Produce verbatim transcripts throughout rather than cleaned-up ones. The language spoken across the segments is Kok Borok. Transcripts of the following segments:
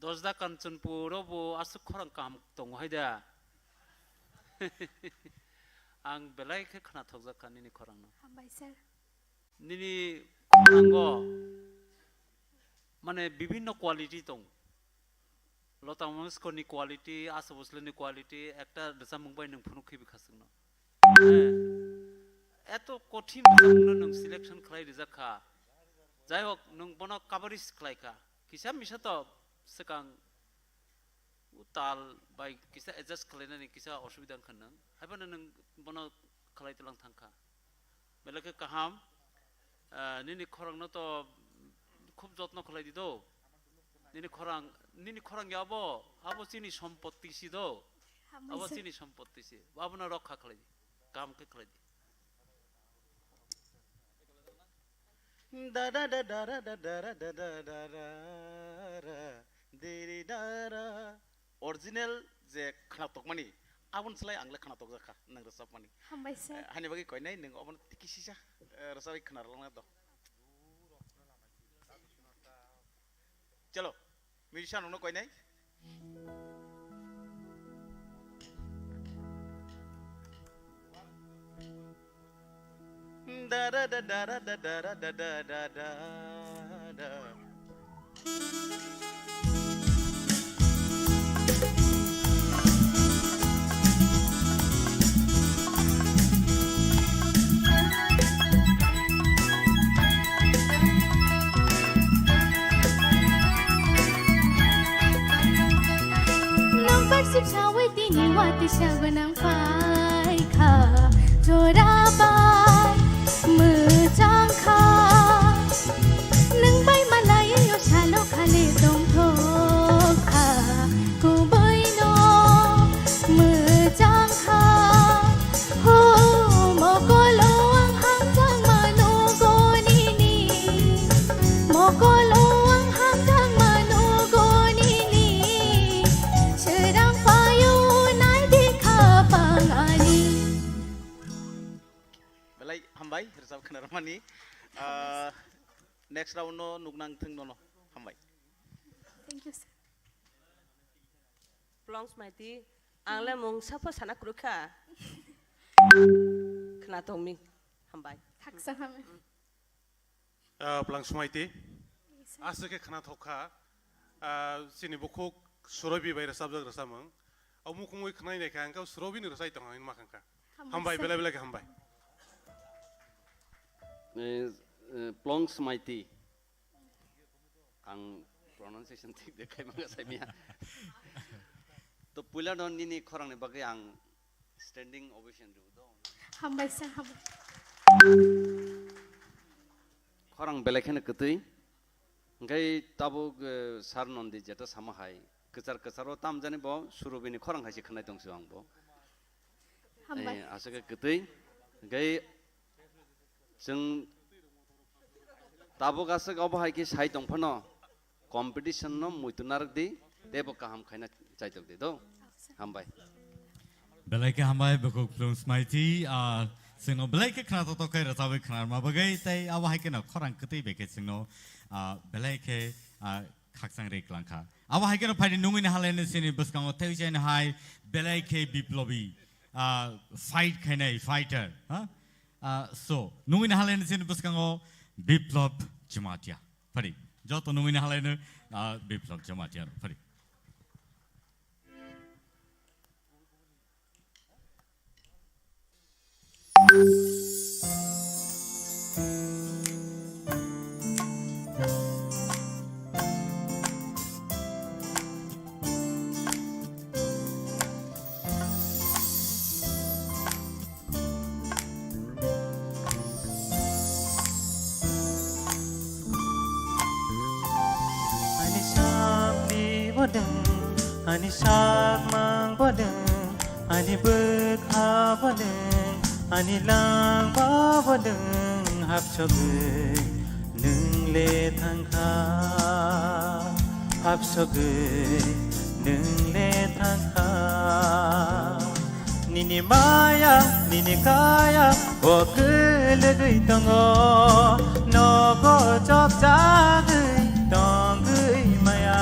Dosda Kanchanpur o bo aswk khorang kaham tongo hai da. Ang belai khe khnathokjak kha nini khorangno. Hambai sir. Nini khorango mane bibhinno quality tong. Lota Mangeshkar ni quality, Asha Bhosle ni quality, ekta rwchapmung bai nwng phunuk khibi kha chwngno. Eh, eto kothin rwchapmung no nwng selection khlai rijak kha. Jai hok, nwng bono coverage khlai kha. Kisa misa to swkang tal bai kisa adjust khlainani kisa osubida wngkha nwng. Haiphano nwng bono khlai tlang thang kha. Belai khe kaham. Ah, nini khorangno to khub jotno khlai di do. Nini khorang, nini khorang ya abo, abo chini sompotti si do. Hambai sir. Abo chini sompotti si. Abono rokha khlai di. Kaham khe khlai di. Da da da da ra da da ra da da da ra ra di ri da ra. Original je khwnatokmani, aboni slai ang le khwnatokjak kha nwng rwchapmani. Hambai sir. Eh, hani bagwi koinai nwng obono tiki sisa, eh, rwchapwi khwnarwlangna do. Chalo, musician rokno koinai. Da da da da ra da da ra da da da da da. Nokbar sip sawi tini wati sagunang pai kha, jora bai mwchang kha. Nwng bai malai yo salo khali tongthok kha, kubui no mwchang kha. Ho, mokolo ang hamjak mano gonini, mokolo ang hamjak mano gonini, srang payo nai di khapang ani. Belai hambai, rwchap khwnarwmani. Ah, next round no nuknang thwng nono. Hambai. Thank you, sir. Plong Smaiti, ang le mung sapho sana kwrwi kha. Khna tongmi, hambai. Thaksa hambai. Ah, Plong Smaiti, aswk khe khna thok kha. Ah, chini bukhuk Surobi bai rwchapjak rwchapmung. O mukhungwi khwnai nai kha, ang khe Surobi ni rwchai tong ang hinma kha. Hambai, sir. Belai belai khe hambai. Eh, eh, Plong Smaiti. Ang pronunciation thik de khai manga sai miya. To puila no nini khorang ni bagwi ang standing ovation rw do. Hambai sir, hambai. Khorang belai kheno kwtwi. Hingkai tabuk, eh, sir Nondi jeta sama hai. Kwchar kwcharo tamjani bo Surobi ni khorang hai se khwnai tong si ang bo. Hambai. Eh, aswk khe kwtwi. Hingkai chwng tabuk aswk obo hai khe sai tong phano competition no muitu narwk di, tei bo kaham khaina chaitok di do. Hambai. Belai khe hambai, bukhuk Plong Smaiti, ah, chwngno belai khe khna totok khe rwchabwi khna rwma bagwi, tei abo hai kheno khorang kwtwi bai khe chwngno, ah, belai khe, ah, khakchang ri kwlang kha. Abo hai kheno phaidi nungwi ni halai no chini bwskango tei chaino hai belai khe biplobi, ah, fight khainai fighter, ha? Ah, so, nungwi ni halai no chini bwskango Biplop Jamatia. Phaidi, joto nungwi ni halai no, ah, Biplop Jamatia rok. Phaidi. Ani sakni bodwng, ani sakmang bodwng, ani bwkha bodwng, ani langma bodwng hapsogwi nwng le thangkha, hapsogwi nwng le thangkha. Nini maya, nini kaya, o kwlwgwi tongo, nogo chopjagwi tongwi maya.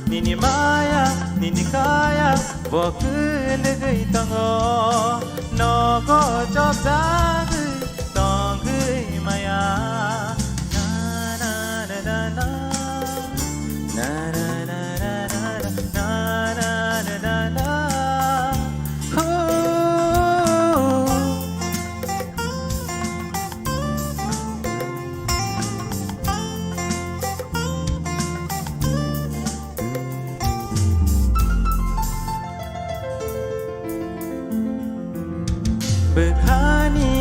Nini maya, nini kaya, bo kwlwgwi tongo. Nogo chopjagwi tongwi maya. Na, na, na, na, na. Na, na, na, na, na. Na, na, na, na, na. Hoo. Bwkhani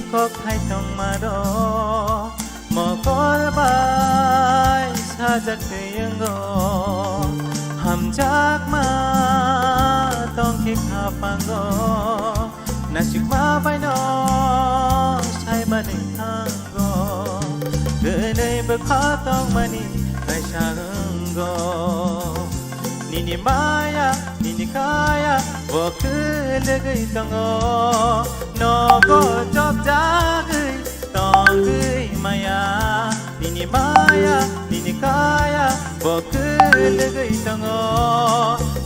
kok hai tongma rok mokol bai sajak twi wngo. Hamjakma tongkhe khapango. Nasikma baino saimani thango, twnwi bwkha tongmani kaisa wngo. Nini maya, nini kaya, bo kwlwgwi tongo. Nogo chopjagwi tongwi maya, nini maya, nini kaya, bo kwlwgwi tongo.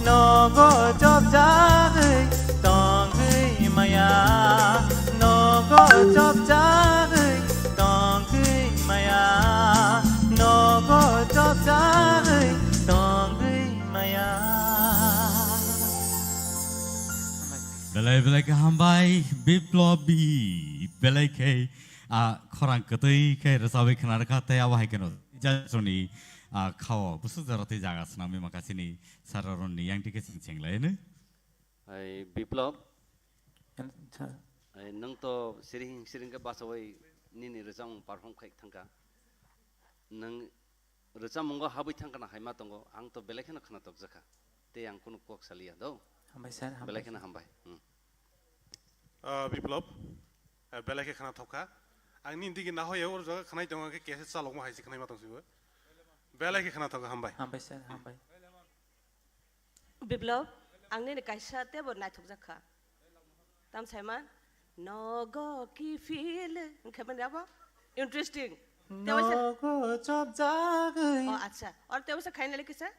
Nogo chopjagwi tongwi maya, nogo chopjagwi tongwi maya, nogo chopjagwi tongwi maya. Belai belai khe hambai, Biplop bi, belai khe a khorang kwtwi khe rwchabwi khna rwkha, tei abo hai kheno jajoni a khao bwswk jora tei jaga swnamwi maka chini sir rokni yang twi khe chwng chenglaino. Hai Biplop. Sir. Hai nwng to siring siring khe bachawi nini rwchapmung perform khai thangkha. Nwng rwchapmungo habwi thangkha na hai ma tongo, ang to belai kheno khna tokjakha. Tei ang kunu kok saliya do. Hambai sir, belai hambai kheno sir. Hambai. Hmm. Ah, Biplop, ah, belai khe khna thokha. Ang nini digi nahoya oro jaga khnai tongo, khe kesa chalokma hai se khnai ma tong sibo. Belai khe khna thokha, hambai. Hambai sir, hambai. Biplop, ang nini kaisa teibo naithokjak kha. Tam saima? Nogo kiphil, wngkhe mani abo? Interesting. Tei waisa. Nogo chopjagwi. Oh, acha. Or tei waisa khaina le kisa?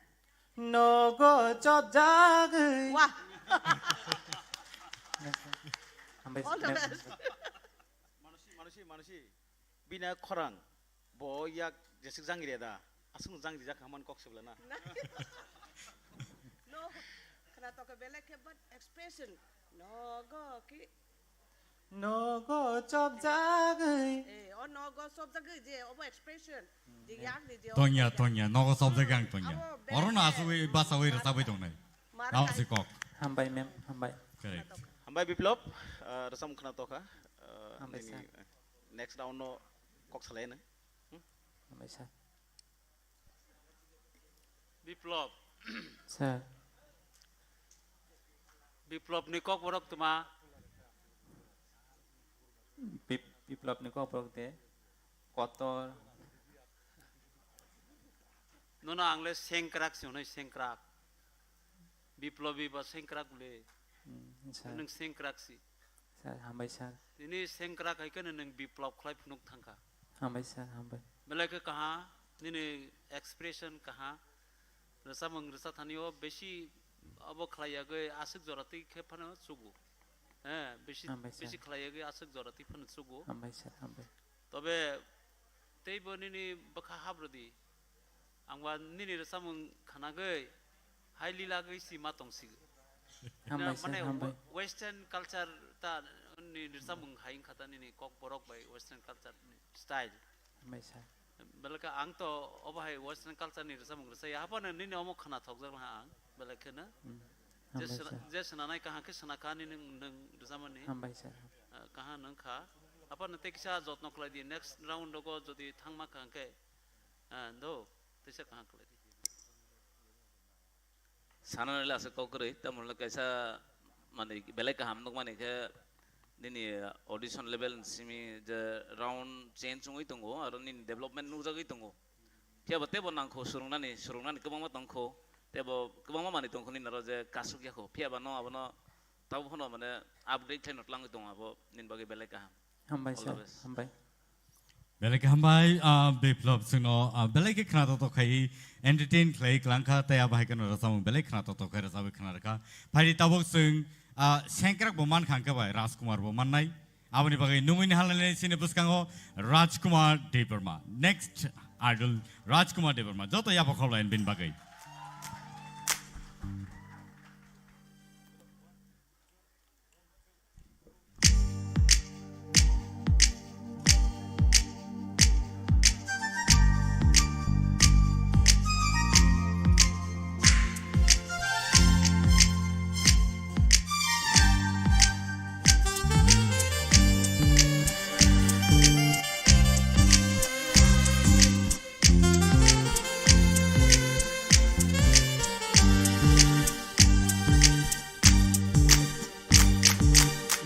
Nogo chopjagwi. Wah. Hambai. All the best. Manusi, manusi, manusi. Bina khorang. Bo yak jesik jangri da. Asung jangri jak haman kok sebla na. No. Khna to ke belek ke but expression. Nogo ki. Nogo chopjagwi. Eh, o nogo chopjagwi je obo expression. Je yak ni je. Tonya, tonya. Nogo chopjagwi ang tonya. Oro no asugwi basagwi rwchabwi tongnai. Mara. Tamo se kok. Hambai ma'am, hambai. Correct. Hambai Biplop, ah, rwchapmung khna tokha. Ah, hambai nini, sir. Next round no kok salai nang. Hmm? Hambai sir. Biplop. Sir. Biplop ni kok borok tuma. Bip-, Biplop ni kok borok de. Kotor. Nono ang le sengkrak si hwnwi sengkrak. Biplobi ba sengkrak le. Hmm, sir. Nwng sengkrak si. Sir, hambai sir. Nini sengkrak hai kheno nwng biplop khlai phunuk thangkha. Hambai sir, hambai. Belai khe kaha, nini expression kaha. Rwchapmung rwchapthani o besi abo khlai yagwi aswk jora twi khe phano chugo. Eh, besi, hambai sir. Besi khlai yagwi aswk jora twi phano chugo. Hambai sir, hambai. Tobe teibo nini bwkha habrwdi. Ang ba nini rwchapmung khnagwi hai lilagwi si ma tongsigo. Hambai sir, mane hambai. Western culture ta ni rwchapmung hai wngkha ta nini kok borok bai western culture ni style. Hambai sir. Belai khe ang to obo hai western culture ni rwchapmung rwchaya. Haphano nini omo khna thokjak laha ang. Belai kheno. Hmm. Je hambai sir. Je swnanai kaham khe swnakha nini nwng rwchapmani. Hambai sir. Ah, kaham nwng kha. Haphano tei kisa jotno khlai di. Next round rogo jodi thangma kaham khe, ah, do, teisa kaham khlai di. Sana nile aswk kok kwrwi, tamoni kaisa manwi belai kaham nukmani khe nini audition level ni simi je round change wngwi tongo, aro nini development nukjagwi tongo. Phiya bo teibo nangkho, swrwngnani, swrwngnani kwbangma tongkho, teibo kwbangma manwi tongkho nini aro je kasuk yakho. Phiya ba no abono tabuk phano mane upgrade khlaino tlangwi tongo abo nini bagwi belai kaham. Hambai sir, hambai. All the best. Belai khe hambai, ah, Biplop chwngno, ah, belai khe khna toktok khai entertain khlai kwlangkha, tei abo hai kheno rwchapmung belai khna toktok khai rwchapwi khna rwkha. Phaidi tabuk chwng, ah, sengkrak bo mankha hwnkhe bai Rajkumar bo mannai. Aboni bagwi nungwi ni halani sini bwskango Rajkumar Debbarma. Next idol Rajkumar Debbarma. Joto yapha khablai bini bagwi.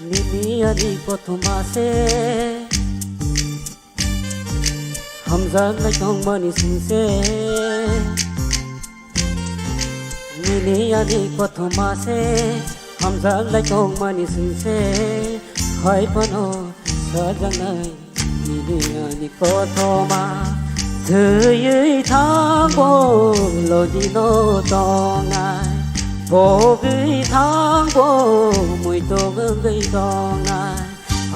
Nini ani kothoma se hamjak lai tongmani singse. Nini ani kothoma se hamjak lai tongmani singse. Hai phano sajaknai nini ani kothoma. Thwiwi thangbo logino tongnai, pogwi thangbo muitok wngwi tongnai.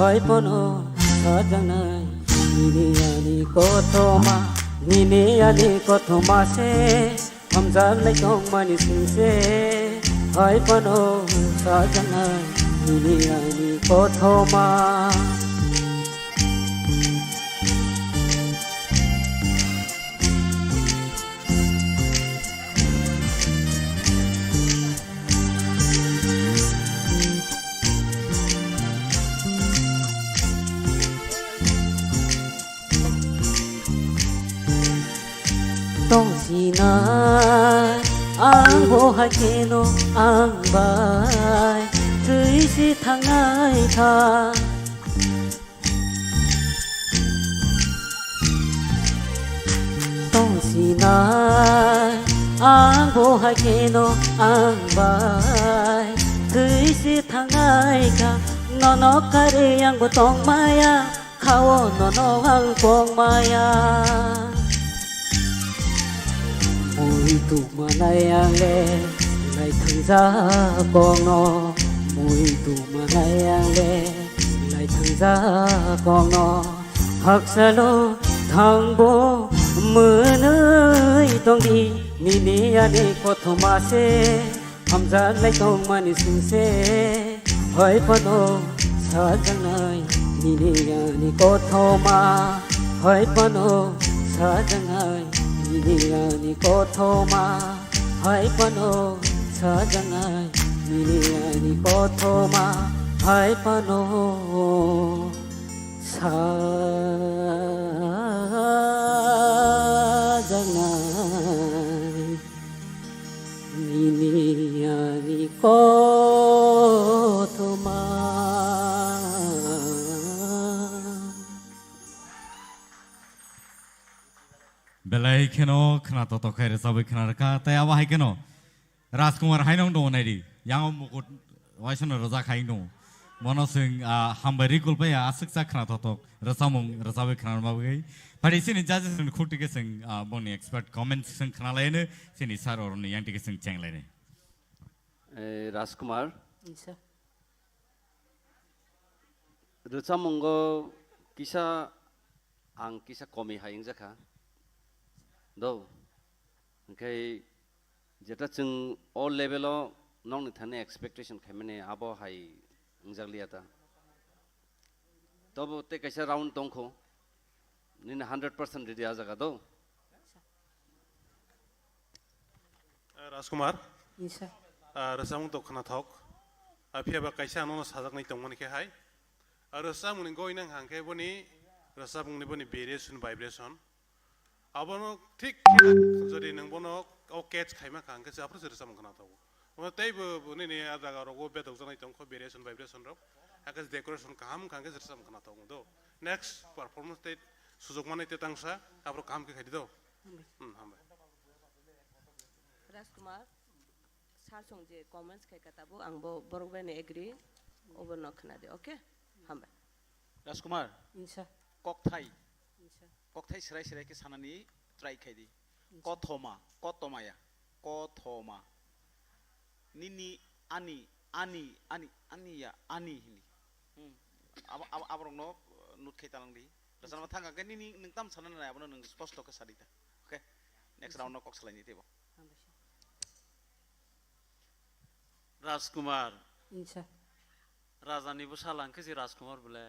Hai phano sajaknai nini ani kothoma, nini ani kothoma se hamjak lai tongmani singse. Hai phano sajaknai nini ani kothoma. Tongsinai ang bo hai kheno ang bai twi se thangnai kha. Tongsinai ang bo hai kheno ang bai twi se thangnai kha. Nono karwi ang bo tongmaya, khao nono ang pongmaya. Mui tuma nai ang le lai thangjak kongno, mui tuma nai ang le lai thangjak kongno. Haksalo thangbo mwnwi tongdi nini ani kothoma se. Hamjak lai tongmani singse, hai phano sajaknai nini ani kothoma. Hai phano sajaknai nini ani kothoma. Hai phano sajaknai nini ani kothoma. Hai phano sajaknai nini ani kothoma. Belai kheno khna toktok khai rwchabwi khna rwkha, tei abo hai kheno Rajkumar haino wng tongo naidi, yango mukut waisano rwjak hai wng tongo. Bono chwng, ah, hambai ri kulpai ya, aswk cha khna toktok rwchapmung rwchabwi khna rwma bagwi. Phaidi chini judges ni khuk tike chwng, ah, bongni expert comments chwng khna laino, chini sir oroni yang tike chwng cheng laino. Eh, Rajkumar. Yes, sir. Rwchapmungo kisa ang kisa komi hai wngjakha. Do. Hwnkhe jeta chwng o level o nokni thani expectation khaimani abo hai wngjakliya ta. Tobo tei kaisa round tongkho. Nini hundred percent ready a jaga do. Ah, Rajkumar. Yes, sir. Ah, rwchapmung to khnathok. Ah, phiya ba kaisa ano sajaknai tongmani khe hai. Ah, rwchapmungni goi nang hang khe boni rwchapmungni boni variation, vibration. Abono thik khe jodi nwng bono o catch khaima kha hang khe se aphuru se rwchapmung khnathok. Omo tei bo, bo nini a jaga rogo bedok jaknai tongkho, variation, vibration rok. Hake decoration kaham kha hang khe se rwchapmung khnathok do. Next performance tei sujok manai tei tangsa, aphuru kaham khe khaidi do. Hmm, hambai. Rajkumar, sir song je comments khai ka tabuk, ang bo borok bai ni agree, obo no khna di, okay? Hambai. Rajkumar, yes, sir. Kokthai. Yes, kokthai srai srai khe sanani try khai di. Kothoma, kotomaya, kothoma. Nini, ani, ani, ani, ani ya, ani hini. Hmm. Abo, abo, aborokno, uh, note khai talang di. Rwchapna thang khe nini nwng tam sana nai, abono nwng sposto khe sadi ta. Okay? Next round no kok salaini teibo. Rajkumar. Insa. Rajani bwsala hwnkhe si Rajkumar bole.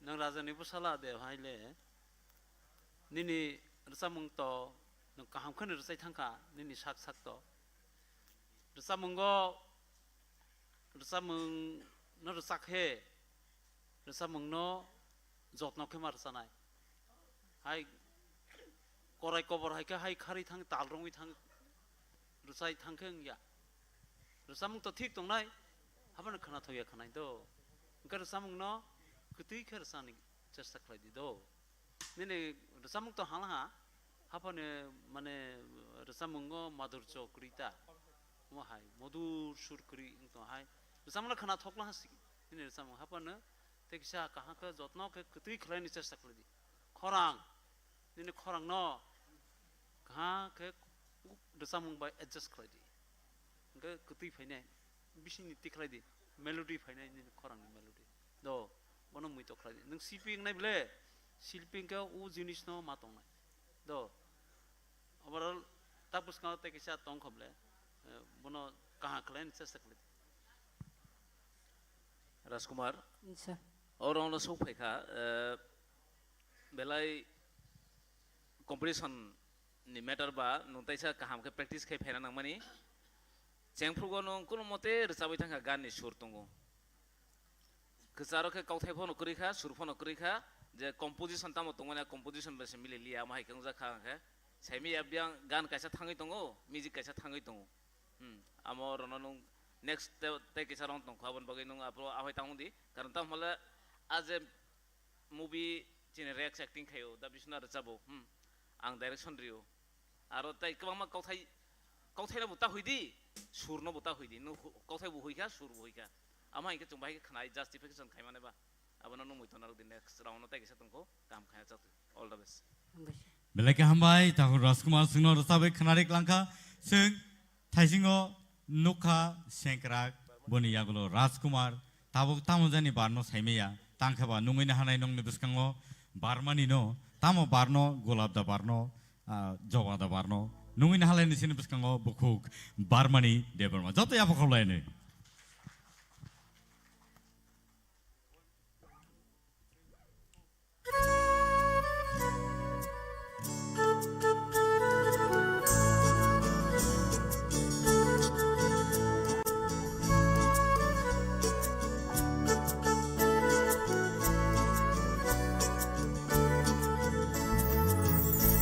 Nwng rajani bwsala de haile. Nini rwchapmung to nwng kaham kheno rwchai thangkha, nini sak sak to. Rwchapmungo, rwchapmung no rwchak khe, rwchapmung no jotno khe ma rwchanai. Hai korai kobor hai khe hai kharwi thang, tal rwngwi thang, rwchai thang khe wngya. Rwchapmung to thik tongnai, haphano khwnathokya khwnai do. Hwnkhe rwchapmung no kwtwi khe rwchani chesta khlai di do. Nini rwchapmung to hala ha, haphano mane rwchapmungo madhurjo kwrwi ta. Omo hai, madhur sur kwrwi wng tong hai. Rwchapmung no khwnathok la ha si. Nini rwchapmung haphano tei kisa kaham khe jotno khe kwtwi khlaini chesta khlai di. Khorang, nini khorang no kaham khe rwchapmung bai adjust khlai di. Hwnkhe kwtwi phainai, bisingni tikhlai di, melody phainai nini khorangni melody. Do, bono muitok khlai di. Nwng silpi wngnai bole, silpi hwnkhe o jinisno ma tongnai. Do, overall, ta bwskango tei kisa tongkha bole, eh, bono kaham khlaini chesta khlai di. Rajkumar, Sir. O round o sok phaikha, eh, belai competition ni matter ba nwng taisa kaham khe practice khai phaina nangmani. Chengphrugo nwng kuno mote rwchabwi thangkha, gan ni sur tongo. Kwcharo khe kauthai phano kwrwi kha, sur phano kwrwi kha, je composition tamo tongmani, composition bai se mili liya, amo hai khe wngjak kha hwnkhe. Saimaya biyang gan kaisa thangwi tongo, music kaisa thangwi tongo. Hmm, amo rono nwng next te, tei kisa round tongkha, aboni bagwi nwng aphuru ahoi tangdi. Karon tamo hwnle a je movie chini Rex acting khaio, da bisuna rwchabo, hmm, ang direction rio. Aro tei kwbangma kauthai, kauthai no bo ta hui di, sur no bo ta hui di, no hu-, kauthai bo hui kha, sur bo hui kha. Amo hai khe chwng bahai khe khwnai justification khai mane ba. Abono nung muiton narwk di, next round no tei kisa tongkho, kaham khaina chak. All the best. Belai khe hambai, Tahur Rajkumar chwngno rwchabwi khwnari klangkha. Chwng Thaisingo nukha sengkrak, boni yagulo Rajkumar, tabuk tamo jani barno saimaya, tangkhe ba nungwi nahanai nongni bwskango barmani no, tamo barno, golap da barno, ah, joba da barno, nungwi nahalai ni sini bwskango bukhuk barmani Debbarma. Joto yapha khaulaini.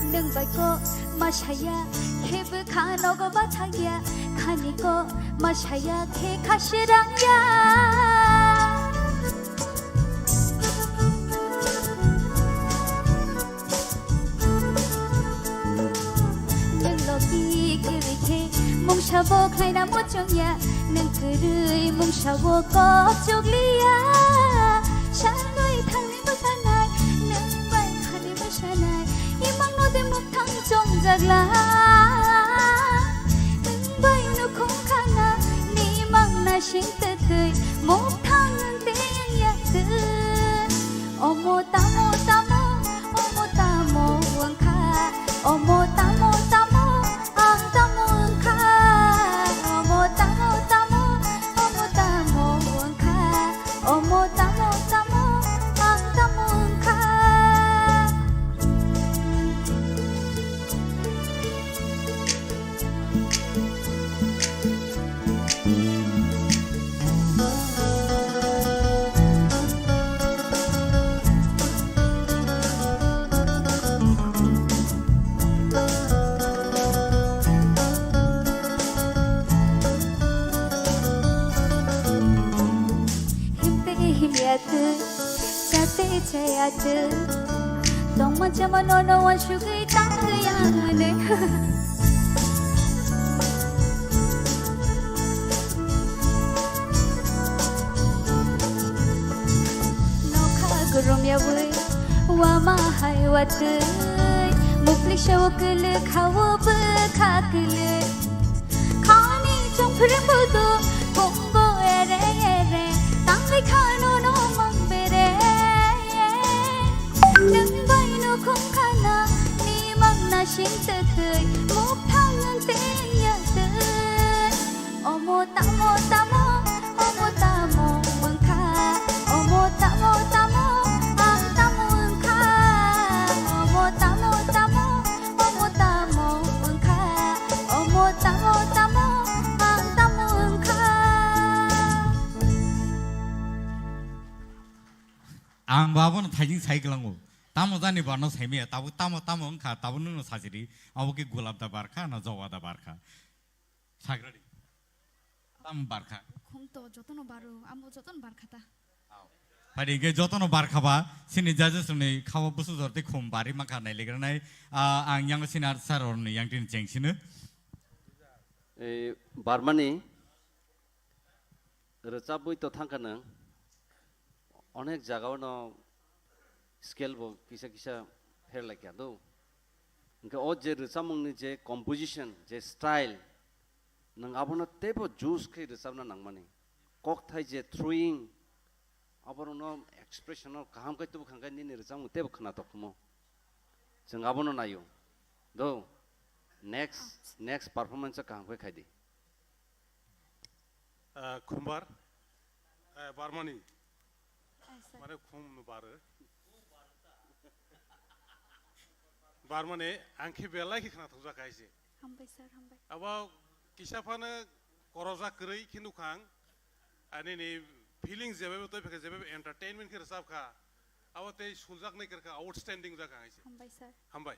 Nwng bai kok ma saya, khe bwkha nogo bathang ya, khani kok ma saya, khe kha sirang ya. Nwng logi kwrwi khe mungsa bo khlaina muchung ya, nwng kwrwi mungsa bo kok chukli ya. Sanwi thangni bwsanai, nwng bai khani bwsanai, imang no de mukthang chongjak la. Nwng bai nukhung khana, ni mang na sing twtwi, mukthang nwng tei ya twi. Omo tamo tamo, omo tamo wngkha. Omo tamo tamo, ang tamo wngkha. Omo tamo tamo, omo tamo wngkha. Omo tamo tamo, ang tamo wngkha. Himte himya twi, chate chaya twi, tongma chama nono wansugwi tangwi ang mane. Nokha gurumya bwi, wama hai Watwi mukli sewo kwlwk, hawo bwkha kwlwk. Khani chongphre bodo kongo ere ere, tangwi khano no mang bere. Nwng bai no khum khana, ni mang na sing twtwi, muk thang nwng ten ya twi. Omo tamo tamo, omo tamo wngkha. Omo tamo tamo, ang tamo wngkha. Omo tamo tamo, omo tamo wngkha. Omo tamo tamo, ang tamo wngkha. Ang bo abono thaijing sai kwlango. Tamo jani barno saimaya, tabuk tamo tamo wngkha, tabuk nwngno sajiri. Abo khe gulab da barkha na jowa da barkha? Sagradi. Tam barkha. Khum to jotono baro, amo jotono barkha ta. Phai di, hingke jotono barkha ba, chini judges rokni khao bwswk jor tei khum bari mankha nailegranai. Ah, ang yang senior sir rokni yang tini chengsino. Eh, Barmani rwchabwi to thangkha nwng. Onek jagao no scale bo kisa kisa pher lai kha do. Hingke o je rwchapmungni je composition, je style, nwng abono teibo juice khe rwchapna nangmani. Kokthai je throwing, aborokno expression no kaham khe tubu khangkhe nini rwchapmung teibo khwnathok khumo. Chwng abono naio. Do, next, next performance o kaham khe khaidi. Ah, Khumbar, eh, Barmani. Ai, sir. Mane khum no baro. Barmani, ang khe belai khe khwnathokjak hai se. Hambai, sir, hambai. Abo kisa phano korojak kwrwi khe nukhang. Ani ni feelings jebe toi phekha jebe entertainment khe rwchap kha. Abo tei suljak nai kwrwkha, outstanding jak hai se. Hambai, sir. Hambai.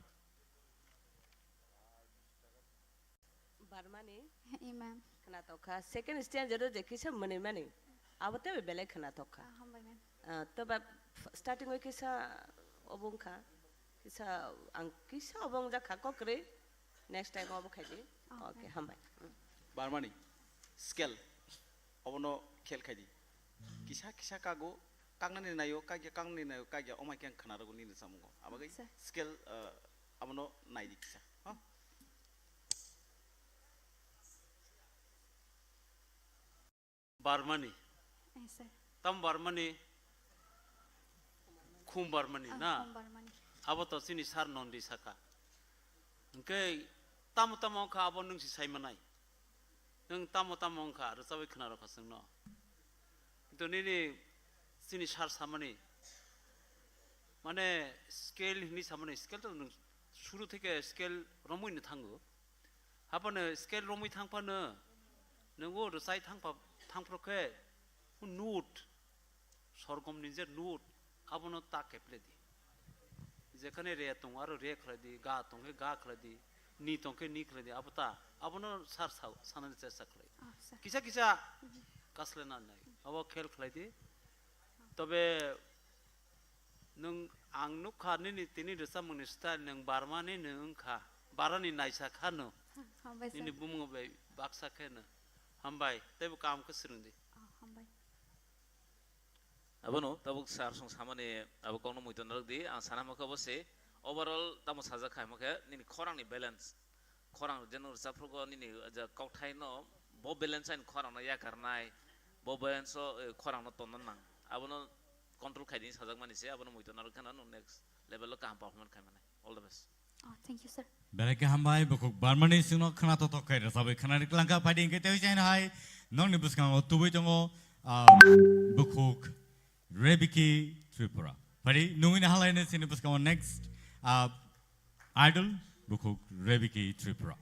Barmani. Imam. Khwnathok kha. Second stanza do je kisa mwnwi mani. Abo teibo belai khwnathok kha. Ah, hambai, ma'am. Ah, toba f-, starting o kisa obo wngkha. Kisa ang kisa obo wngjak kha kokrwi. Next time obo khaidi. Oh, okay, ma'am. Hambai. Mm. Barmani. Scale. Obono khel khaidi. Kisa kisa kago, kaknani naio, kakya kaknani naio, kakya omai khe ang khwna rwgo nini samungo. Abagwi sir. Scale, ah, abono naidi kisa. Ha? Barmani. Eh, sir. Tam Barmani, Khum Barmani, ah, na? Khum Barmani. Abo to chini sir Nondi saka. Hingke tamo tamo wngkha abo nwng si sai manai. Nwng tamo tamo wngkha, rwchabwi khwna rwkha chwngno. Kintu nini chini sir samani, mane scale hinwi samani, scale to nwng suru theke scale romwi no thango. Haphano scale romwi thangphano, nwng o rwchai thangpha-, thangphro khe, o note, sorgom ni je note, abono ta keple di. Jekhane re tong, aro re khlai di, ga tong khe ga khlai di, ni tong khe ni khlai di, abo ta, abono sir sao, sanani chesta khlai. Ah, sir. Kisa kisa, mhm, kaslena nai, abo khel khlai di. Tobe nwng ang nukha nini tini rwchapmungni style nwng Barmani nwng wngkha, Barani naisa kha no. Hambai, sir. Nini bumung bai baksa khe no. Hambai, teibo kaham khe swrwng di. Ah, hambai. Abono tabuk sir song samani abo kokno muitu narwk di, ang sana hwnkha bo se overall tamo sajak kha hwnkhe nini khorang ni balance, khorang je nwng rwchapphrugo nini je kokthai no bo balance ani khorang no yakarnai, bo balance o, eh, khorang no tonna nang, abono control khaidi sajak mani se, abono muitu narwk kheno nwng next level o kaham performance khai mani. All the best. Oh, thank you, sir. Belai khe hambai, bukhuk Barmani singno khwna totok khai rwchabwi khwnani kwlangkha, phaidi hwnkhe tei chaino hai nokni bwskango tubui tongo, ah, bukhuk Rebiki Tripura. Phaidi nungwini halaino chini bwskango next, ah, idol bukhuk Rebiki Tripura.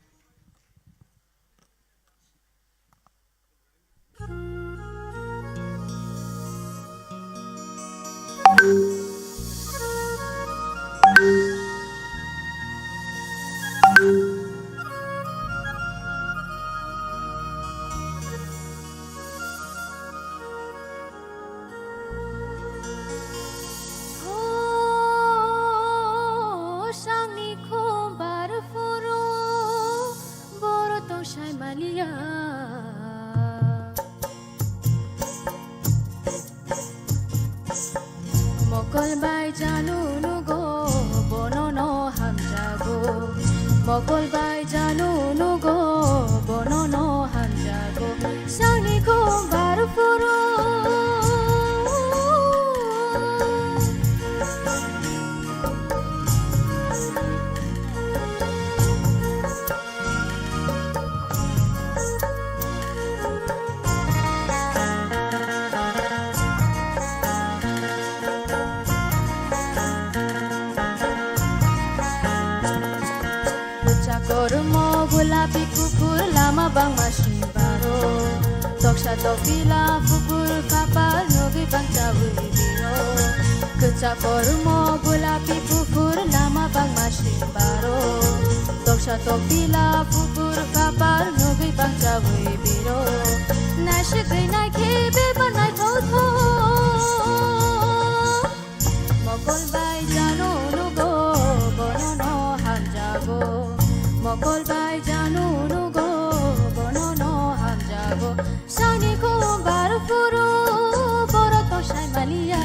Sangni khumbar phuru boro tong sai maliya. Mokol bai janu nugo, bo Mokol bai janu nugo, bono no hamjago, sani khum bar phuru. Kwchak kormo gulapi kuphur lama bangma simbaro. Toksa tokila kuphur kapal nugwi bangchawi biro. Kwchak kormo gulapi kuphur lama bangma simbaro. Toksa tokila kuphur kapal nugwi bangchawi biro. Naisik gwi naikhe beba naithok thok. Mokol bai janu nugo, bono no hamjago. Mokol bai janu nugo, bono no hamjago. Sani khum bar phuru, borok to sai maliya.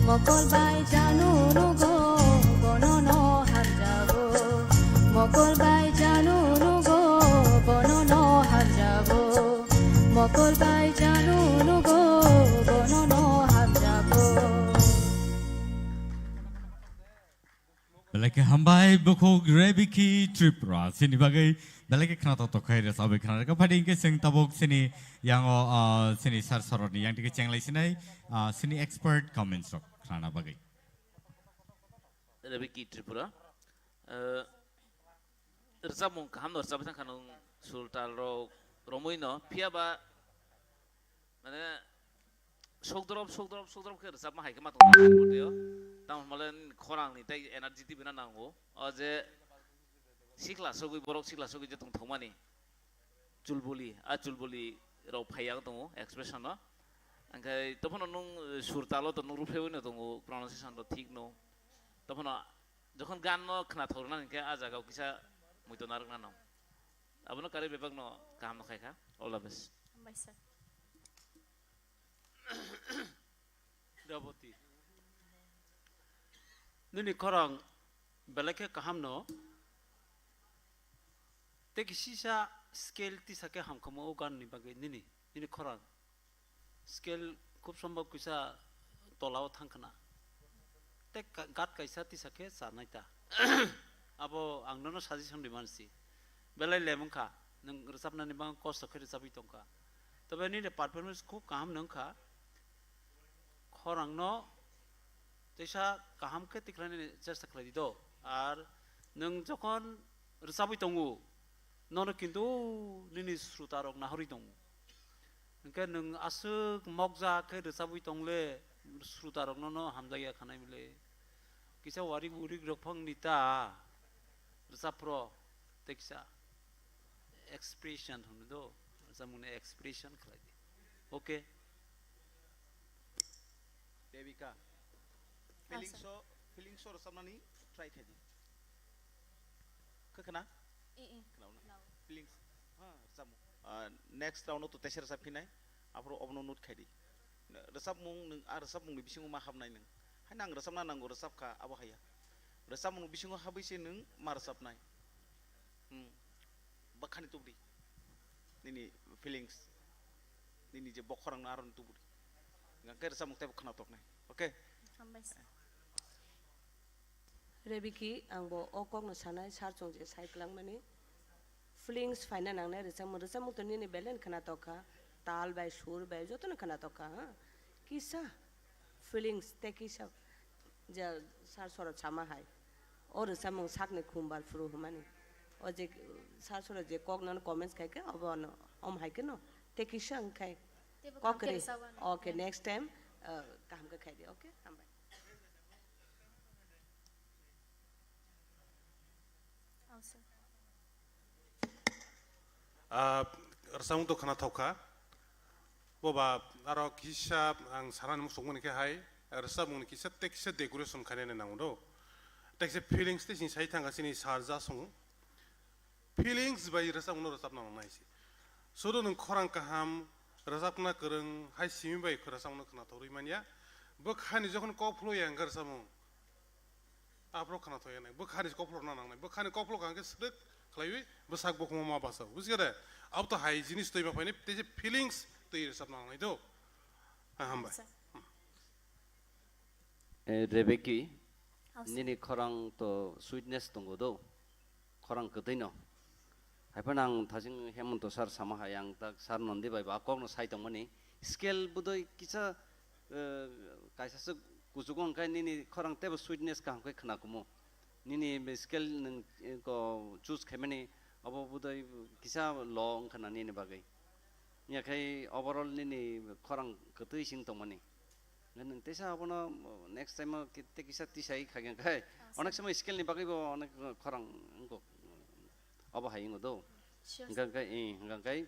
Mokol bai janu nugo, bono no hamjago. Mokol bai janu nugo, bono no hamjago. Mokol bai janu nugo, bono no hamjago. Belai khe hambai bukhuk Rebiki Tripura. Chini bagwi belai khe khna tok tok khai rwchabwi khna rwkha. Phadi hinkhe chwng tabuk chini yango, ah, chini sir soroni yang dike chenglai sinai, ah, chini expert comments rok khnana bagwi. Rebiki Tripura. Eh, rwchapmung kaham no rwchabwi thangkha nwng, sur tal rok romwi no, phiya ba mane sokdrop, sokdrop, sokdrop khe rwchapma hai khe ma tong tong tong tong. Tamo hwnba le nini khorang ni tei energy twi bina nango. O je sikla sogwi, borok sikla sogwi je tong thokmani. Chulbuli, a chulbuli rok phai yang tongo expression no. Angkhai tophano nwng, eh, sur talo to nwng ruphewi no tongo, pronunciation to thik no. Tophano jokhon gan no khna thok rwna hinkhe a jaga o kisa muitu narwk nano. Abono karwi bebak no kaham no khai kha. All the best. Hambai sir. Rebiki. Nini khorang belai khe kaham no. Tei kisisa scale tisa khe hamkha mo o gan ni bagwi nini, nini khorang. Scale khub sombhob kisa tola o thang khna. Tei ka-, gat kaisa tisa khe chanai ta. Abo ang nono suggestion ri mansi. Belai lem wngkha, nwng rwchapnani bagwi kosto khe rwchapwi tongkha. Tobe nini performance khub kaham no wngkha. Khorang no teisa kaham khe tikhlai nani chesta khlai di do. Ar nwng jokhon rwchabwi tongo, nono kintu nini sruta rok nahorwi tongo. Hwnkhe nwng aswk mokjak khe rwchabwi tongle, sruta rok nono hamjakya khanai bile. Kisa warik wurik rok phang ni ta rwchapro tei kisa expression hwnwi do, rwchapmungni expression khlai di. Okay. Devika. Ah, feelings sir. O, feelings o rwchapnani try khai di. Khe khna? Eh, eh. Khna na? Khna. Feelings. Ha, rwchapmung. Ah, next round o to teisa rwchap phinai. Aphuru obono note khai di. Rwchapmung nwng, ah, rwchapmung ni bisingo ma habnai nwng. Haino ang rwchapna nango, rwchap kha, abo haya. Rwchapmung ni bisingo habwi se nwng ma rwchapnai. Hmm. Bwkhani tubudi. Nini feelings. Nini je bokhorang no aroni tubudi. Hwnkhe rwchapmung teibo khna toknai. Okay? Hambai sir. Rebiki, ang bo o kokno sanai, sir chwng je sai kwlangmani. Feelings phaina nangnai rwchapmung, rwchapmung to nini belai khna tokkha, tal bai, sur bai, jotono khna tokkha, ha? Kisa feelings tei kisa je sir sorot sama hai. O rwchapmung sakni khum bar phuru hwnmani. O je sir sorot je kok nono comments khai khe, obo no, om hai khe no, tei kisa wng khai. Teibo kok kaham khe ri. Rwchapmani. Okay, next time, uh, kaham khe khai di, okay? Hambai. Ah, rwchapmung to khna thok kha. Boba aro kisa ang sanani muchungmani khe hai, rwchapmungni kisa tei kisa decoration khainani nango do. Tei kisa feelings tei sini sai thangkha chini sarja song. Feelings bai rwchapmungno rwchapna nangnai se. Sudu nwng khorang kaham, rwchapna kwrwng hai simi bai rwchapmungno khna thorwi manya. Bwkhani jokhon kok phulwi ang khe rwchapmung. Aphuru khwnathok ya nai. Bwkhani kophlo rwna nangnai. Bwkhani kophlo hwnkhe swrwk khlaiwi bwsak bukhuma ma basa. Bujiya de? Abo to hai jinis twi ma phainai, tei je feelings twi rwchapna nangnai do. Ha, hambai. Sir. Eh, Rebeki, Hausa. Nini khorang to sweetness tongo do. Khorang kwtwi no. Haiphano ang thajing Hemonto sir sama hai, ang tak sir Nondi bai ba kok no sai tongmani. Scale budoi kisa, eh, kaisa se kuchugo hwnkhe nini khorang teibo sweetness kaham khe khwna kumu. Nini be scale nwng, eh, ko choose khaimani abo budoi kisa low wngkha na nini bagwi. Yakhai overall nini khorang kwtwi sing tongmani. Nwng teisa abono next time o ki-, tei kisa tisai khaikhe khai. Ah, sir. Onek somoi scale ni bagwi bo onek khorang wngkok. Abo hai wngkho do. Sure, sir. Hwnkha khe, eh, hwnkha khe,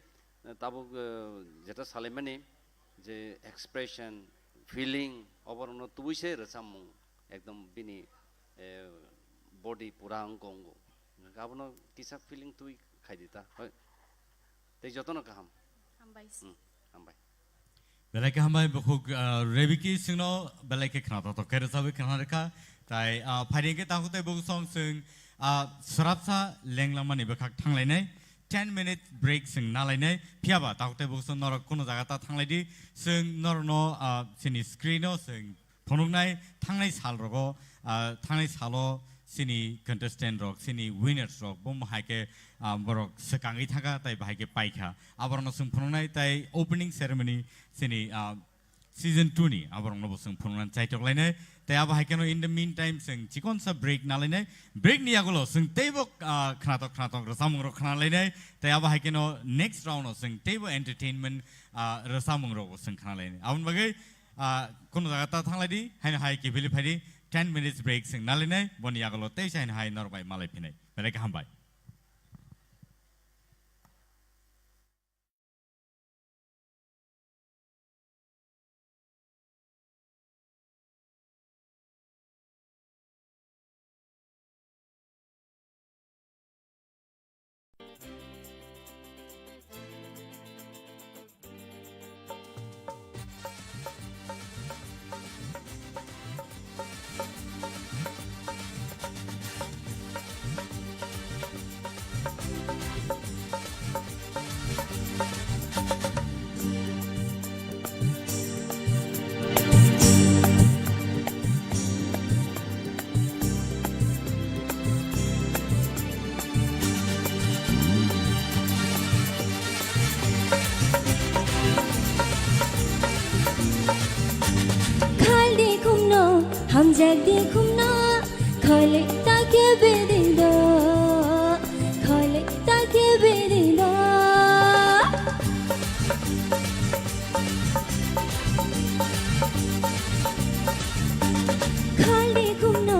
eh, tabuk, eh, jeta salaimani je expression, feeling, oborokno tubui se rwchapmung ekdom bini, eh, body pura wngkho, wngkho. Hwnkha khe abono kisa feeling twi khai di ta. Hoi. Tei jotono kaham. Hambai. Hmm, hambai. Belai khe hambai bukhuk, ah, Rebeki singno belai khe khwnathok khe rwchabwi khwna rwkha. Tai, ah, phaidi hwnkhe takhuk tei bukhuk song sing, ah, swrapsa lenglamani bwkhak thanglainai. Ten minute break sing nalainai. Phiyaba takhuk tei bukhuk song norok kuno jaga ta thanglaidi. Sing norokno, ah, sini screen o sing phunuknai thangnai sal rogo, ah, thangnai salo sini contestant rok, sini winners rok, bo hai khe, ah, borok swkangwi thangkha, tai bahai khe paikha. Aborokno chwng phunuknai tai opening ceremony sini, ah, season two ni aborokno bo chwng phunuknani chaitok lainai. Tai abo hai kheno in the meantime chwng chikonsa break nalainai. Break ni yagulo chwng teibo, ah, khwnathok khwnathok rwchapmung rok khwna lainai. Tai abo hai kheno next round o chwng teibo entertainment, ah, rwchapmung rok bo chwng khwna lainai. Aboni bagwi Ah, kuno jaga ta thanglai di, haino hai kibili phai di, ten minutes break sing nalainai, boni yagulo teisa haino hai norok bai malai phinai. Belai khe hambai. Khaldi khumno, hamjakdi khumno, khole ta khe bedi do, khole ta khe bedi do. Khaldi khumno,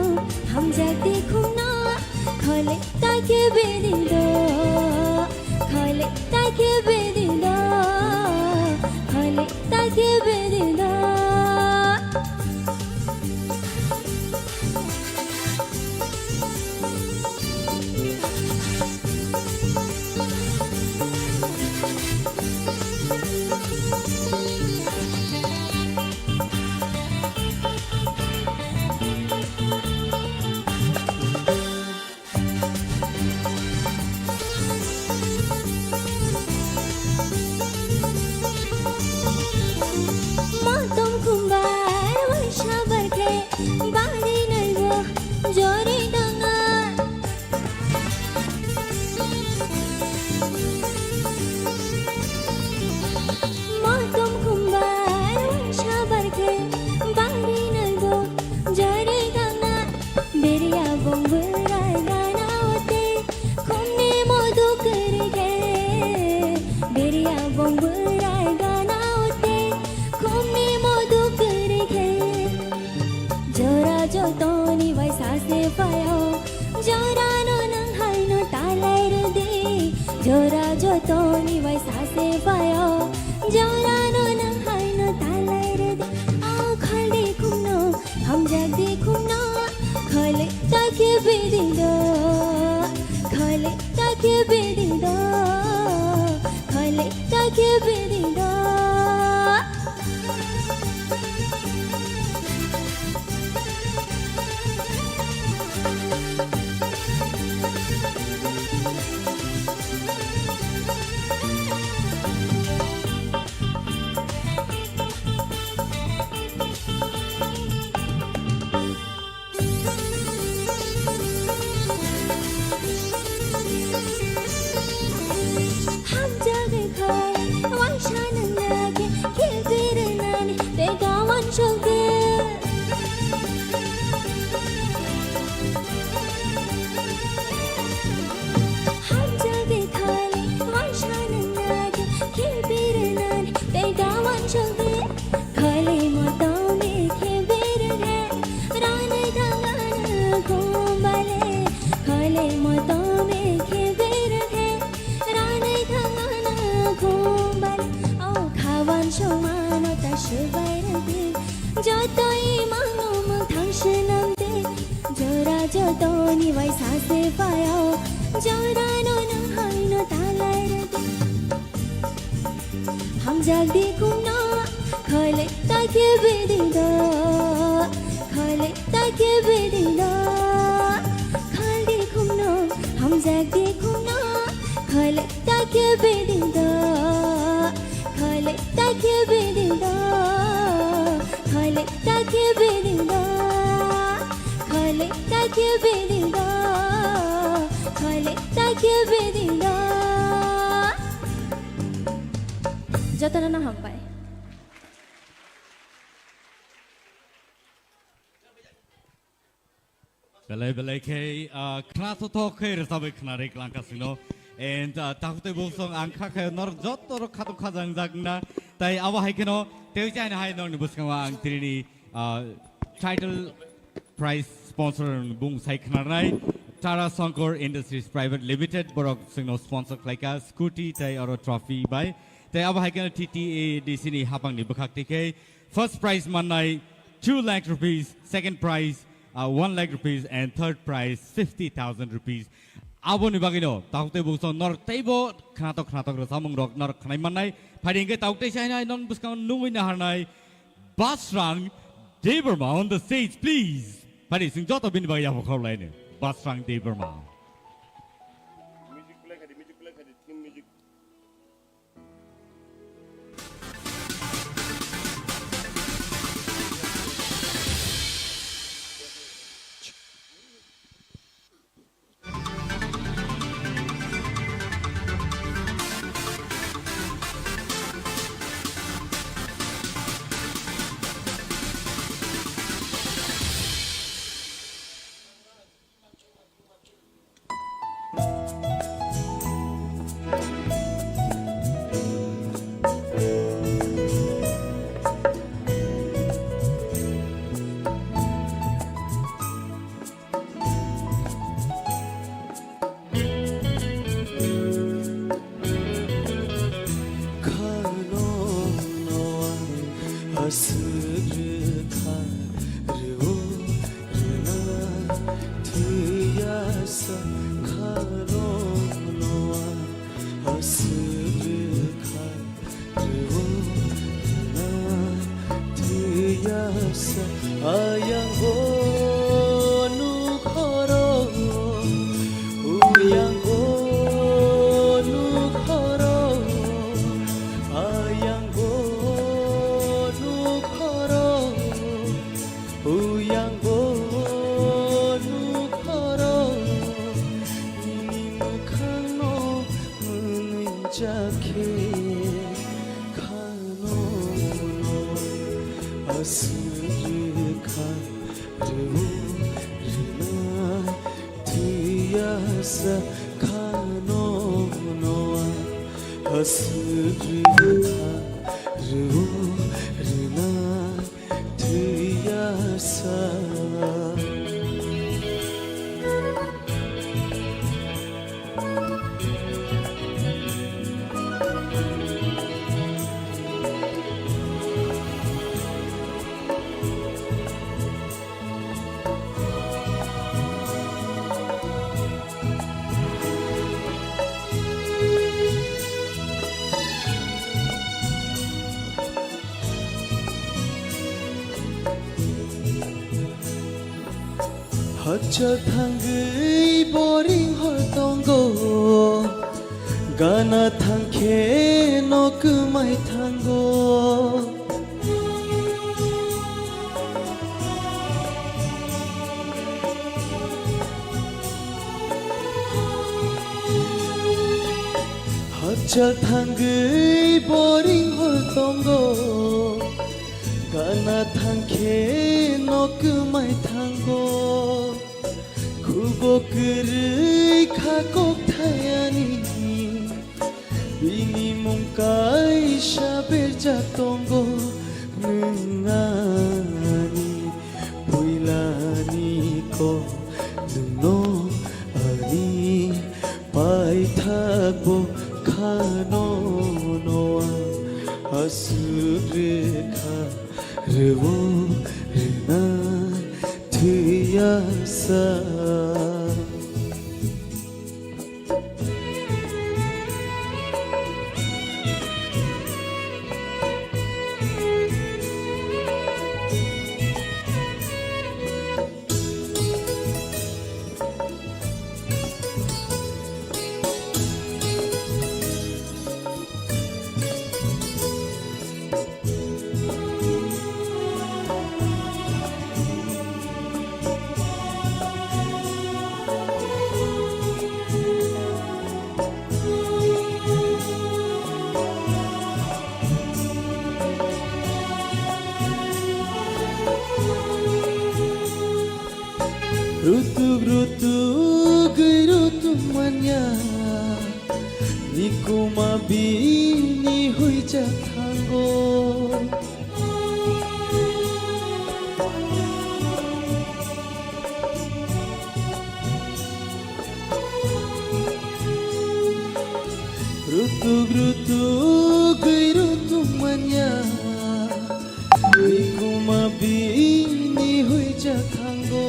hamjakdi khumno, khole ta khe bedi do, khole ta khe bedi do, khole ta khe bedi do. Motom khumbai waisa barkhe bari naibo jori danga. Motom khumbai waisa barkhe bari naibo jori danga. Beriya bong bwrai gana ote khumni modu kwrwikhe. Beriya bong bwrai gana ote khumni modu kwrwikhe. Jora jotoni bai sase phaio, jorano nwng haino talai rwdi. Jora jotoni bai sase phaio, jorano nwng haino talai rwdi. O khaldi khumno, hamjakdi khumno, khole ta khe bedi do, khole ta khe bedi do, khole ta khe bedi do. Sepayo, jorano nang haino talai redi. Hamjak di kumno, khole ta ke bedi do, khole ta ke bedi do. Khal di kumno, hamjak di kumno, khole ta ke bedi do, khole ta ke bedi do, khole ta ke bedi do, khole ta ke bedi do, khole ta ke bedi do. Jotono no hambai. Belai belai khe, ah, khna thothok khe rwchabwi khna rwi klang kasino. And, ah, takhuk tei bukhuksong ang kha khe norok joto rok khatung khajang jak na. Tai abo hai kheno tei chaina hai norokni bwskango ang tini, ah, title prize sponsor bung sai khnarnai Tara Sankar Industries Private Limited borok chwngno sponsor khlaika scooty tei oro trophy bai. Tei abo hai kheno T T A D C ni hapangni bwkhak tikhe first prize mannai two lakh rupees, second prize, uh, one lakh rupees, and third prize fifty thousand rupees. Aboni bagwino takhuk tei bukhuksong norok teibo khnatok khnatok rwchapmung rok norok khnai mannai. Phaidi hwnkhe takhuk tei chainai non bwskango nungwi naharnai Basrang Debbarma on the stage, please. Phaidi chwng joto bini bagwi yapha khorokhlaino. Basrang Debbarma. Music play khadi, music play khadi, team music. Khano noa aswk rwkha rwo rwna thwiya sa. Khano noa aswk rwkha rwo rwna thwiya sa. Ayang bo nukhoro, uyang bo nukhoro, ayang bo nukhoro, uyang bo nukhoro, nini mwkhangno mwnwi jakhe khano aswk rwkha rwo rwna thwiya sa. Khano noa aswk rwkha rwo rwna thwiya sa. Hakcha thangwi boring hor tongo, gana thangkhe no kwmai thango. Hakcha thangwi boring hor tongo, gana thangkhe no kwmai thango. Khubo kwrwi kha kok thayani, bini mung kaisa berjak tongo. Nwng ani puilani kok, nwngno ani paithakbo khano noa aswk rwkha rwo rwna thwiya sa. Rutuk rutuk gwi rutuk manya, nikuma bini huija thango. Rutuk rutuk gwi rutuk manya, nikuma bini huija thango.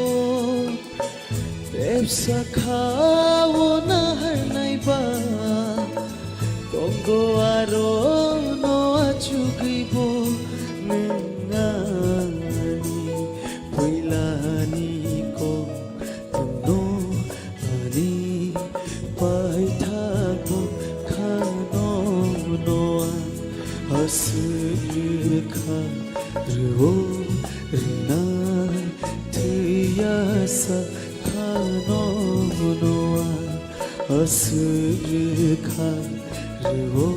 Tepsa khao naharnai ba, tongo aro no achugwi bo nwng ani puilani kok tongno ani paithak bo khano no ang aswk rwkha rwo rwna thwiya sa khano no ang aswk rwkha rwo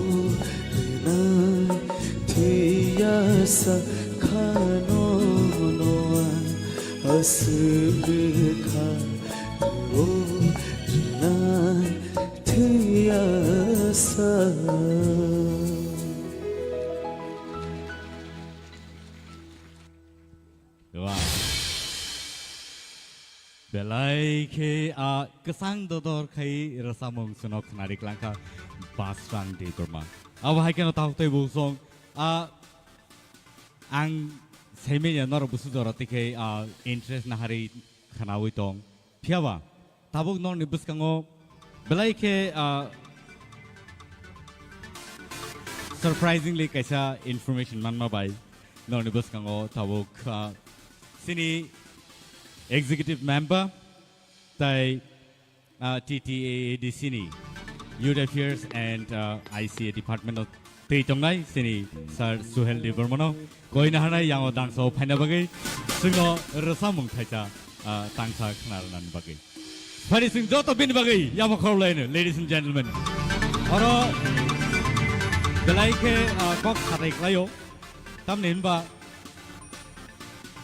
rwna thwiya sa khano no ang aswk rwkha rwo rwna thwiya sa. Wow. Belai khe, ah, kwchang dodor khai rwchapmung chwngno khwnari klangkha Basrang Debbarma. Abo hai kheno tabuk tei buk song, ah, ang saimanya norok busu jora tikhe, ah, interest naharwi khwnawi tong. Phiyaba, tabuk norokni bwskango belai khe, ah, surprisingly kaisa information manma bai norokni bwskango tabuk, ah, chini executive member tai, ah, T T A A D C ni Youth Affairs and, ah, I C A department o twi tongnai chini Sir Suhel Debbarmano koina hanai yango dangso phaina bagwi chwngno rwchapmung thaisa, ah, tangsa khna rwnani bagwi. Phari chwng joto bini bagwi yabo khorlaino, ladies and gentlemen. Oro belai khe, ah, kok satai klaio. Tamni hinba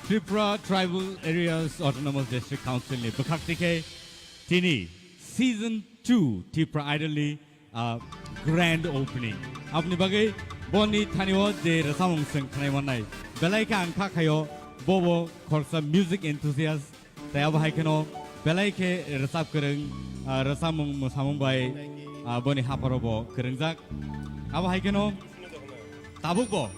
Tripura Tribal Areas Autonomous District Council ni bwkhak tikhe tini season two Tripura Idol ni, ah, grand opening. Aboni bagwi boni thani o je rwchapmung chwng khwnai mannai, belai khe ang kha khaio, bobo khoroksa music enthusiast, tei abo hai kheno belai khe rwchap kwrwng, ah, rwchapmung mwsamung bai, ah, boni hapharo bo kwrwngjak. Abo hai kheno tabuk bo,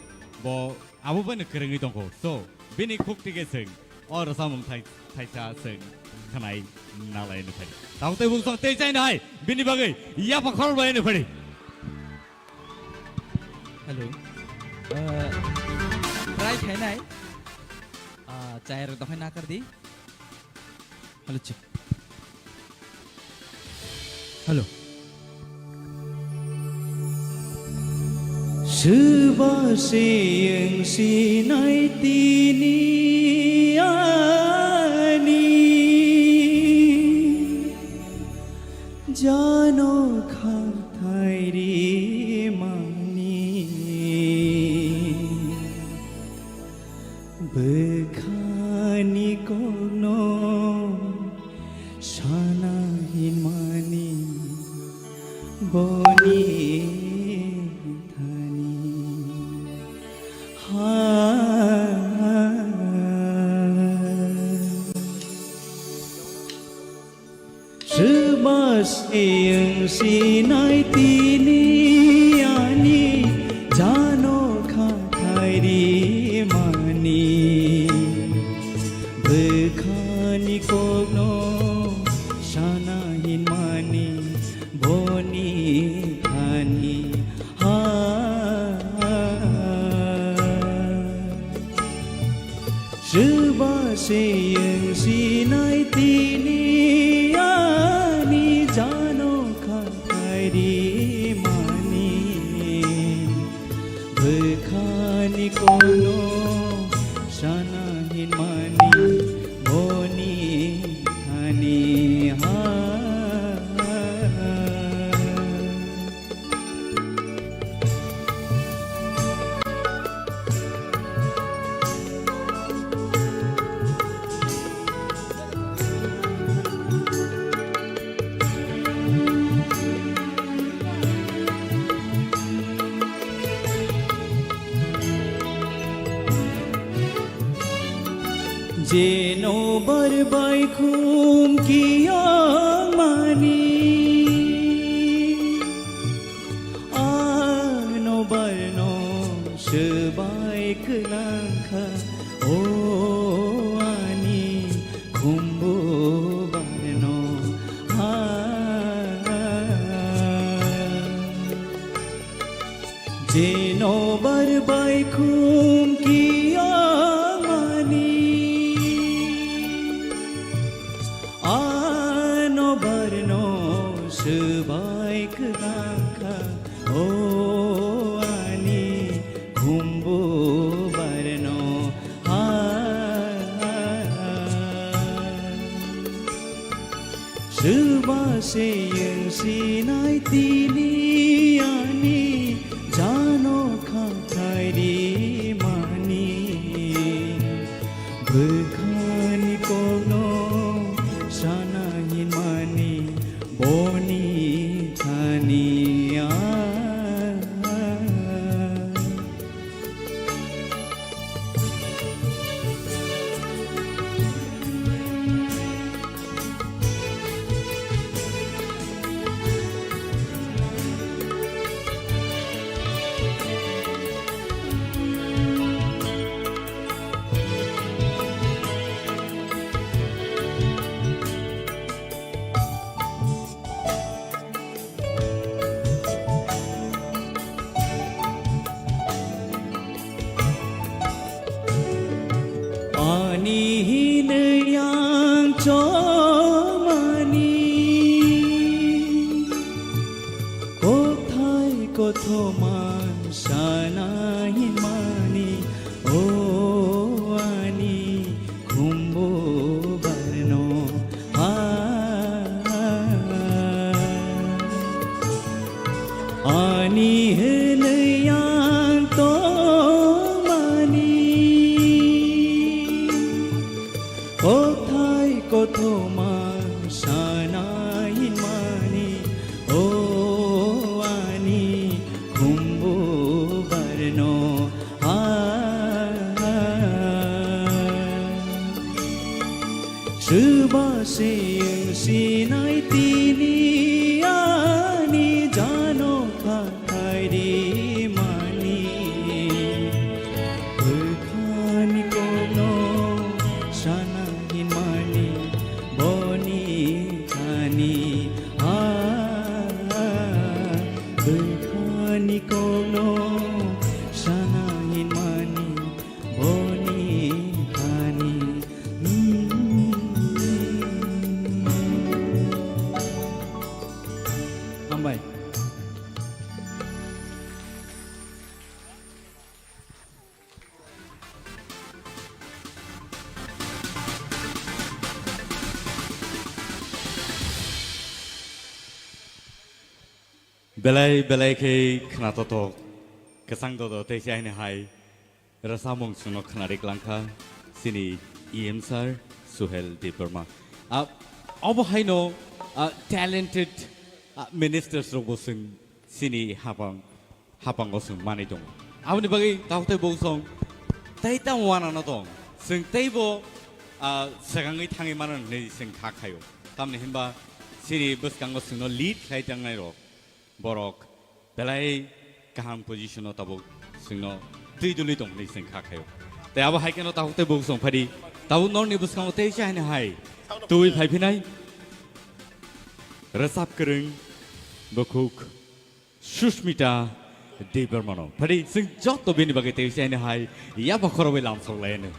bo abo bai no kwrwngwi tongkho. So, bini khuk tike chwng o rwchapmung thai-, thaisa chwng khwnai nalai no phai. Tabuk tei bung song tei chai nai bini bagwi yapha khorbai no phai. Hello. Uh, try khainai. Uh, chai rok dokhai nakar di. Hello, check. Hello. Swba se wng sinai tini ani jano khathai ri mani. Bwkhani kokno sana hinmani boni thani ha. Swba se wng sinai tini ani jano khathai ri mani. Bwkhani kokno sana hinmani boni thani ha. Swba se wng sinai tini ani jano khathai ri mani. Bwkhani kokno sana hinmani boni thani ha. Jeno bar bai khum kiya mani, ano barno swbai kwlangkha, o ani khumbu barno ha. Jeno bar bai khum kiya mani, ano barno swbai kwlangkha, o ani khumbu barno ha. Swba se yang sinai tini ani jano khathai ri mani, bwkhani kokno sana hin mani, boni thani a. Ani hinwi ang chomani, kothai kothoma sana hinmani, o ani khumbu barno ha. Ani hinwi ang tongmani, kothai kothoma sana hinmani, o ani khumbu barno ha. Swba se sinai tini ani jano khathai ri mani, bwkhani kokno sana hinmani, boni thani a. Bwkhani kokno sana hinmani, boni thani. Hambai. Belai belai khe khnatotok, kwchang dodo tei se aini hai rwchapmung chwngno khnari klangkha chini E M sir Suhel Debbarma. Ah, obo haino, ah, talented, ah, ministers rokbo chwng chini hapang, hapango chwng manwi tongo. Aboni bagwi tabuk tei bo song tei tamo wanano tong. Chwng teibo, ah, swkangwi thangwi mano hwnwi chwng kha khaio. Tamni hinba chini bwskango chwngno lead khlai tangnai rok. Borok belai kaham position o tabuk chwngno twi dului tong hwnwi chwng kha khaio. Tei abo hai kheno tabuk tei bo song phadi. Tabuk norni bwskango tei se haino hai twi phai phinai. Rwchap kwrwng bukhuk Sushmita Debbarmano. Phadi chwng joto bini bagwi tei se haino hai yapha khorobwi lamsok lai anw.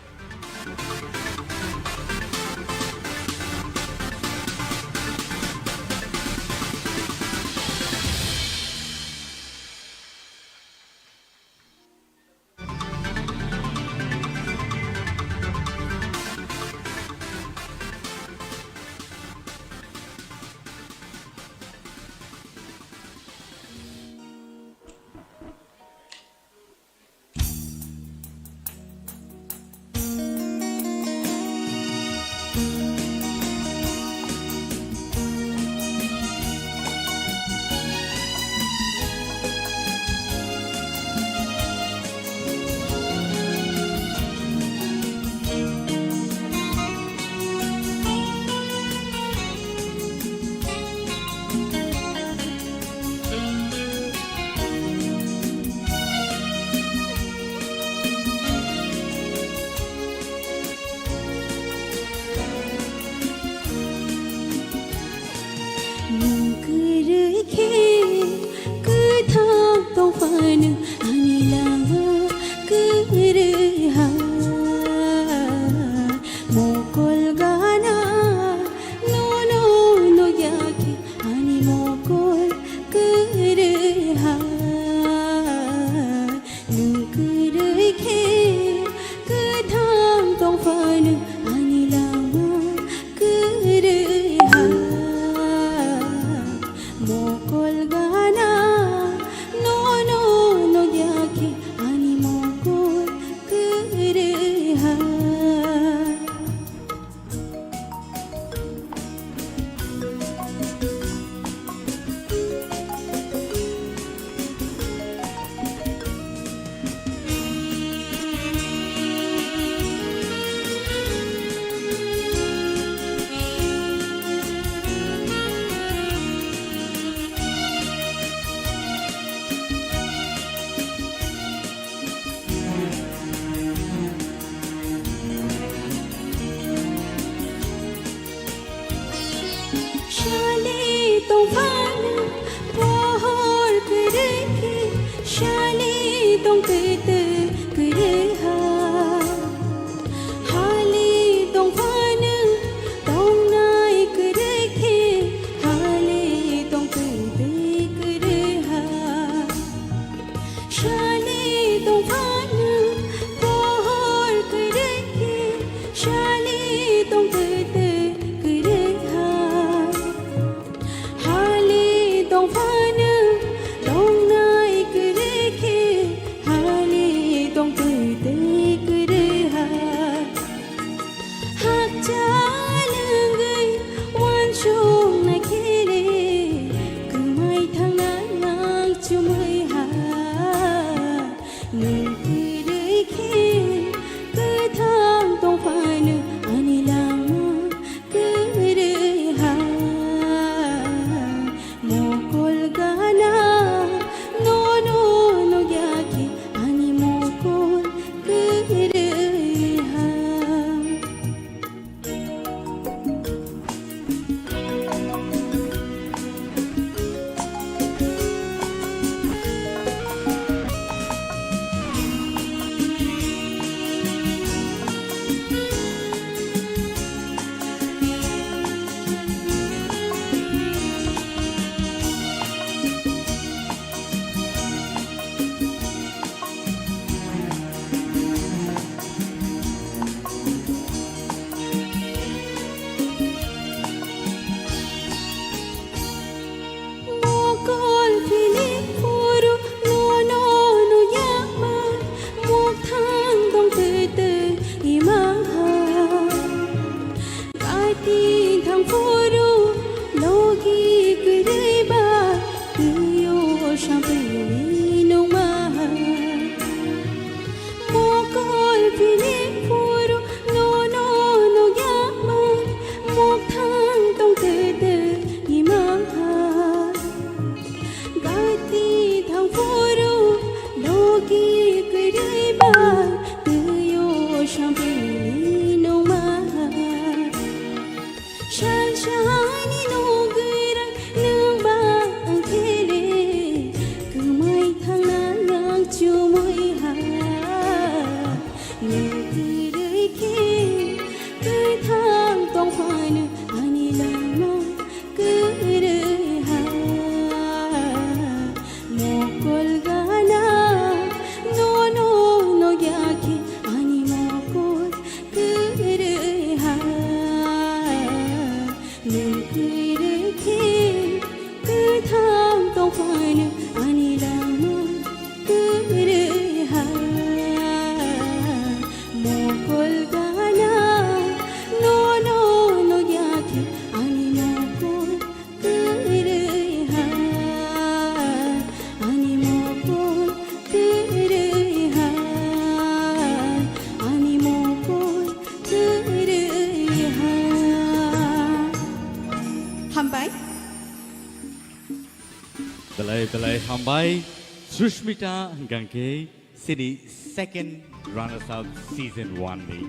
Bai Sushmita hwnkha khe sini second runners up season one ni,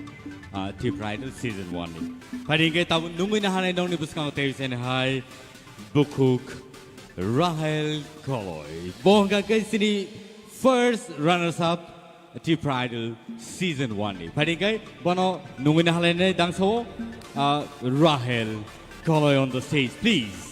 ah, Tipra Idol season one ni. Phai di hwnkhe tabuk nungwi naharnai nokni bwskango tei sini hai bukhuk Rahel Koloi. Bo hwnkha khe sini first runners up Tipra Idol season one ni. Phai di hwnkhe bono nungwi naharlainai dangsao, ah, Rahel Koloi on the stage, please.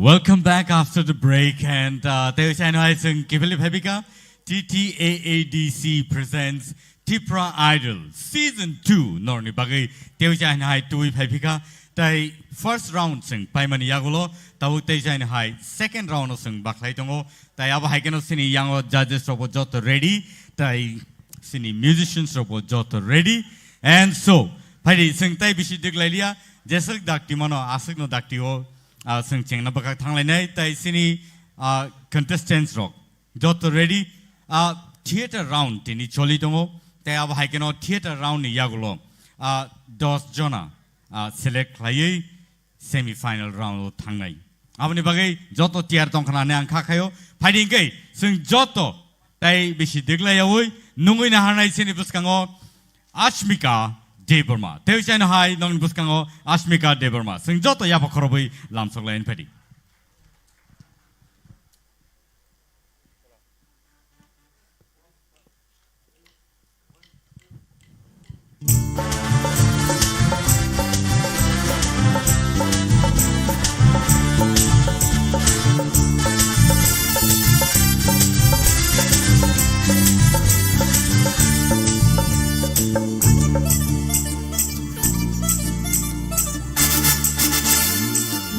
Welcome back after the break, and, uh, tei chai no hai chwng kibili phaibika, T T A A D C presents Tipra Idol Season two norni bagwi tei chai no hai twi phaibika, tei first round chwng paimani yagulo, tabuk tei chai no hai second round o chwng bakhlai tongo, tei abo hai keno sini yango judges rokbo joto ready, tei sini musicians rokbo joto ready, and so, phaidi chwng tei bisi dwklai liya, jeswk dakti mano, aswkno dakti o, ah, chwng chengna bwkhak thanglainai, tei sini, ah, contestants rok joto ready, ah, theater round tini choli tongo, tei abo hai keno theater round ni yagulo, ah, dos jona, ah, select khlaiwi semi final round o thangnai. Aboni bagwi joto tiyar tongkha hwnwi ang kha khaio, phaidi hwnkhe chwng joto tei bisi dwklai yaui nungwi naharnai chini bwskango Ashmika Debbarma. Tei chai no hai nokni bwskango Ashmika Debbarma. Chwng joto yapha khorobwi lamsok lai phaidi.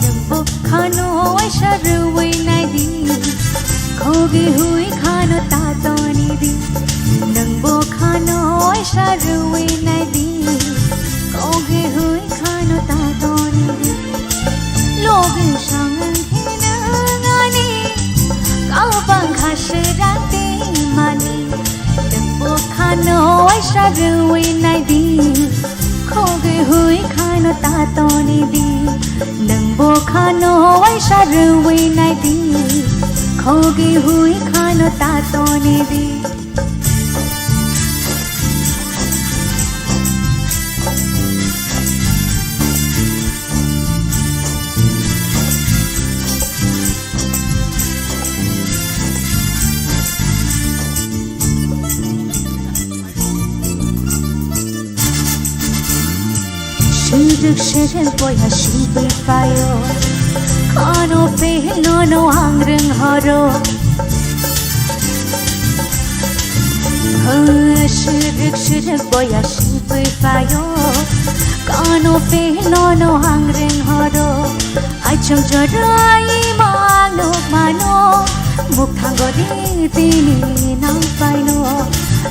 Nwng bwkhano waisa rwui naidi, khogi hui khano tatoni di. Nwng bwkhano waisa rwui naidi, Ogi hui khano ta toni di. Logi sangwng khe nang ani. Kabang kha sera tongmani. Nwng bo khano waisa rwui nai di. Khogi hui khano ta toni di. Nwng bo khano waisa rwui nai di. Khogi hui khano ta toni di. Siruk siruk boya sibui payo. Kono pehno no ang rwng horo. Siruk siruk boya sibui payo. Kono pehno no ang rwng horo. Aichung jorai mano mano. Mukhango di tini nang paino.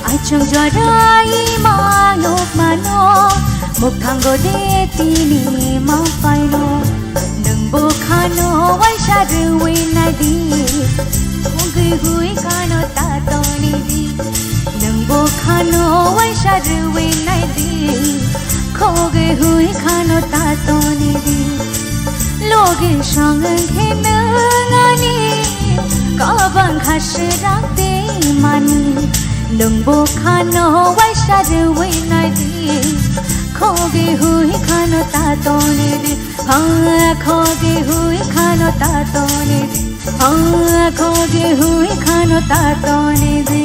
Aichung jorai mano mano. Mukhango di tini ma paino. Nwng bo khano waisa rwui nai di. Ugui hui khano ta toni di. Nwng bo khano waisa rwui nai di. Khogui hui khano ta toni di. Logi sangwng khe nwng ani. Kabang kha sera tongmani. Nwng bo khano waisa rwui nai di. Khogui hui khano ta toni di. Haa, khogi hui khano ta toni di. Haa, khogi hui khano ta toni di.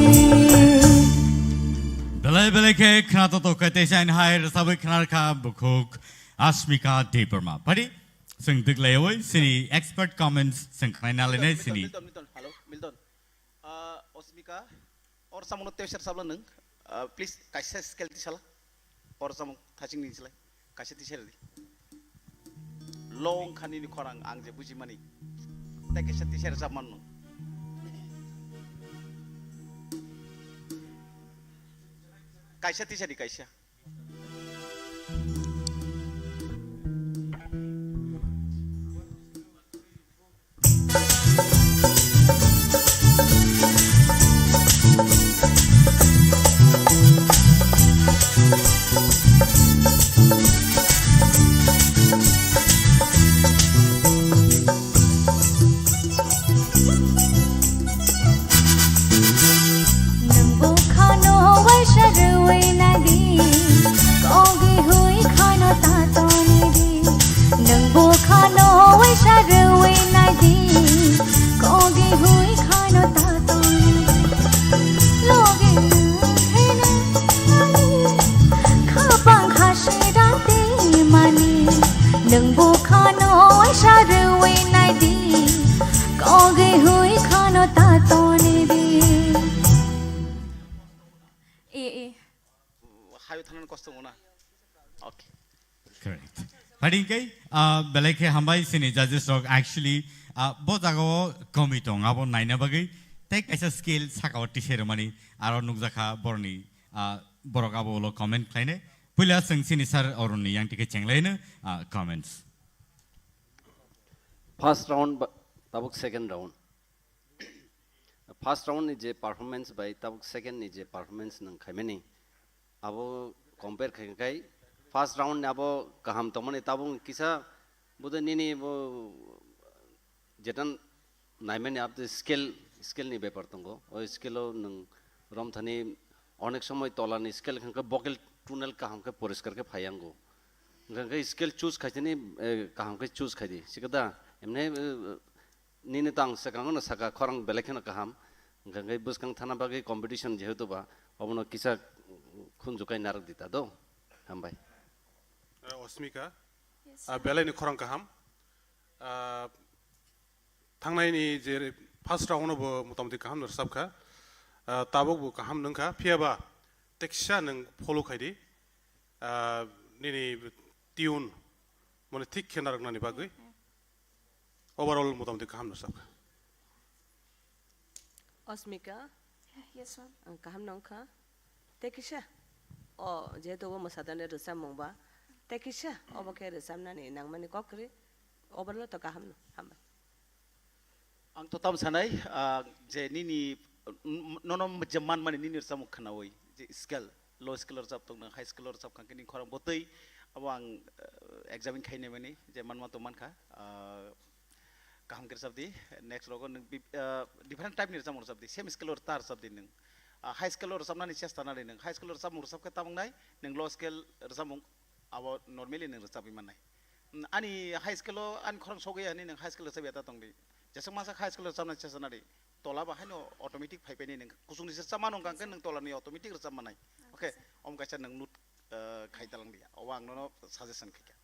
Belai belai khe khna to to khe teisa in hai rwsabwi khna kha bukhuk Asmika Debbarma. Pari, chwng dwklaiwi sini expert comments chwng khnai na lainai sini. Milton, Milton, Milton. Hello, Milton. Ah, Osmika, or samung tei ser sabla nwng, ah, please, kaisa scale tisala. Or samung thaching ni silai, kaisa tisai rwdi. Long khani ni khorang ang je buji mani. Tei kaisa tisai rwjak man nwng. Kaisa tisai di, kaisa. Nwng bo khano waisa rwui nai di, kogi hui khano ta toni di. Nwng bo khano waisa rwui nai di, kogi hui khano ta toni di. Logi nwng khe nwng ani, khapang kha sera tongmani. Nwng bo khano waisa rwui nai di, kogi hui khano ta toni di. E, e. Hayo thangnani kosto wngna. Okay. Correct. Padi hwnkhe, ah, belai khe hambai sini judges rok actually, ah, bo jagao komi tong abo naina bagwi tei kaisa scale sakao tisai rwmani aro nukjakha boroni, ah, borok abo ulo comment khlainai. Puila chwng sini sir Arun ni yang tike chenglaino, ah, comments. First round ba, tabuk second round. First round ni je performance bai tabuk second ni je performance nwng khaimani, abo compare khai khai first round ni abo kaham tongmani, tabuk kisa bude nini bo jetan naimani abo skill, skill ni bepar tongo. O skill o nwng romthani onek somoi tola ni skill hwnkhe vocal tunnel kaham khe poriskar khe phaiyango. Hwnkhe skill choose khaisani, eh, kaham khe choose khaidi. Sikada emne, eh, nini tang swkango no saka khorang belai kheno kaham. Hwnkhe bwskang thana bagwi competition jehetu ba, obono kisa khunjukai narwk di ta do. Hambai. Eh, Osmika, yes, ah, sir. Belai ni khorang kaham. Ah, thangnai ni je first round no bo motamoti kaham no rwchap kha. Ah, tabuk bo kaham nwng kha. Phiya ba teksa nwng follow khai di. Ah, nini tune mane thik khe narwknani bagwi. Overall motamoti kaham no sakha. Osmika? Yes, ma'am. Ang kaham no wngkha. Tei kisa? O, jehetu obo mwsadani rwchapmung ba, Tei kisa obo khe rwchapnani nangmani kok kwrwi, overall to kaham no, hambai. Ang to tam sanai, ah, je nini, n-, n-, nono je manmani nini rwchapmung khwnawi, je scale, low scale rwchap tong nang, high scale rwchap kha khe nini khorang botwi, abo ang, eh, examine khainai mani, je manma to mankha, ah, kaham khe rwchap di, next rogo nwng bi-, ah, different type ni rwchapmung rwchap di, same scale o ta rwchap di nwng. Ah, high scale o rwchapnani chesta nari nwng, high scale o rwchapmung rwchap khe tabuk nai, nwng low scale rwchapmung abo normally nwng rwchapwi mannai. Mm, ani high scale o ani khorang sogwi ani nwng high scale rwchapya ta tongdi. Jeswk masa high scale o rwchapna chesta nari, tola ba haino automatic phai paini nwng kusungni se chama nung kang khe nwng tolani automatic rwchap mannai. Okay, om kaisa nwng note, eh, khai talang di. Obo ang nono suggestion khaikha.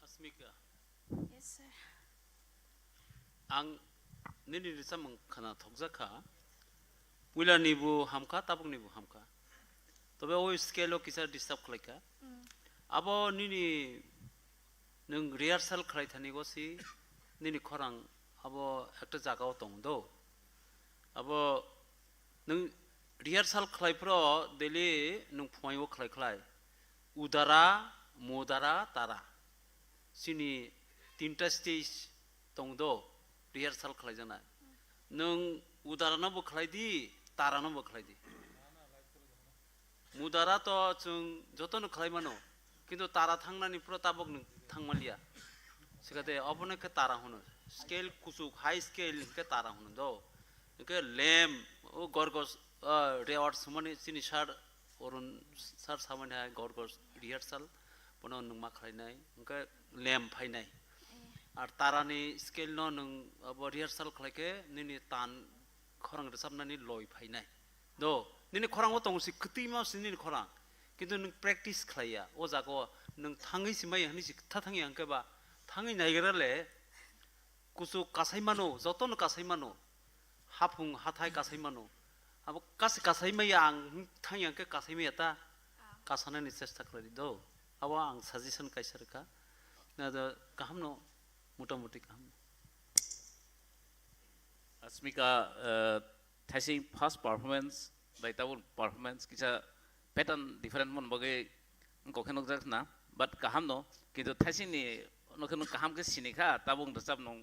Asmika. Yes, sir. Ang nini rwchapmung khwna thokjak kha. Puila nibo hamkha, tabuk nibo hamkha. Tobe o scale o kisa disturb khlaikha. Mm. Abo nini nwng rehearsal khlai thani go si nini khorang abo ekta jaga o tong do. Abo nwng rehearsal khlai phro daily nwng phunai o khlai khlai. Udara, mudara, tara. Chini tinta stage tong do, rehearsal khlai jana. Nwng udara no bo khlai di, tara no bo khlai di. Mudara to chwng joto no khlai mano, kintu tara thangnani phro tabuk nwng thang manliya. Sikate obono khe tara hwno. Scale kuchuk, high scale hwnkhe tara hwno do. Hwnkhe lamp, o gorgos, ah, reward sumani chini sir Orun sir samani hai gor gor rehearsal, bono nwng ma khlainai, hwnkhe lem phainai. Ar tarani scale no nwng abo rehearsal khlaikhe nini tan khorang rwchapnani loi phainai. Do, nini khorango tongo si kwtwima si nini khorang. Kintu nwng practice khlaiya, o jaga o nwng thangwi si maya hwnwi si kwtha thangya hwnkhe ba thangwi naigra le, kuchuk kasai mano, joto no kasai mano, haphung hathai kasai mano. Abo kas-, kasai maya ang thangya hwnkhe kasai maya ta, kasanani chesta khlai di do. Abo ang suggestion kaisa rwkha. Na do kaham no, mota moti kaham no. Asmika, eh, thaising first performance, bai tabuk performance kisa pattern different mon bagwi wngkok khe nukjak na, but kaham no, kintu thaising ni no khe nwng kaham khe sini kha, tabuk rwchap nung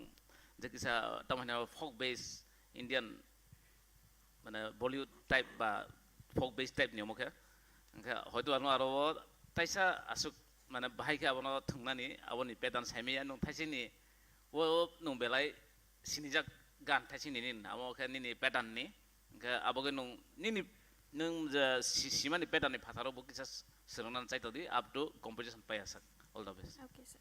je kisa tamo hino folk based Indian mane Bollywood type ba folk based type ni omo khe, hwnkhe hoito ano aro o taisa aswk mane bahai khe abono thwngnani aboni pattern saimaya nwng thaising ni o, o nwng belai sinijak gan thaising nini, amo khe nini pattern ni, hwnkhe abo khe nwng nini, nwng je si-, simani pattern ni phataro bo kisa s-, swrwngna chai todi up to composition paiya sak. All the best. Okay, sir.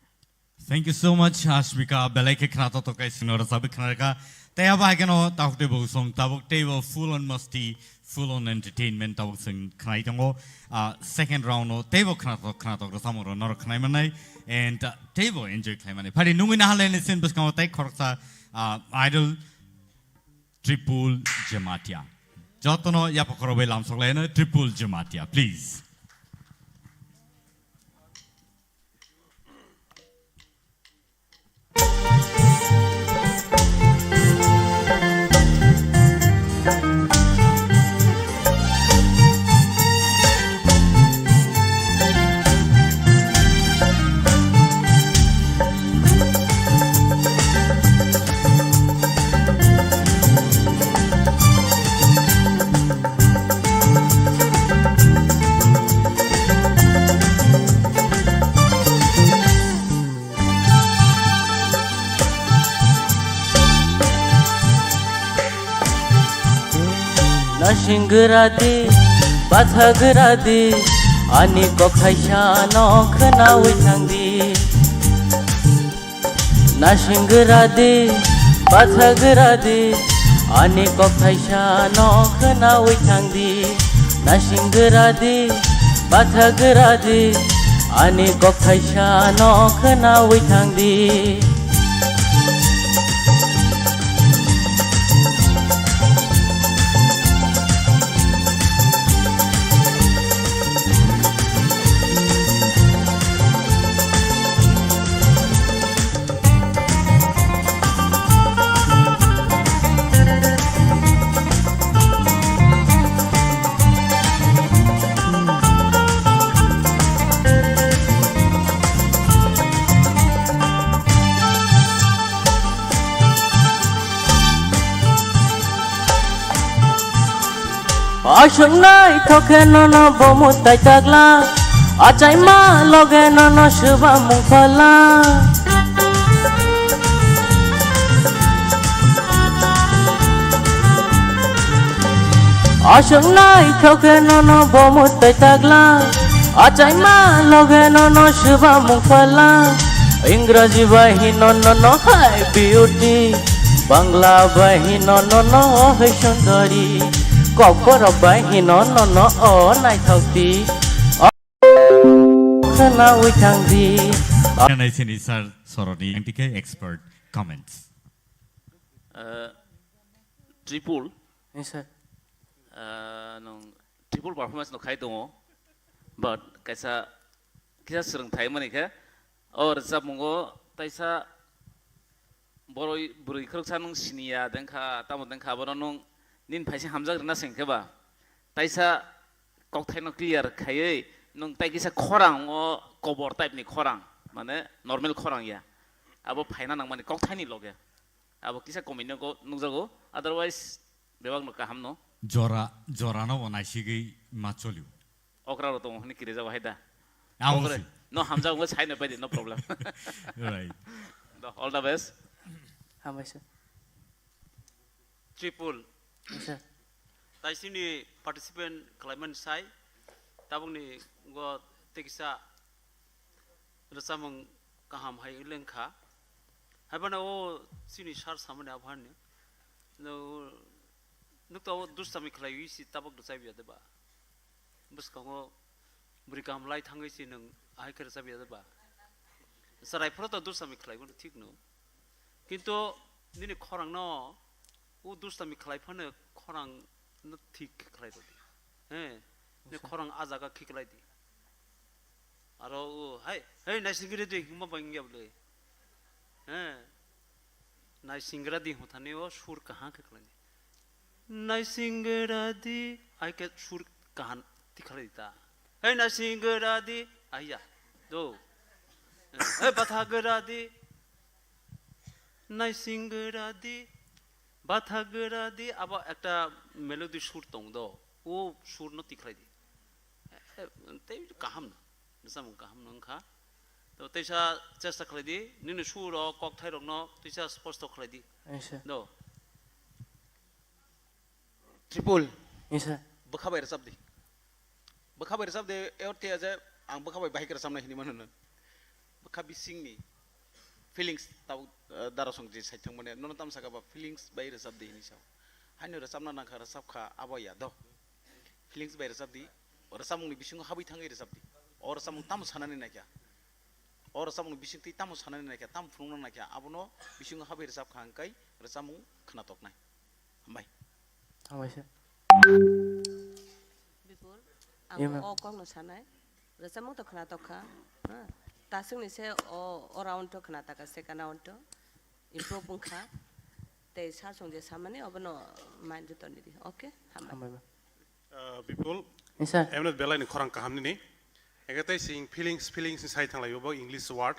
Thank you so much, Ashmika. Belai khe khna to tokai sino rwchapwi khna rwkha. Tei abo hai kheno tabuk tei bo song, tabuk tei bo full on masti, full on entertainment tabuk chwng khnai tongo. Ah, second round o tei bo khna to, khna to rwchapmung rw norok khnai mannai. And, ah, tei bo enjoy khlai mani. Phari nungwi naha le ni sin bwskango tei khoroksa, ah, idol Tripul Jamatia. Jotono yapha khoro bai lamsok lai no Tripul Jamatia, please. Nasing gra di, batha gra di, ani kok thaisa no khwnawi thang di. Nasing gra di, batha gra di, ani kok thaisa no khwnawi thang di. Nasing gra di, batha gra di, ani kok thaisa no khwnawi thang di. Aswk naithok khe nono bo mwtai tagla, achaima loge nono swbamung phala. Aswk naithok khe nono bo mwtai tagla, achaima loge nono swbamung phala. Ingraji bai hino nono hai beauty, Bangla bai hino nono hai sundari, Kokborok bai hino nono o naithok di. O khwnawi thang di. Nai sini sir soroni ang tikhe expert comments. Uh, triple. Yes, sir. Uh, nung triple performance no khai tongo, but kaisa kisa swrwng thai mani khe o rwchapmungo taisa boroi bwrwi khoroksa nung siniya dengkha tamo dengkha abono nung nini phaisa hamjak rwna sengkhe ba taisa kokthaino clear khaiwi nung tai kisa khorang o kobor type ni khorang mane normal khorang ya abo phaina nangmani kokthaini loge abo kisa komino nukjago otherwise bebak no kaham no. Jora, jora no bo naisigwi ma cholio. Okra ro tongo hwnwi kirijak hai da. Amo Okra, si. No hamjak wngwi sai no pai di, no problem. Right. Do, all the best. Hambai sir. Triple. Yes, sir. Tai sini participant khlaimani sai, tabukni go tekisa rwchapmung kaham hai lengkha. Haibano o sini sar samani aphani. No, nukta o dustami khlaiwi si tabuk rwchapya de ba? Bwskango bwrwi kaham lai thangwi si nwng ahai khe rwchapya de ba? Chwrai phano to dustami khlaiwi thik no. Kintu nini khorang no o dustami khlai phano khorang no thik khe khlai rwdi. He, ni Acha. Khorang a jaga khiklai di. Aro o, hai, hei, naisingri di, hima bangya bole. He, naisingra di, hotani o sur kaha khiklai di. Naisingra di, ai ke sur kahan tikhalai di ta. Hei, naisingra di, ai ya, do. Hei, bathagra di, naisingra di, bathagra di, abo ekta melody sur tong do. O sur no tikhalai di. Eh, tei kaham no. Bwsamo kaham no wngkha. To teisa chesta khlai di, nini sur rok, kokthai rok no teisa sposto khlai di. Yes, sir. Do. Triple. Yes, sir. Bwkha bai rwchap di. Bwkha bai rwchap di, e orthe je ang bwkha bai bahai kwrwchapnai hinwi mano no. Bwkha bisingni feelings tabuk, eh, darasong je saithang mane, nono tam saka ba feelings bai rwchap di hinwi sao. Haino rwchapna nangkha, rwchap kha, abo ya do. Feelings bai rwchap di, rwchapmungni bisingo habwi thangwi rwchap di. O rwchapmung tamo sanani naikha? O rwchapmungni bisingtwi tamo sanani naikha, tamo phunukna naikha? Abono bisingo habwi rwchap kha hwnkhai rwchapmung khwnatoknai. Hambai. Hambai sir. Bipul, ang Ye, ma'am. O kokno sanai. Rwchapmung to khwnatok kha. Ha? Taswkni se o, o round to khwnatak kha, second round to. Improve wngkha. Tei sir song je samani obono mind to toni di. Okay? Hambai. Hambai, ma'am. Uh, Bipul, Yes, sir. Emnet belai ni khorang kaham nini. Eke tei sing feelings, feelings ni sai thang lai bo English word.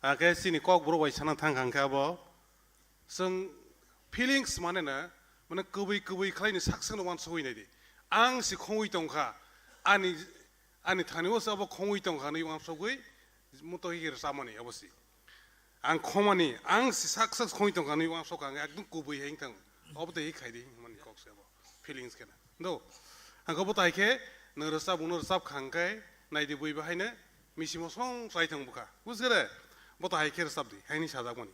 Ake sini kok bro bai sana thang kha hwnkhe abo. Chwng feelings mane na, mane kwbwi kwbwi khlai ni sak sak no uansugwi nai di. Ang si khongwi tong kha, ani, ani thani o se abo khongwi tong kha nwi uansugwi muto hi rwchapmani abo si. Ang khomani, ang si sak sak khoi tongkha nwi uansuk ang ekdom kubui hai wngthang. Obo tei khai di hwnmani kok se bo. Feelings kena. Do. Ang bo tai khe nang rwchap, uno rwchap khang khe nai di bui bahai ne misi mo song sai thang bukha. Bujhe re? Bo tai khe rwchap di, haini sajak mani.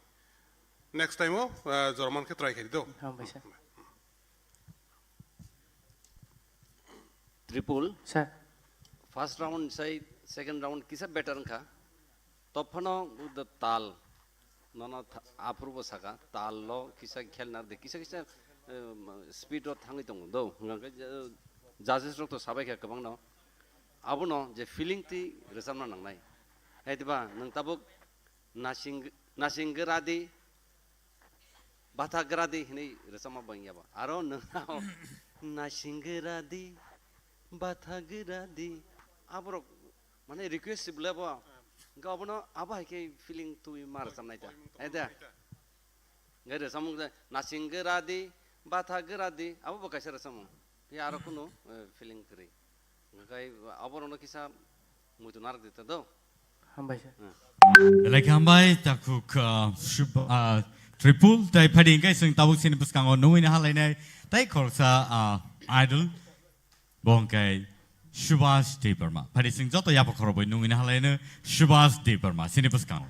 Next time o, ah, jorman khe try khai di do. Hambai sir. Triple. Sir. First round sai second round kisa better wngkha. Tophano the tal. Nono tha-, aphuru bo saka, tal lo kisa khel nar de, kisa kisa, eh, speed o thangwi tongo do. Hwnkha khe, eh, judges rok to sabai kha kwbangno. Abono je feeling twi rwchapna nangnai. Hai diba, nwng tabuk nasing, nasing gra di, Bathagradi hinwi rwchapma bangya bo. Aro nwng nasinggradi, bathagradi. Aborok mane request sibole bo. Hwnkhe obono abo hai khe feeling twi ma rwchapnai ta. Hai da? Hwnkhe rwchapmung khe nasinggradi, bathagradi, abo bo kaisa rwchapmung. Phiya aro kunu, eh, feeling kwrwi. Hwnkhe aborokno kisa muitu narwk di ta do. Hambai sir. Hmm. Belai khe hambai, takhuk, ah, Shub-, ah, Tripul, tei phaidi hwnkhe chwng tabuk chini bwskango nungwi naha lainai, tei khoroksa, ah, idol, bo hwnkhe Subhas Debbarma. Phaidi chwng joto yapha khorokbai nungwi naha laino Subhas Debbarma chini bwskango.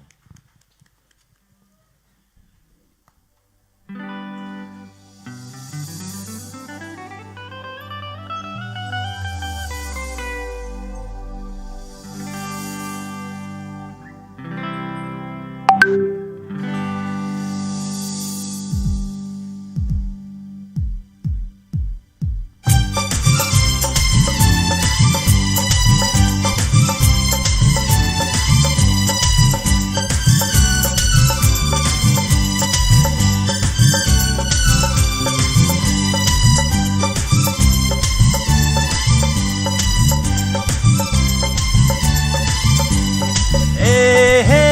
Eh, he,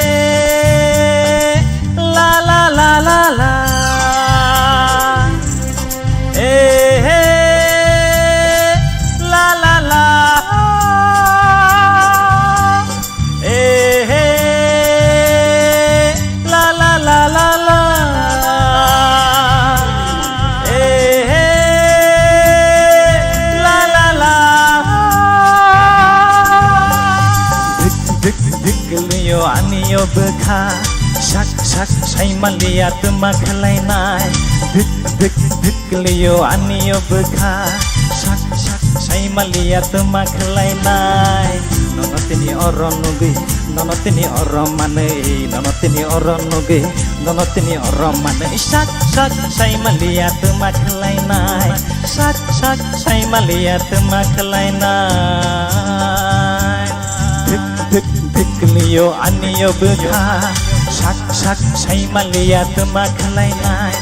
la, la, la, la, la. Eh, he, la, la, la. Eh, he, la, la, la, la, la. Eh, he, la, la, la. Dik, dik, dik, liyo, ani yo bwkha. Sak, sak, sai maliya, tuma khlainai. Dik, dik, dik, liyo, ani yo bwkha. Sak, sak, sai maliya, tuma khlainai. Nono tini oro nugwi, nono tini oro manwi, nono tini oro nugwi, nono tini oro manwi. Sak, sak, sai maliya, tuma khlainai. Sak, sak, sai maliya, tuma khlainai. Thik, thik, thik liyo, ani yo bwkha. Sak, sak, sai maliya, tuma khlainai.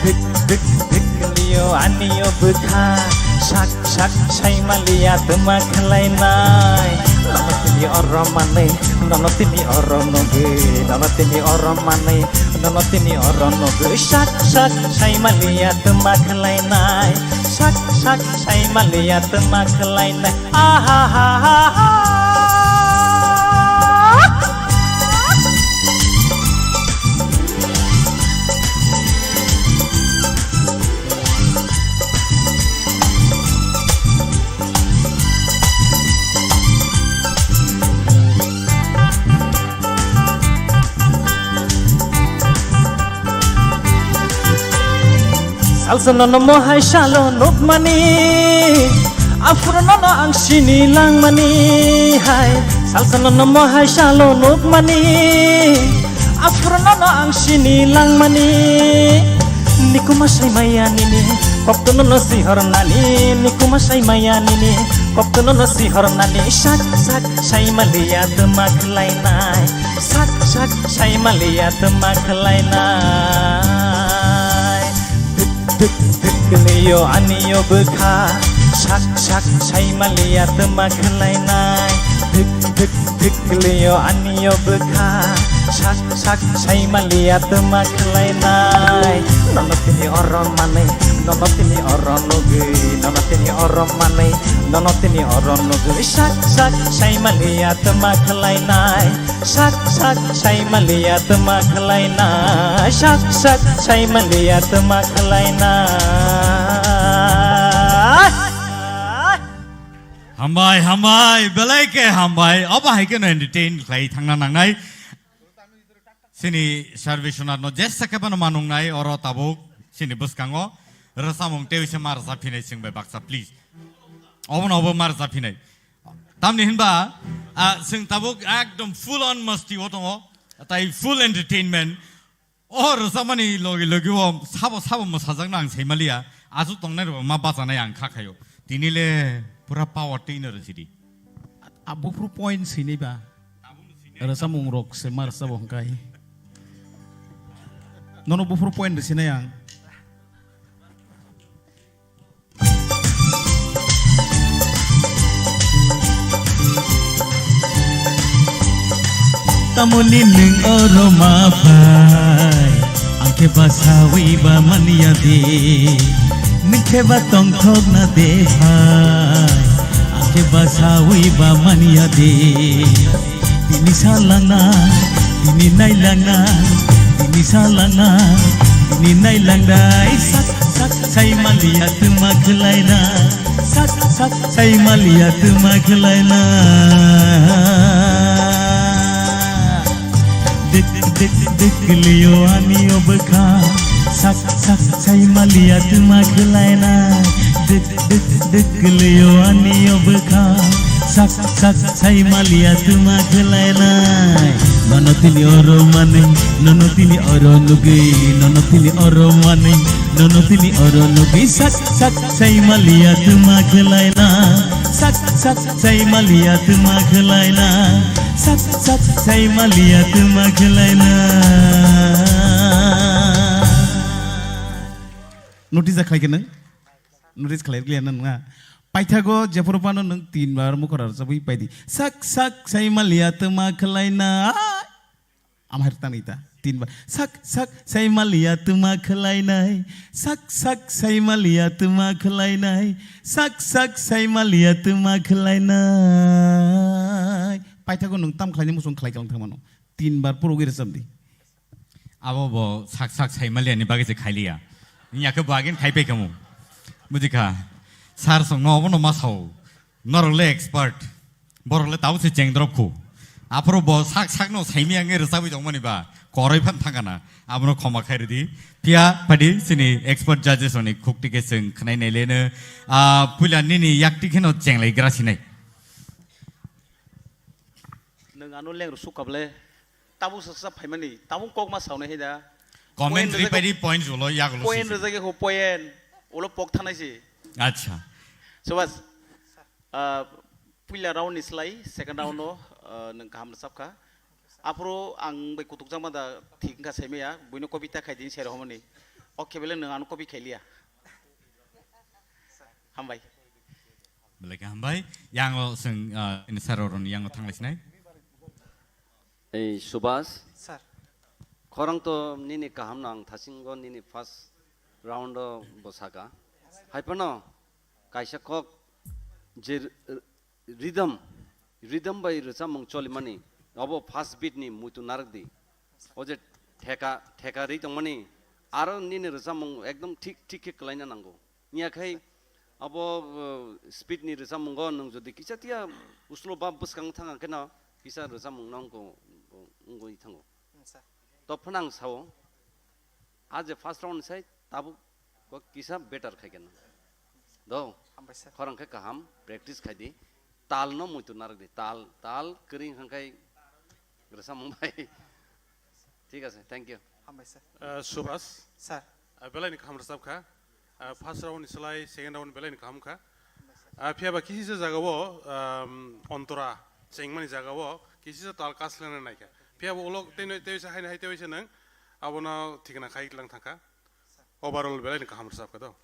Thik, thik, thik liyo, ani yo bwkha. Sak, sak, sai maliya, tuma khlainai. Nono tini oro manwi, nono tini oro nugwi, nono tini oro manwi, nono tini oro nugwi. Sak, sak, sai maliya, tuma khlainai. Sak, sak, sai maliya, tuma khlainai. Ahahaha. Salsa nono mohai salo nukmani, aphuru nono ang sini langmani hai. Salsa nono mohai salo nukmani, aphuru nono ang sini langmani. Nikuma sai maya nini, kokto nono sihor nani. Nikuma sai maya nini, kokto nono sihor nani. Sak, sak, sai maliya, tuma khlainai. Sak, sak, sai maliya, tuma khlainai. Dik, dik, dik, liyo, ani yo bwkha. Sak, sak, sai maliya, tuma khlainai. Dik, dik, dik, liyo, ani yo bwkha. Sak, sak, sai maliya, tuma khlainai. Nono tini oro manwi, nono tini oro nugwi, nono tini oro manwi, nono tini oro nugwi. Sak, sak, sai maliya, tuma khlainai. Sak, sak, sai maliya, tuma khlainai. Sak, sak, sai maliya, tuma khlainai. Hambai, hambai, belai khe hambai. Obo hai kheno entertain khlai thangna nangnai. Chini Sarveshwanath no jesa khe phano manungnai oro tabuk chini bwskango. Rwchapmung tei se ma rwchap phinai chwng bai baksa, please. Obono obo ma rwchap phinai. Tamni hinba, ah, chwng tabuk ekdom full on masti o tongo. Tai full entertainment. O rwchapmani logi logi o sabo sabo mwsajakno ang saimaliya. Aswk tongnai rok ma bachanai ang kha khaio. Tini le pura power twi no rwchidi. A buphuru point sini ba. Rwchapmung rok se ma rwchabo hwnkhe. Nono buphuru point rwsinai ang. Tamoni nwng oro ma phai, ang khe basawi ba manya de. Nini khe ba tongthok na de hai, ang khe ba sawi ba manya de. Tini salangna, tini nailangna, tini salangna, tini nailangna. Sak sak sai maliya tuma khwlaina, sak sak sai maliya tuma khwlaina. Dik dik dik liyo ani obkha, sak sak sai maliya tuma khwlaina. Dik dik dik liyo ani obkha, sak sak sai maliya tuma khwlaina. Nono tini oro mani, nono tini oro nugi, nono tini oro mani, nono tini oro nugi, sak sak sai maliya tuma khwlaina. Sak sak sai maliya tuma khwlaina. Sak sak sai maliya tuma khwlaina. Notice khlai khe nang? Notice khlai khe nang na? Paithago jephuru phano nang tin bar mukhora rwchabwi paidi. Sak sak sai maliya tuma khwlaina. Amhai rwtangni ta tin bar. Sak sak sai maliya tuma khwlainai. Sak sak sai maliya tuma khwlainai. Sak sak sai maliya tuma khwlainai. Paithago nwng tam khlaini muchung khlai kalang thangmano. Tin bar puro gwi rwchabdi. Abo bo sak sak sai maliya ni bagwi se khailiya. Nya khe bo agin khai pai khamu. Bujikha. Sir song no obo no ma sao. Norok le expert. Borok le tau se cheng drop khu. Aphuru bo sak sak no saimi ang rwchabwi tongmani ba. Koroi phan thangana. Abono khoma khai ridi. Phiya phadi sini expert judges oni khukti ke seng khnai nai leno. Ah, puila nini yakti kheno chenglai gra sinai. Nwng ano leng rwsuk kable. Tabuk sa sa phaimani. Tabuk kok ma saunai hai da. Comment Point rwjak- ripai ri point ulo yak ulo Point sisi. Rwjak ho point. Ulo pok thanai si. Acha. Subhas. Ah, puila round ni slai, second round no, ah, nwng kaham rwchapkha. Aphuru ang bai kutukjakma da thik wngkha saimaya, buino copy ta khaidi se rohormani. O khe belai nwng ano copy khailiya. Hambai. Belai khe hambai. Yang o swng, ah, ini sir roni yang o thanglai sinai. Ei, Subhas. Sir. Khorang to nini kaham no ang thasingo nini first round o bo saka. Hai phano kaisa kok je r-, r-, rhythm, rhythm bai rwchapmung cholimani, obo first beat ni muitu narwk di. O je theka, theka ri tongmani, aro nini rwchapmung ekdom thik, thik khe kwlaina nango. Wngya khai abo, uh, speed ni rwchapmungo nwng jodi kisa tiya uslo ba bwskang thang khe no kisa rwchapmung no wngwi thango. Hmm, sir. To phano ang sao, a je first round sai tabuk bo kisa better khai khe no. Do, hambai sir. Khorang khe kaham practice khai di. Tal no muitu narwk di. Tal, tal kwrwi hwn khai rwchapmung bai. Thik ase, thank you. Hambai sir. Uh, Subhas. Sir. Uh, belai ni kaham rwchap kha. Uh, first round ni slai second round belai ni kaham kha. Uh, phiya ba kisi se jaga o, um, ontora chengmani jaga o kisi se tal kaslena nai kha. Phiya ba ulo tei, tei se hai hai tei se nang abono thikna khai lang thang kha. Overall belai ni kaham rwchap kha do.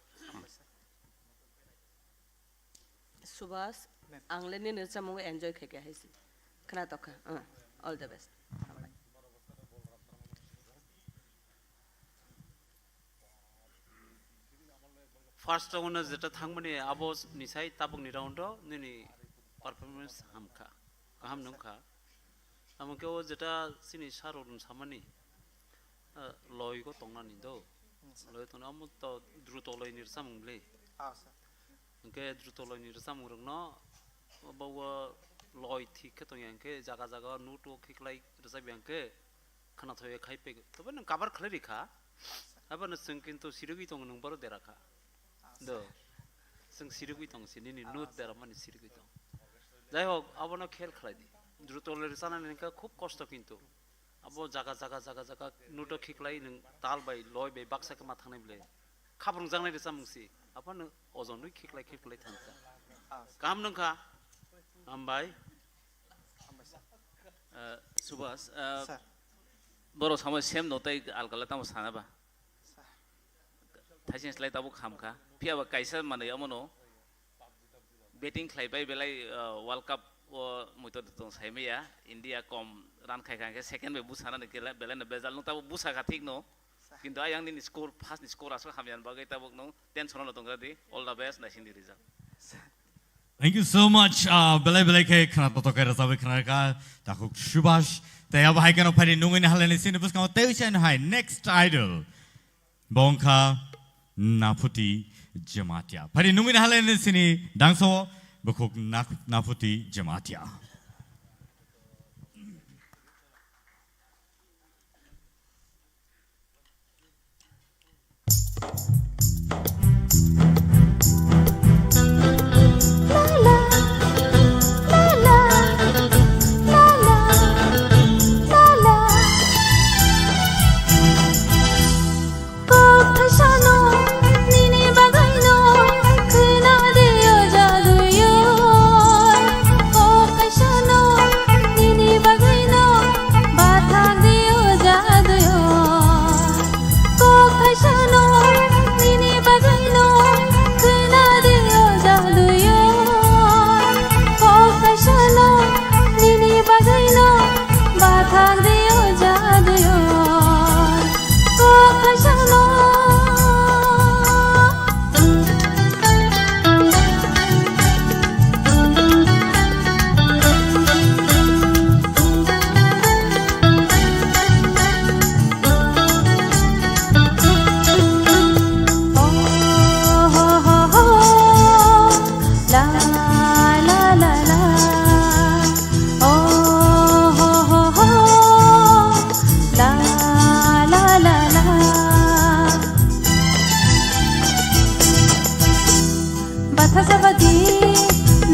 Subhas, ang le nini rwchapmung enjoy khai khe hai si. Khna tok kha. Uh, all the best. First round o jeta thangmani abo ni sai tabuk ni round o nini performance ham kha. Kaham nung kha. Amo khe o jeta chini sir rok samani, ah, loi go tongnani do. Hmm, sir. Loi tongna amo to druto loi ni rwchapmung bwle. Ah, sir. Hwnkhe druto loi ni rwchapmung rok no bo o loi thik khe tongya hwnkhe jaga jaga note o khiklai rwchapya hwnkhe khwnathok ya khai pego. Tobo nwng cover khlai rikha. Abono chwng kintu sirigwi tongo nwng boro dera kha. Do. Chwng sirigwi tong si, nini note deramani sirigwi tong. Jai hok, abono khel khlai di. Druto le rwchanani hwnkhe khub kosto kintu. Abo jaga, jaga, jaga, jaga note o khiklai nwng tal bai, loi bai baksa khe ma thangnai bwle. Khaprwngjaknai rwchapmung si. Abono ojonwi khiklai, khiklai thangsa. Kaham nung kha? Hambai. Eh, Subhas, eh, sir. Borok samo same no tei alkala tamo sana ba? Sir. Thaising slai tabuk ham kha. Phiya ba kaisa manwi omono betting khlai bai belai, eh, World Cup o muitor tong sai maya. India kom run khai kha hwnkhe second bai busanani kela belai no bejal nung tabuk busa kha thik no. Sir. Kintu ayang nini score, first ni score aswk hamya bagwi tabuk nwng tension no tongja di. All the best, naising di result. Thank you so much. Ah, belai belai khe khna totok khe rwchapwi khna kha takhuk Subhash. Tei abo hai kheno phaidi nungwi ni haleni sini bwskango tei usain hai next idol. Bo wngkha Naphuti Jamatia. Phaidi nungwi ni haleni sini dangso bukhuk Nak-, Naphuti Jamatia. Batha jabadi,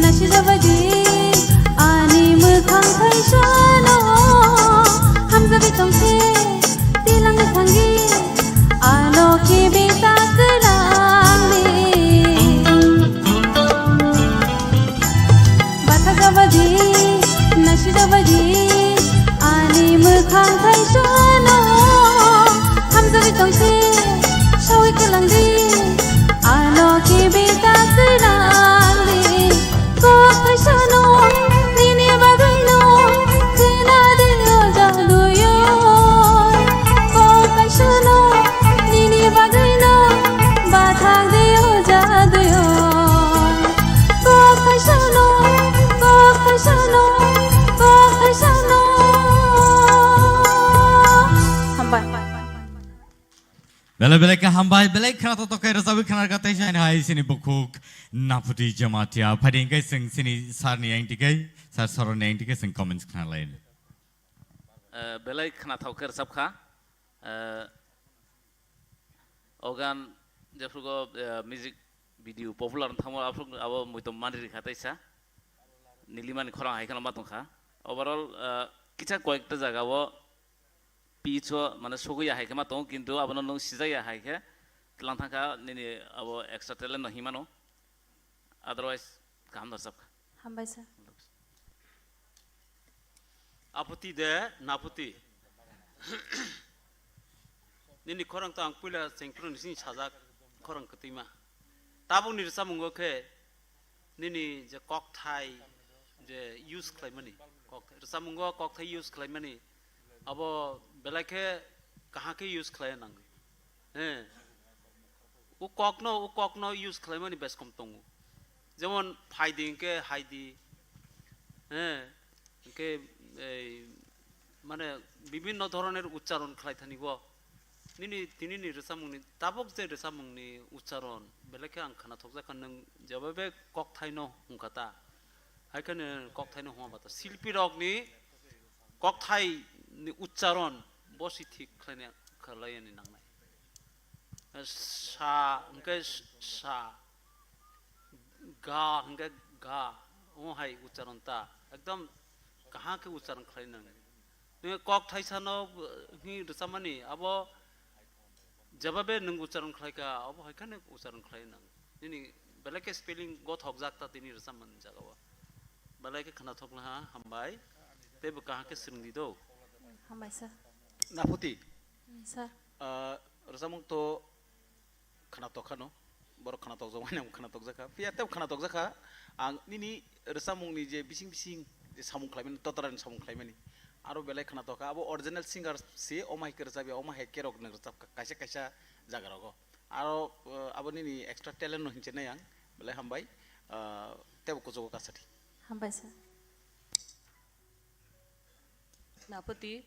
nasi jabadi, ani mwkhang thaisano hamjagwi tongse, tilang thangwi ano kibita kwlangni. Batha jabadi, nasi jabadi, ani mwkhang thaisano hamjagwi tongse, sawi kwlangdi. Ano kibita kwlangdi, kok thaisano nini bagwino khwnadi o jaduyo. Kok thaisano nini bagwino bathakdi o jaduyo. Kok thaisano, kok thaisano, kok thaisano. Hambai. Belai belai khe hambai, belai khna totok khe rwchapwi khna rwkha tei saini hai sini bukhuk Naphuti Jamatia. Phaidi hwnkhe chwng sini sir ni yang tikhe, sir Soron ni yang tikhe chwng comments khna lai. Eh, belai khna thok khe rwchap kha. Eh, o gan jephrugo, eh, music video popular wng thangmo aphuru abo muitom mani rikha teisa. Nilimani khorang hai kheno ma tongkha. Overall, eh, kisa koyekta jaga o pitch o mane sogwi ya hai khe ma tongo, kintu abono nwng sijak ya hai khe tlang thang kha nini abo extra talent no hinmano. Otherwise, kaham no rwchap kha. Hambai sir. Aphuti de, naphuti. Nini khorang to ang puila chengphru ni sini sajak khorang kwtwima. Tabuk ni rwchapmungo khe nini je kokthai je use khlaimani, kokthai, rwchapmungo kokthai use khlaimani, abo belai khe kaham khe use khlai nang. He. O kokno, o kokno use khlaimani beskom tongo. Jemon phaidi hwnkhe haidi. He. Hwnkhe ei mane bibhinno dhoroner uchcharon khlai thani bo. Nini, tinini rwchapmungni, tabuk je rwchapmungni uchcharon, belai khe ang khwnathokjakha nwng jebabe kokthaino hwnkha ta. Hai kheno kokthaino hwnba ta. Silpirokni kokthaini uchcharon bo si thik khlaina, khlaiyani nangnai. Sa hwnkhe sa, ga hwnkhe ga, omo hai uchcharon ta. Ekdom kaham khe uchcharon khlai nang. Nini kok thaisano, eh, hi rwchapmani, abo jebabe nwng ucharon khlai kha, abo hai kheno ucharon khlai nang. Nini belai khe spelling gothokjak ta tini rwchapmani jaga o. Belai khe khwnathok laha, hambai. Teibo kaham khe swrwngdi do. Hambai sir. Naphuti. Sir. Ah, rwchapmung to khwnatok khano, borok khwnatok jokmani ang khwnatok jakha, phiya tei khwnatok jakha, ang nini rwchapmungni je bising bising je samung khlaimani, totarani samung khlaimani, Aro belai khwnathok kha, abo original singer si, omo hai khe rwchapya, omo hai khe rok nang rwchap kha, kaisa kaisa jaga rogo. Aro, uh, abo nini extra talent no hinwi nai ang, belai hambai, uh, tebo kuchugo kasathi. Hambai sir. Napoti,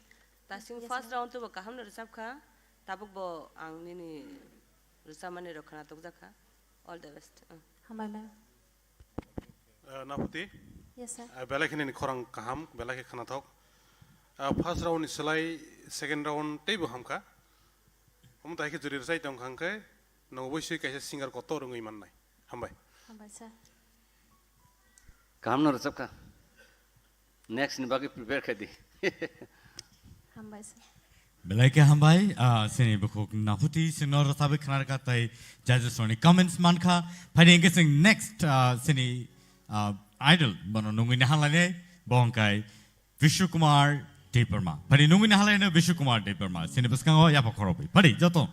tasing Yes, first sir. round to bo kaham no rwchap kha, tabuk bo ang nini rwchapmani rok khwnathok jak kha. All the best. Uh. Hambai ma'am. Uh, Napoti? Yes, sir. Uh, belai khe nini khorang kaham, belai khe khwnathok. Uh, first round ni slai second round teibo hamkha. Omo tai khe juri rwchai tong kha hwnkhe, nwng oboisoi kaisa singer kotor wngwi mannai. Hambai. Hambai, sir. Kaham no rwchap kha. Next ni bagwi prepare khai di. Hambai sir. Belai khe hambai, ah, sini bukhuk Napoti singno rwchapwi khwna rwkha tei judges rokni comments mankha. Phaidi hwnkhe chwng next, ah, sini, ah, idol bono nungwi naharlainai bo hwnkhe Vishu Kumar Debbarma. Phaidi nungwi naharlainai Vishu Kumar Debbarma. Sini bwskango yapha khorokwi. Phaidi joto.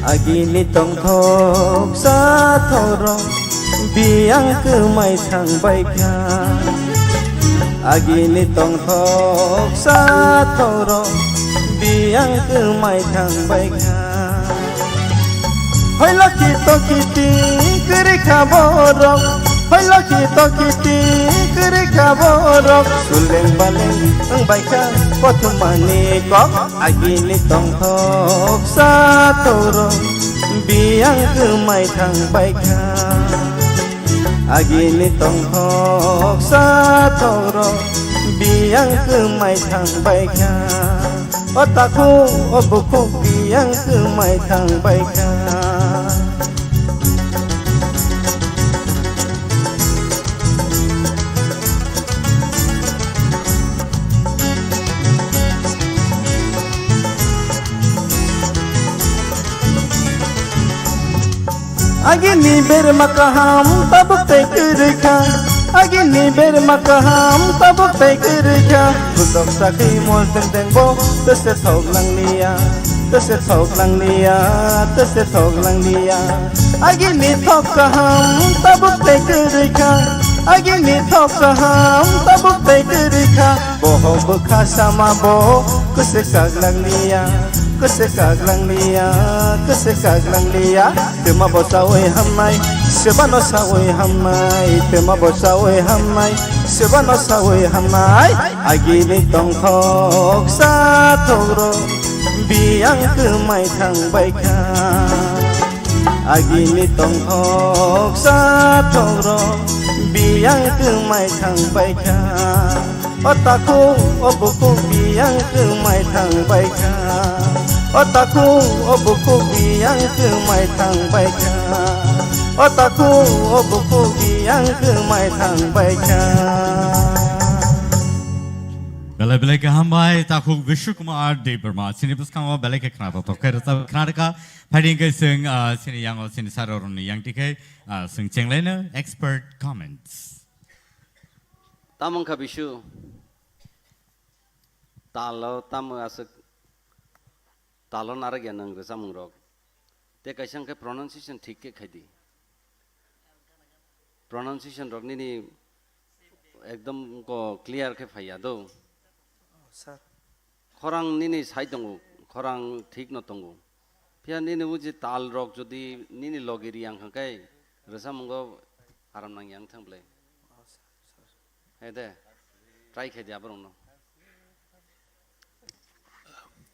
Agini tongthok sathoro biyang kwmai thangbai kha. Agini tongthok sathoro biyang kwmai thangbai kha. Hoi lokhi tokhi ti kwrwi kha borok, hoi lokhi tokhi ti kwrwi kha borok. Suleng baleng wngbai kha kothomani kok. Agini tongthok sathoro biyang kwmai thangbai kha. Agini tongthok sathoro biyang kwmai thangbai kha. O takhuk o bukhuk biyang kwmai thangbai kha. Agini berma kaham tabuk tei kwrwi kha. Agini berma kaham tabuk tei kwrwi kha. Budok sakhi mol teng teng bo tese thok nang liya, tese thok nang liya, tese thok nang liya. Agini thok kaham tabuk tei kwrwi kha. Agini thok kaham tabuk tei kwrwi kha. Boho bwkha sama bo kwswk kaglang liya, kwswk kaglang liya, kwswk kaglang liya. Twma bo sawi hamnai, sebano sawi hamnai, twma bo sawi hamnai, sebano sawi hamnai. Agini tongthok sathok ro biyang kwmai thangbai kha. Agini tongthok sathok ro biyang kwmai thangbai kha. O takhuk o bukhuk biyang kwmai thangbai kha. O takhuk o bukhuk biyang kwmai thangbai kha. O takhuk o bukhuk biyang kwmai thangbai kha. Belai belai khe hambai takhuk Vishnu Kumar Debbarma. Chini bwskango belai khe khwnathok khe rwchap khwna rwkha. Phaidi hwnkhe chwng, ah, chini yango chini sir rokni yang tikhe, ah, chwng chenglaino expert comments. Tamo wngkha Bishu? Talo tamo aswk, talo narwkya nwng rwchapmung rok. Tei kaisa wngkhe pronunciation thik khe khaidi. Pronunciation rok nini ekdom ko clear khe phaiya do. Sir. Khorang nini sai tongo, khorang thik no tongo. Phiya nini uji tal rok jodi nini logi riyang kha khe rwchapmungo aram nang yang thang bwle. Hai de, try khai di aborok no.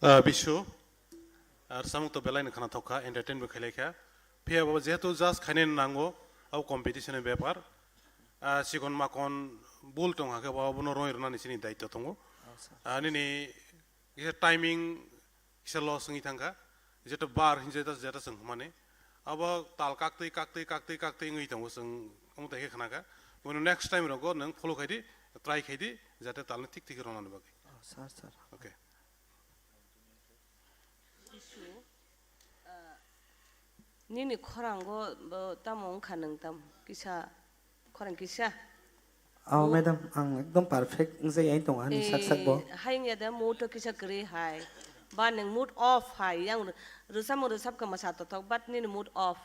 Ah, Bishu, ar samung to belai no khwnathok kha, entertain bo khailai kha. Phiya bo jehetu just khainani nango, abo competition ni bepar. Ah, sikon makon bul tong hakhe bo abono roi rwnani chini daityo tongo. Ah, nini kisa timing kisa loss wngwi thangkha. Jeta bar hinjeta jeta chwng hwnmani. Abo tal kaktwi, kaktwi, kaktwi, kaktwi wngwi tongo chwng omo tai khe khnakha. Bono next time rogo nwng follow khaidi, try khaidi, jate talni thik thik rwnani bagwi. Oh, sir, sir. Okay. Bishu, Nini khorango bo tamo wngkha nwng tam kisa, khorang kisa? Oh, Mo- madam, ang ekdom perfect wngjakya tongo ani sak sak bo. Eh, hai wngya de, mood to kisa kwrwi hai. Ba nwng mood off hai, yang ru-, rwchapmung rwchapkha mwsa tothok, but nini mood off.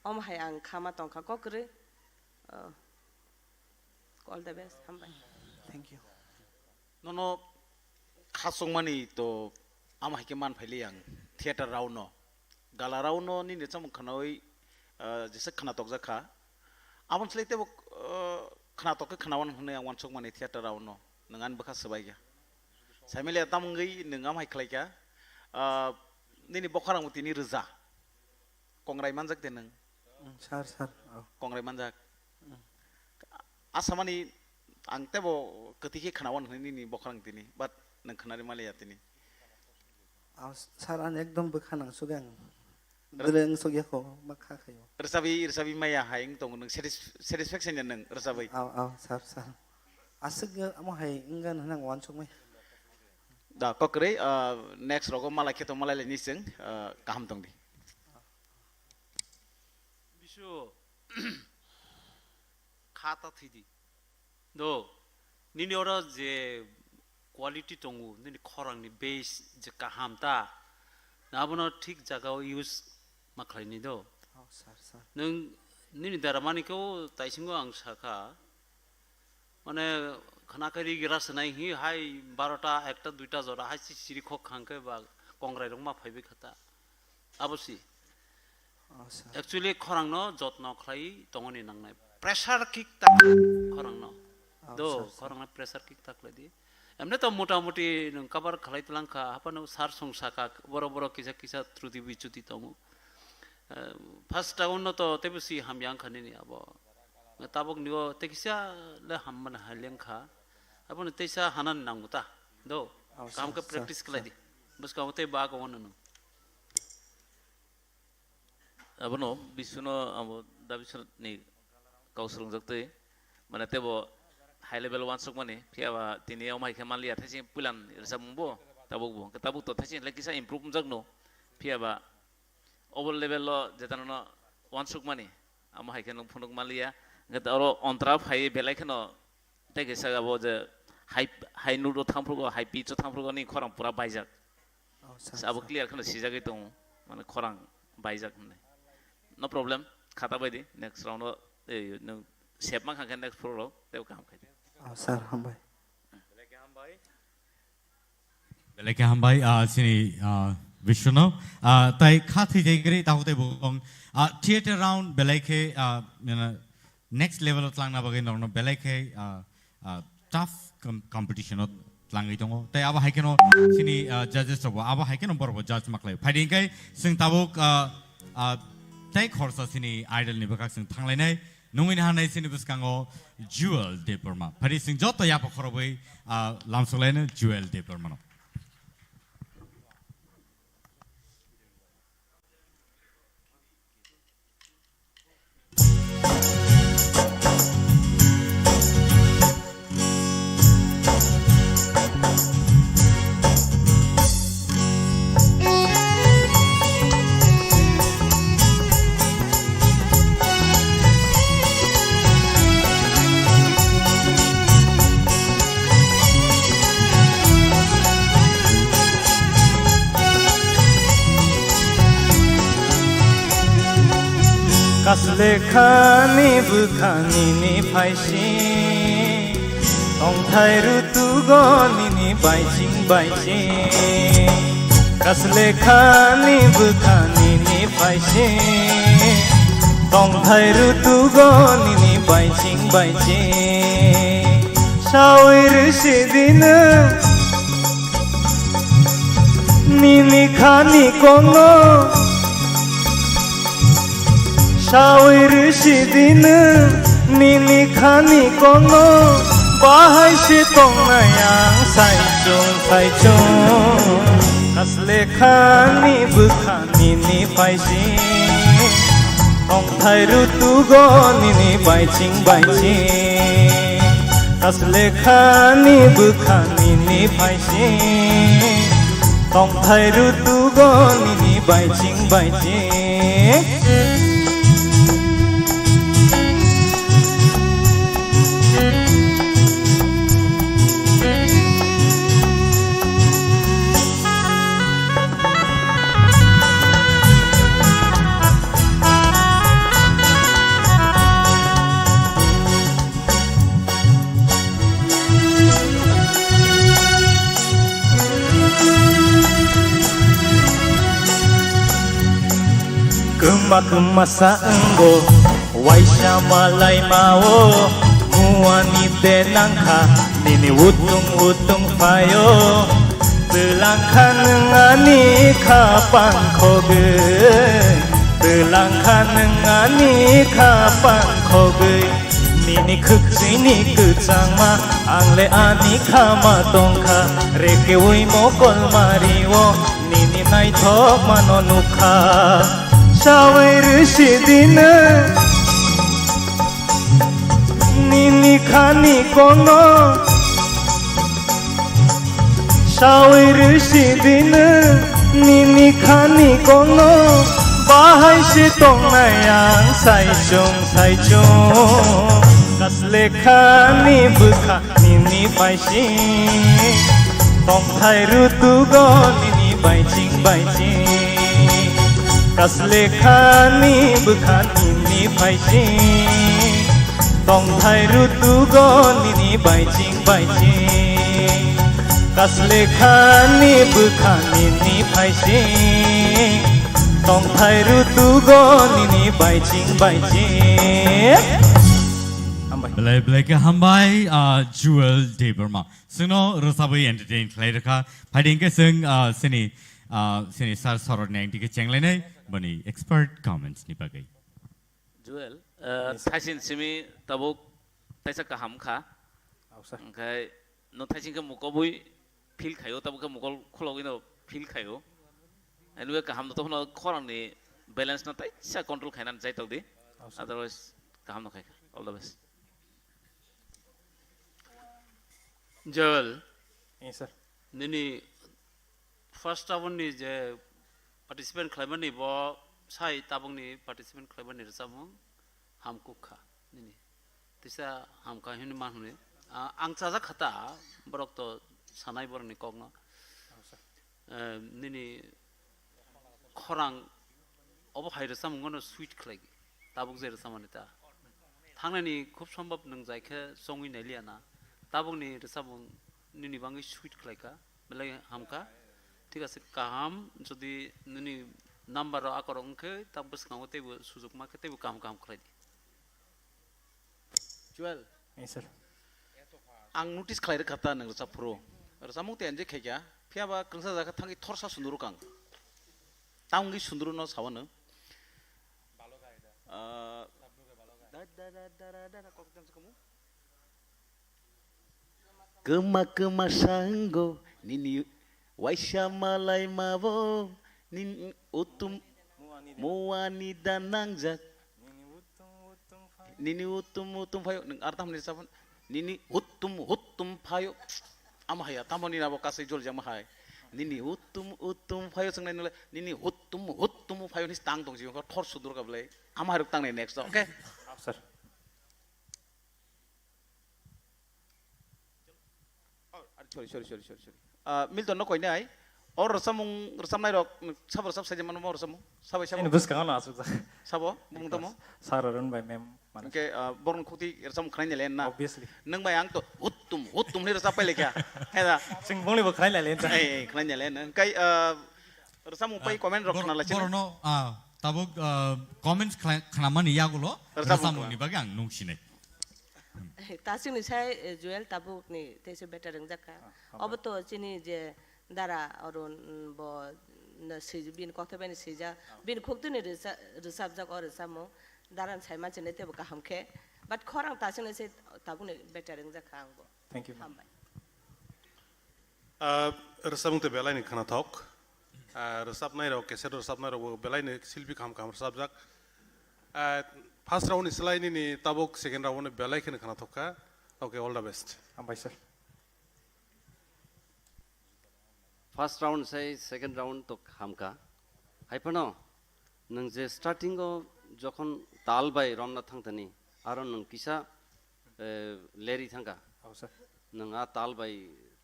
Omo hai ang khama tongkha kok kwrwi. Oh. All the best, hambai. Thank you. Nono khasokmani to amo hai khe man phaili ang theater rao no, gala rao no nini chamung khnawi, ah, jesa khna tokjak kha. Aboni slai tebo, ah, khna tok khe khna wan hwnwi ang wansukmani theater rao no nwng ani bwkha swbai kha. Saimaliya tam wngwi nwng amo hai khlai kha. Ah, nini bokhorang bo tini rwja. Kongrai manjak de nwng? Mm, sir, sir. Oh. Kongrai manjak. Mm. Asamani ang tebo kwtwi khe khnawan hwnwi nini bokhorang tini, but nwng khnari maliya tini. Oh, sir, ang ekdom bwkha nangsugwi ang Re- dwrwng sugya kho, ma kha khayo. Rwchabi, rwchabi maya hai wng tongo nwng satis-, satisfaction ya nwng rwchabi? Oh, oh, sir, sir. Aswk amo hai wngya hwnwi ang wansukmai. Da, kokrwi, ah, next rogo malai khe tong malai lai ni chwng, ah, kaham tong di. Bisu, kha ta thwi di. Do, nini oro je quality tongo, nini khorang ni base je kaham ta, na abono thik jaga o use ma khlai ni do. Oh, sir, sir. Nwng nini dara mani khe o taisingo ang sakha, mane khna khe ri gira swnai hi hai barota, ekta, duita jora hai si siri khok khang khe ba kongrai rok ma phaibai kha ta. Abo si. Oh, sir. Actually, khorang no jotno khlai tongoni nangnai. Pressure kick ta khorang no. Oh, do, sir, sir. Khorang no pressure kick ta khlai di. Emne to mota moti nwng cover khlai tlang kha, hapa no sar song saka, boro boro kisa kisa truti bichuti tongo. Eh, first round no to tebo si hamya wngkha nini abo. Tabok nigo tekisa le hammani haileng kha. Abo no teisa hanan nango ta. Do, oh, kaham sir, khe sir, practice khlai sir. Di. Bwskango tei ba gongo nwnw. Abono Bisuno abo Dabi Sir ni kau swrwngjak twi, mane tebo high level wansukmani, phiya ba tini omo hai khe manliya, thaising puilan rwchapmung bo, tabuk bo, tabuk to thaising le kisa improve wngjak no, phiya ba obo level o jeta no wansukmani, amo hai khe nwng phunuk manliya, hwnkhe oro ontra phai belai kheno Tei kaisa abo je hai, hai note o thangphrugo, hai pitch o thangphrugo ni khorang pura baijak. Oh, sir, abo sir. Clear kheno sijagwi tongo, mane khorang baijak hinwi. No problem, khata bai di, next round o, eh, nwng sep mankha khe next floor o, tei kaham khai di. Oh, sir, hambai. Belai khe hambai, ah, chini, ah, Bishnu. Ah, tai kha thwi thai gri, tahu tei bukong. Ah, theater round belai khe, ah, nana next level o tlangna bagwi norokno belai khe, ah, ah, tough com-, competition o tlangwi tongo. Tai abo hai kheno chini, ah, judges rokbo abo hai kheno borokbo judge ma khlai. Phaidi hwnkhe chwng tabuk, ah, ah, tai khorsa chini idol ni bwkhak chwng thanglainai. Nungwi naharnai chini bwskango Jewel Debbarma. Phari chwng joto yapha khorobwi, ah, lamsoklaino Jewel Debbarmano. Kaslekhani bwkhani ni phaising. Tongthai rutugo nini baising baising. Kaslekhani bwkha nini baising. Tongthai rutugo nini baising baising. Sawi rwsidi nwng nini khani kongo. Sawi rwsidi nwng nini khani kongo, bahai se tongnai ang saichung saichung. Kaslekhani bwkha nini phaising, tongthai rutugo nini baising baising. Kaslekhani bwkha nini phaising, Tongthai rutugo nini baiching baiching. Kwma kwma sa wngo, waisa malaima o, muani de nangkha, nini utung utung phaio. Twlang kha nwng ani kha pang khogwi, twlang kha nwng ani kha pang khogwi. Nini khwkchwini kwchangma, ang le ani khama tongkha, rekeui mokol mario, nini naithok mano nukha. Sawi rwsi dino, nini khani kono. Sawi rwsi dino, nini khani kono, bahai se tongnai ang saichung saichung. Kasle khani bwkha nini paising, tongthai rutugo nini baiching baiching. Kasle khani bwkha nini paising, tongthai rutugo nini baiching baiching. Kasle khani bwkha nini phaising, tongthai rutugo nini baiching baiching. Hambai. Belai belai khe hambai, ah, Jewel Debbarma. Chwngno rwchabwi entertain khlai rwkha. Phaidi hwnkhe chwng, ah, chini, ah, chini Sir Sorot ni ang dikhe chenglainai boni expert comments ni bagwi. Joel, uh, yes, sir. Thaisin simi tabuk taisa kaham kha. Oh, sir. Hwnkhe no thaisin khe mukobwi feel khaio, tabuk khe mukol khulogwi no feel khaio. Anyway, kaham no tophano khorang ni balance no taisa control khainani jaitok di. Oh, sir. Otherwise, kaham no khaikha. All the best. Joel. Yes, sir. Nini first round ni je participant khlaimani bo sai tabukni participant khlaimani rwchapmung hamkuk kha nini. Tisa hamkha hwnwi ma hwnwi. A, ang chajak kha ta borok to sanai borokni kokno. Eh, nini khorang obo hai rwchapmung no sweet khlai tabuk je rwchapmani ta. Thangnani khub sombhob nwng jai khe chongwi nailiya na. Tabukni rwchapmung nini bangwi sweet khlai kha. Belai hamkha. Thik ase, kaham, jodi nini number rok akorok wngkhe, ta bwskango teibo sujuk ma khe teibo kaham kaham khlai di. Joel. Yes, sir. Ang notice khlai rwkha ta nwng rwchap phuru. Rwchapmung tei enjoy khaikha. Phiya ba kwrwngsa jaga thangwi thorsa sunduru kang. Tangwi sunduru no sawa nwng. Ah, da, da, da, da, da, da, da, kok jam se kamu. Kwma kwma sango nini waisa malai mabo nini utum muani da nangjak. Nini utum utum phayo nwng ar tamni sabon nini utum utum phayo ama haya tamoni nabo kasai jol jama hai nini utum utum phayo swngnai nole nini utum utum phayo ni tang tong jiyo thor sudur ka bele ama hai rok tangnai next okay. Sir. Oh, sorry, sorry, sorry, sorry, sorry. Ah, Milton no koinai. Or rwchapmung, rwchapnai rok, sabo rwchap sai mano mo rwchapmung. Sabo sabo. Ini bwskango no asuk jak. Sabo, bumung tamo. Sir Arun bai ma'am mano. Hwnkhe, ah, borok khukti rwchapmung khnai nelen na. Obviously. Nwng bai ang to huttum, huttum ni rwchap pai lekha. He da. Sing bongni bo khnai nelen. Eh, eh, khnai nelen. Hwnkhe, ah, rwchapmung pai comment rok khna lai chini. Borok no, ah, tabuk, ah, comments khna-, khnamani yagulo rwchapmung ni bagwi ang nung sinai. Tasingni sai, eh, Joel tabukni teisa better wngjak kha. Ah, hambai. Obo to chini je dara Arun, mm, bo no swi-, bini kokthai bai no swijak. Ah. Bini khuktwini rwcha-, rwchapjak o rwchapmung. Dara ni sai manchini teibo kaham khe. But khorang tasingni sai tabukni better wngjak kha ang bo. Thank you, ma'am. Hambai. Ah, rwchapmung tei belai ni khwnathok. Ah, rwchapnai rok, cassette rwchapnai rok bo belai ni silpi kaham kaham rwchapjak. Ah, first round ni slai nini tabuk second round ni belai kheno khwnathok kha. Okay, all the best. Hambai, sir. first round sai second round to hamka. Hai phano nwng je starting o jokhon tal bai romna thangtani, aro nwng kisa, eh, leri thangka. Oh, sir. Nwng a tal bai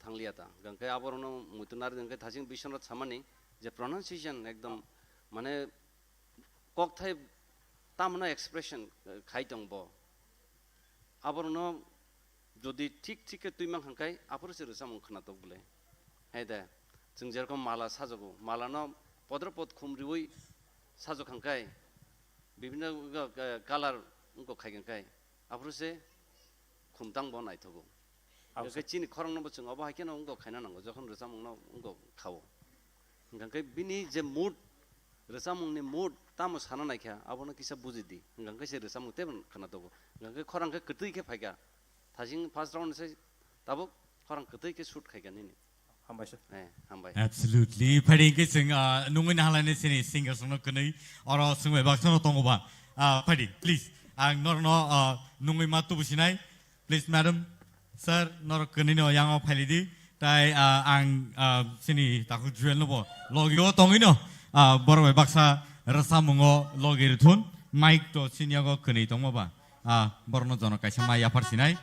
thangliya ta. Gangkai aborokno muitu nari hwnkhe thasing Biswanath samani je pronunciation ekdom mane kokthai tamno expression, eh, khai tong bo. Aborokno jodi thik thik khe twi mang kha khe, aphuru se rwchapmung khwnatok bwle. Hai de, chwng jerokom mala sajogo, malano podro pod khum riui sajok kha khe, bibhinno, eh, color wngkok khai kha khe, aphuru se khum tang bo naithogo. Abo hwnkhe se chini khorang no bo chwng obo hai kheno wngkok khaina nango, jokhon rwchapmung no wngkok khao. Hwnkhe bini je mood, rwchapmungni mood tamo sana naikha, abono kisa buji di. Hwnkhe se rwchapmung teibo khwnatok bo. Hwnkhe khorang khe kwtwi khe phaikha. Thasing first round se tabuk khorang kwtwi khe shoot khaikha nini. Hambai sir. Eh, hambai. Absolutely. Phaidi hwnkhe chwng, ah, nungwi nahalani sini singers no kwnwi. Oro chwng bai baksa no tongo ba. Ah, phaidi, please. Ang norno, ah, nungwi ma tubu sinai. Please, madam, sir, norok kwnwi no yango phailidi. Tai, ah, ang, ah, sini takhuk Jewel no bo logi o tongwi no, ah, borok bai baksa rwchapmungo logi rwthun. Mic to sini yago kwnwi tongma ba. Ah, borok no jono kaisa ma yaphar sinai.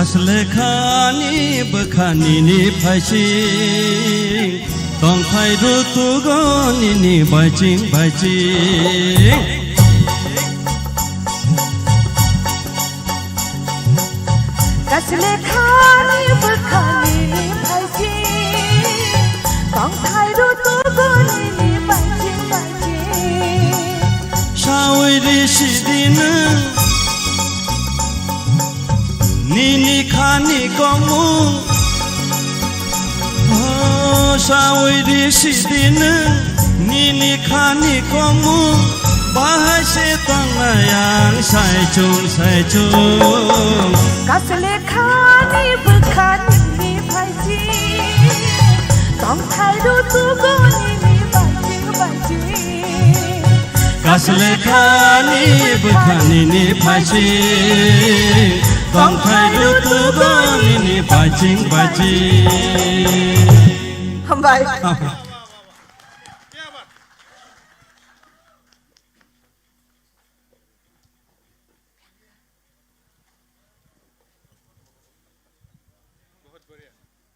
Kaslekhani bwkhanini phaising, tongthai rutugo nini baiching baiching. Kaslekhani bwkhanini phaising, tongthai rutugo nini baiching baiching. Sawi ri sidina nini khani komu. Oh, sawi ri sidina nini khani komu. Bahai se tongnai ang saichung saichung. Kaslekhani bwkhanini phaising, tongthai rutugo nini baiching baiching. Kaslekhani bwkhanini phaising, tongthai rutugo nini baiching baiching. Hambai.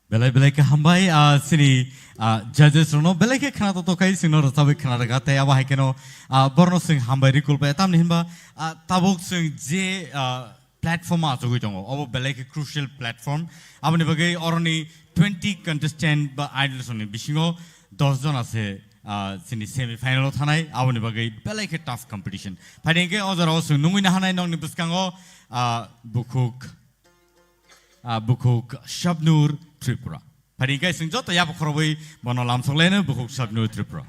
Belai belai khe hambai, ah, sini, ah, judges rokno belai khe khna to tokai singno rwchabwi khna rwkha tei abo hai kheno, ah, borno sing hambai rikul bai tamni hinba, ah, tabuk sing je, ah, platform o achugwi tongo, obo belai khe crucial platform. Aboni bagwi oroni twenty contestant ba idols ni bisingo dos jona se, ah, sini semi final o thanai, aboni bagwi belai khe tough competition. Phaidi hwnkhe o jora o sing nungwi nahanai nokni bwskango, ah, bukhuk, ah, bukhuk Shabnur Tripura. Phaidi hwnkhe sing joto yapha khorobwi bono lamsok laino bukhuk Shabnur Tripura.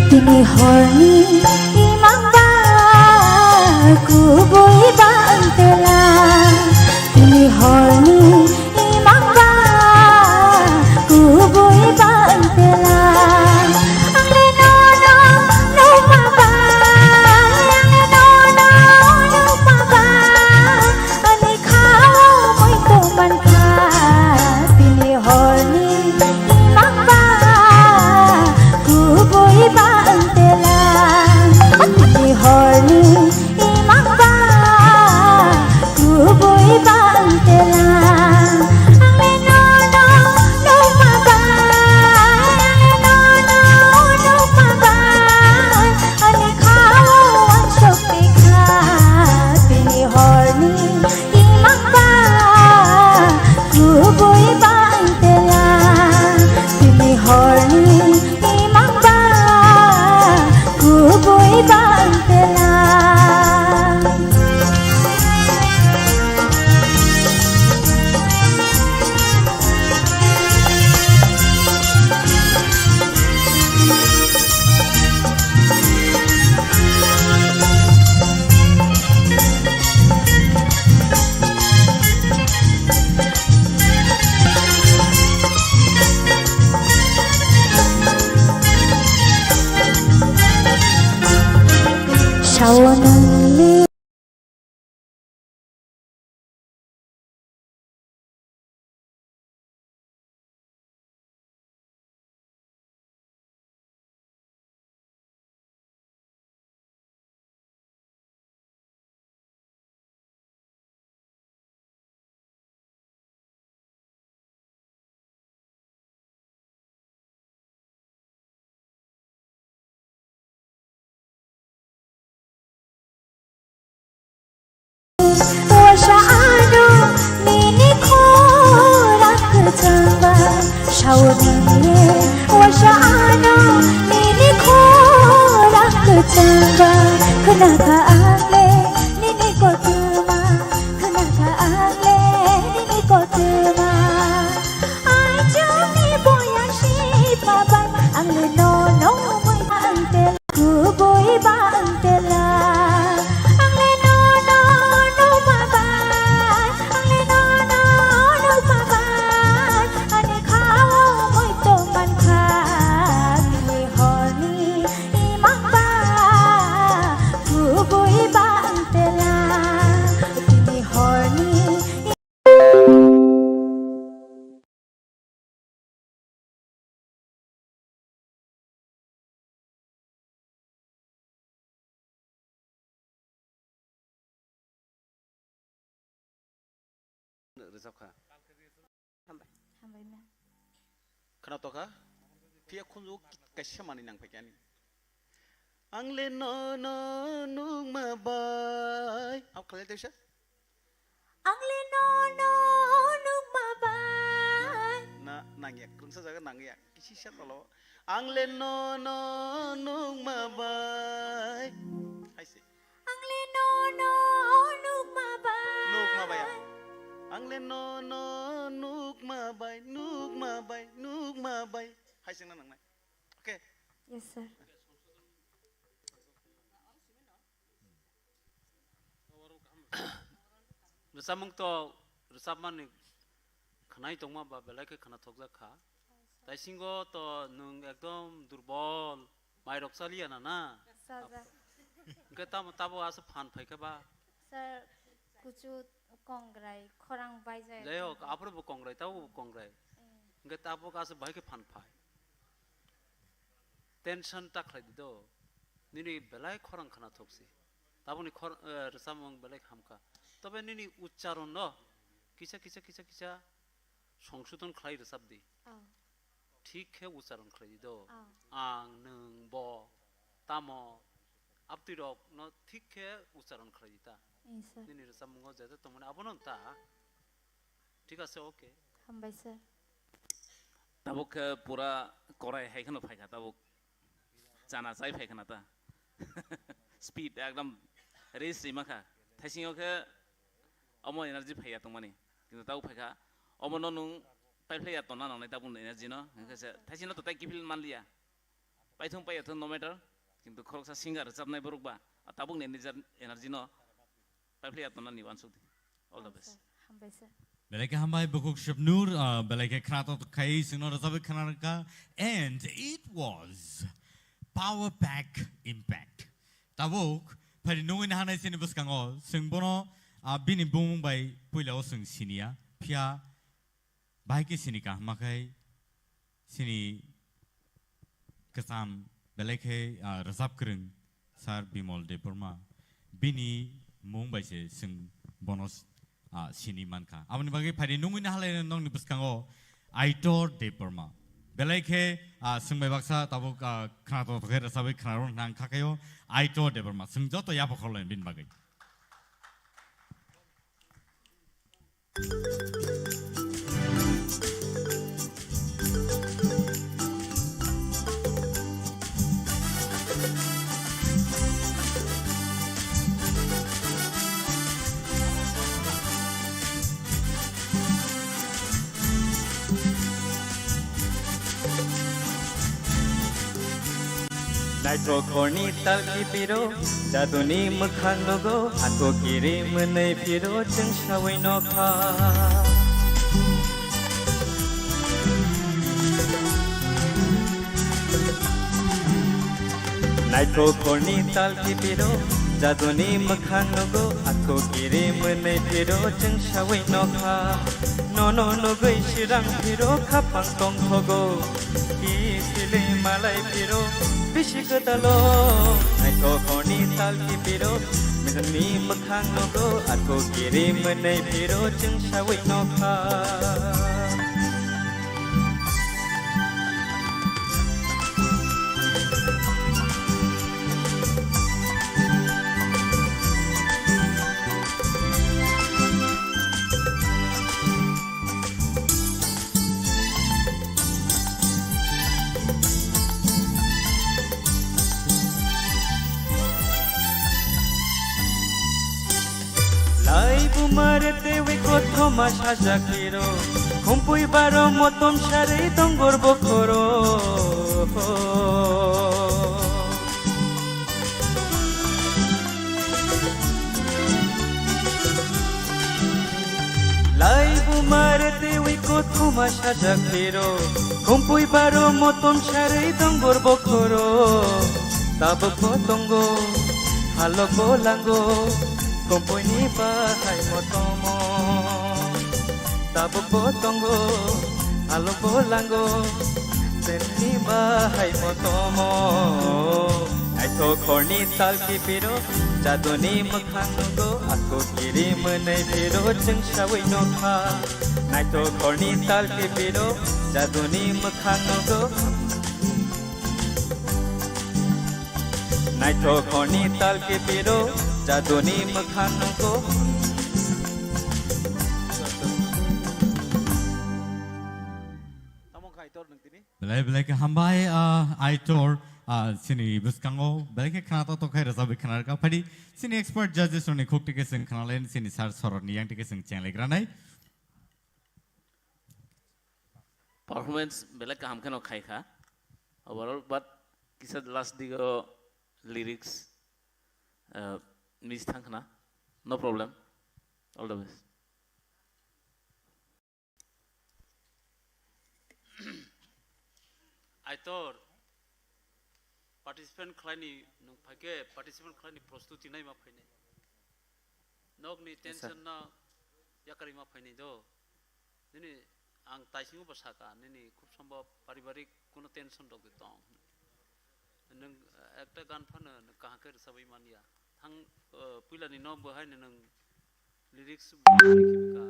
Tini horni imang ba kubui ba antela. Tini horni O nangni Washa ano nini khorang kwchangba, shaunangni washa ano nini khorang kwchangba, khwnakha angle nini kothoma, khwnakha angle nini kothoma. Aijoni boya si pabai, angle no no mui ang tel. Kubui ba ang tela, ang le no no no ba ba, ang le no no no ba ba, ani khao moi to man kha, tini horni imang ba, kubui ba ang tela, tini horni. Rwchapkha. Hambai. Hambai, ma'am. Khwna tokha? Phiya khunju kaisa manwi nang phaikha ani. Ang le no no nukma bai. Abo khlai tei sa? Ang le no no nukma bai. Na, nangya, kwrwngsa jaga nangya. Kisi sa tolo. Ang le no no nukma bai. Hai se. Ang le no no nukma bai. Nukma bai. Ang le no no nukma bai, nukma bai, nukma bai. Hai se na nangnai. Okay. Yes, sir. Rwchapmung to rwchapmani khwnai tongma ba belai khe khwnathokjak kha. Taisingo to nwng ekdom durbol, mairok chaliya na na? Chajak. Hwnkhe tamo tabuk aswk phan phaikha ba? Sir, kuchu kongrai, khorang baijak. Jai hok, aphuru bo kongrai, tabuk bo kongrai. Eh. Hwnkhe tabuk aswk bahai khe phan phai. Tension ta khlai di do. Nini belai khorang khwnathok si. Tabukni khor-, eh, rwchapmung belai hamkha. Tobe nini uchcharon no kisa, kisa, kisa, kisa songsodon khlai rwchap di. Oh. Thik khe uchcharon khlai di do. Oh. Ang, nwng, bo, tamo, abtwi rok no thik khe uchcharon khlai di ta. Eh, sir. Nini rwchapmungo je je tongmani abono ta. Thik ase, okay. Hambai, sir. Tabuk khe pura korai hai kheno phaikha tabuk. Chana chai phaikha na ta. Speed ekdom race rima kha. Thaisingo khe omo energy phaiya tongmani. Kintu tabuk phaikha. Omo no nwng paiphlaiya tonna nangnai tabuk energy no. Hwnkhe se thaisino to tai kiphil manliya. Paithung paiyathung no matter. Kintu khoroksa singer rwchapnai borok ba. A tabukni energy no. Paiphlaiya tonna ni uansuk di. All the best. Hambai, sir. Belai khe hambai, bukhuk Shubnur, ah, belai khe khwnathok khai chwngno rwchapwi khwnarwkha. And it was Power Pack Impact. Tabuk, phaidi nungwi nahanai chini bwskango, chwng bono, ah, bini bumung bai puilao chwng siniya. Phiya, bahai khe sini kaham khe, chini kwcham belai khe, ah, rwchap kwrwng Sir Bimal Debbarma. Bini mung bai se chwng bono, ah, sini mankha. Aboni bagwi phaidi nungwi nahalai nokni bwskango Aitor Debbarma. Belai khe, ah, chwng bai baksa tabuk, ah, khwnathok khe rwchabwi khwnarok nang kha khaio Aitor Debbarma. Chwng joto yapha khorlaini bini bagwi. Naithok horni tal kipiro, jaduni mwkhang nugo, ako kiri mwnwi phiro chwng sawi nokha. Naithok horni tal kipiro, Jaduni mwkhang nugo, athu kiri mwnwi phiro chwng sawi nokha. Nono nugwi sirang phiro khapang tongthogo. Ki sili malai phiro bisi kwtalo. Naithokhorni tal ki phiro, jaduni mwkhang nugo, athu kiri mwnwi phiro chwng sawi nokha. Lai bumar tewi kothoma sajak hiro, khumpui baro motom sarwi dongor bokhoro. Lai bumar tewi kothoma sajak hiro, khumpui baro motom sarwi dongor bokhoro. Tabuk bo tongo, halok bo lango, khumpui ni bahai motomo. Tabuk bo tongo, halok bo lango, tenni bahai motomo. Naithokhorni tal ki phiro, jaduni mwkhang nugo, athu kiri mwnwi phiro chwng sawi nokha. Naithokhorni tal ki phiro, jaduni mwkhang nugo. Naithokhorni tal ki phiro, jaduni mwkhang nugo. Tamo khai tor nung tini? Belai belai khe hambai, ah, Aitor, ah, chini bwskango belai khe khna to tokhai rwchapwi khna rwkha. Phaidi chini expert judges rokni khuk tike chwng khna lai, chini sir soroni yang tike chwng cheng lai granai. Performance belai kaham kheno khai kha overall, but kisa last digo lyrics, uh, miss thang khna. No problem, all the best. Aitor, participant khlaini, nwng phaikhe participant khlaini prostuti naima phainai. Nokni tension no yakarima phainai do. Nini ang taisingo bo saka, nini khub sombo paribarik kuno tension rok de tong. Nwng, eh, ekta gan phano nwng kaham khe rwchabwi manya. Thang, eh, puilani no bo haino nwng lyrics bo khe bwkha.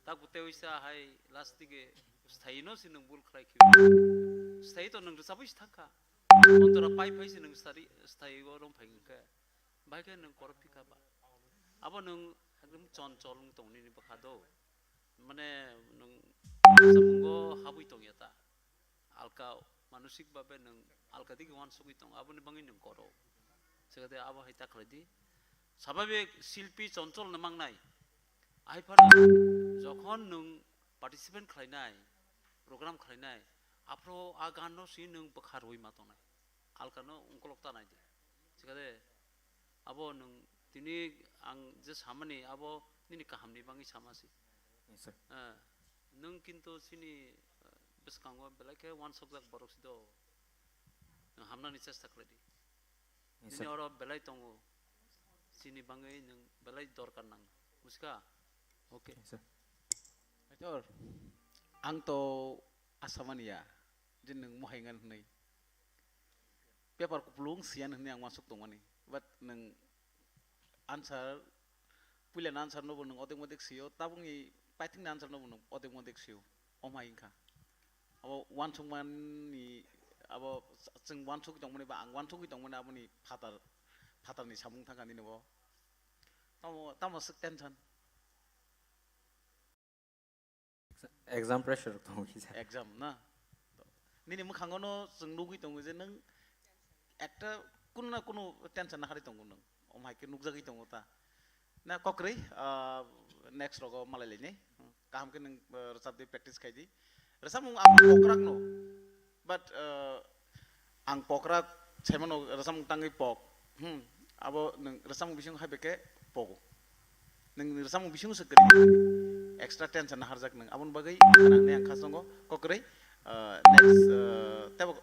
Tak bo tei uisa hai last dige sthaino se nwng bul khlai khe. Sthai to nwng rwchabwi se thangkha. Ontora pai phai se nwng stari, sthai o rom phai khe. Bahai khe nwng korok phikha ba. Abo nwng ekdom chon chol wng tong nini bwkha do. Mane nwng samungo habwi tongya ta. Alka manosik babe nwng alka digi wansugwi tong, aboni bangwi nwng koro. Sekade abo hai ta khlai di. Sababik silpi chonchol no mangnai. Ahai phano jokhon nwng participant khlainai, program khlainai, aphro a gan no si nwng bwkha rwi ma tongnai. Alka no ungkolok ta nai di. Sekade abo nwng tini ang je samani abo nini kahamni bangwi sama si. Yes, sir. Eh, nwng kintu chini, eh, bwskango belai khe wansokjak borok si do. Nwng hamnani chesta khlai di. Yes, nini sir. Oro belai tongo. Chini bangwi nwng belai dorkar nang. Buska? Okay. Yes, sir. Aitor, ang to asa mani ya, je nwng mohai ngan hwnwi. Paper kupulung siyan hwnwi ang wansuk tongmani. But nwng answer, puila ni answer no bo nwng odek modek sio, tabukni paithak ni answer no bo nwng odek modek sio. Omhai wngkha. Abo wansukmani, abo chwng wansugwi tongmani ba ang wansugwi tongmani aboni phatar, phatarni samung thangkha nini bo. Tamo, tamo swk tension. Exam pressure tongo kisa. Exam na? Nini mwkhango no chwng nugwi tongo je nwng ekta kuno na kuno tension naharwi tongo nwng. Omo hai khe nukjagwi tongo ta. Na kokrwi, ah, next rogo malai lainai. Kaham khe nwng, ah, rwchap di, practice khai di. Rwchapmung ang pokrak no. But, ah, ang pokrak saimano rwchapmung tangwi pok. Hmm. Abo nwng rwchapmung bising hai beke pogo. Nwng rwchapmung bising se kwrwi. Extra tension naharjak nwng. Aboni bagwi nang ne ang khasongo kokrwi, ah, next, ah, tebo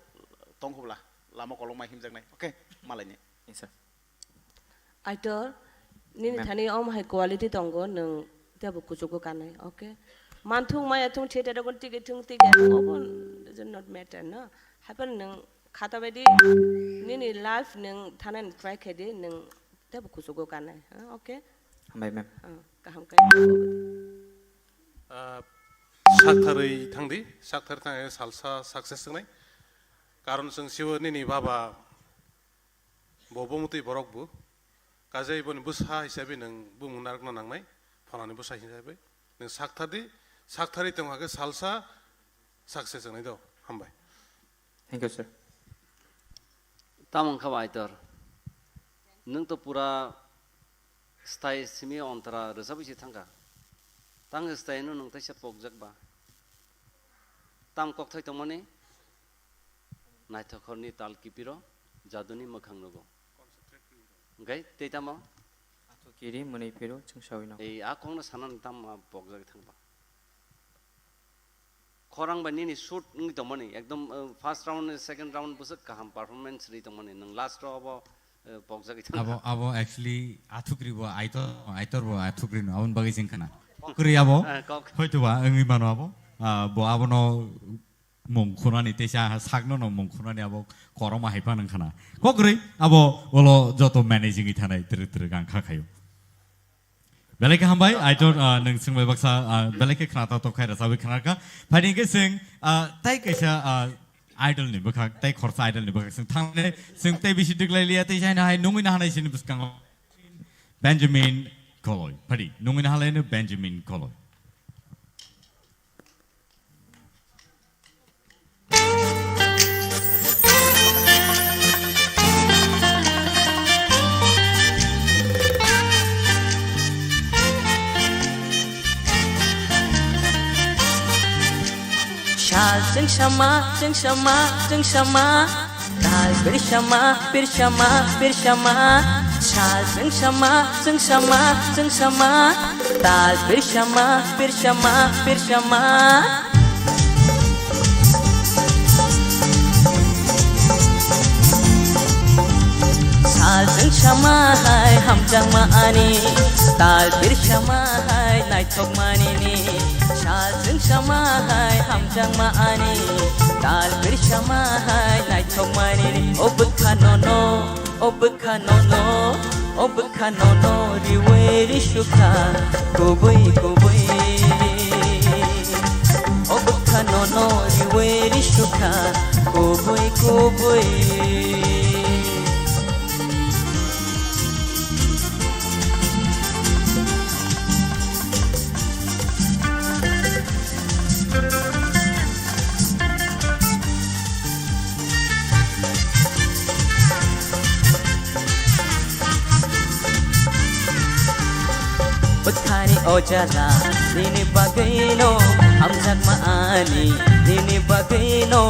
tongkhobla lama kolokma himjaknai. Okay, malai ni. Yes, sir. Aitor, nini Ma'am. Thani om hai quality tongo, nwng tebo kuchugo kanai, okay? Manthung maya thung theater rogo tigi thung tigi, obo doesn't not matter, no? Happen nwng khata baidi nini life nwng thanani try khaidi, nwng tebo kuchugo kanai, ha, okay? Hambai, ma'am. Ah, kaham kai. Ah, saktharwi thangdi, saktharwi thang salsa success wngnai. Karon chwng siwo nini baba Bo bumutwi borok bo. Kajai boni bwsa hisabe nwng bumung narwkna nangnai, phalani bwsa hisabe. Nwng sakthar di, sakthari tong hakhe salsa success wngnai do. Hambai. Thank you, sir. Tamo wngkha ba Aitor? Nwng to pura stai simi ontara rwchabwi se thangkha. Tang stai no nwng teisa pokjak ba. Tam kokthai tongmani? Naithokhorni tal kipiro jaduni mwkhang nugo. Hwnkhe tei tamo? Athu kiri mwnwi phiro chwngsawino. Ei, a kokno sanani tam ma pokjagwi thangba. Khorang bai nini shoot wngwi tongmani, ekdom, uh, first round ni second round bwswk kaham performance rwi tongmani, nwng last o abo, uh, pokjagwi thangkha. Abo, abo actually athukri bo Aitor, Aitor bo athukri no, aboni bagwi chwng khna. Kwrwi abo, eh, kok. Hoito ba wngwi mano abo, ah, bo abono mung khunani teisa sakno no mung khunani abo koroma hai phano wngkhana. Kokrwi abo ulo joto managing wi thanai twrwk twrwk ang kha khaio. Belai khe hambai, Aitor, ah, nwng swngbai baksa, ah, belai khe khna ta tok khai rwchabwi khna kha. Phaidi hwnkhe swng, ah, tai kaisa, ah, idol ni bwkhak, tai khorsa idol ni bwkhak swng thangnai, swng tai bisi twklai liya, tei jaino hai nungwi na hanai sini bwskango. Benjamin Koloi, phaidi nungwi na halai no Benjamin Koloi. Sal chwngsama, chwngsama, chwngsama. Tal pirsama, pirsama, pirsama. Sal chwngsama, chwngsama, chwngsama. Tal pirsama, pirsama, pirsama. Sal chwngsama hai hamjakma ani. Tal pirsama hai naithokma nini. Sal chwngsama hai hamjakma ani. Tal pirsama hai naithokma nini. O bwkha nono. O bwkha nono, o bwkha nono riwi risukha, kubui kubui. O bwkha nono riwi risukha, kubui kubui. Bwkhani o jala nini bagwino, hamjakma ani nini bagwino.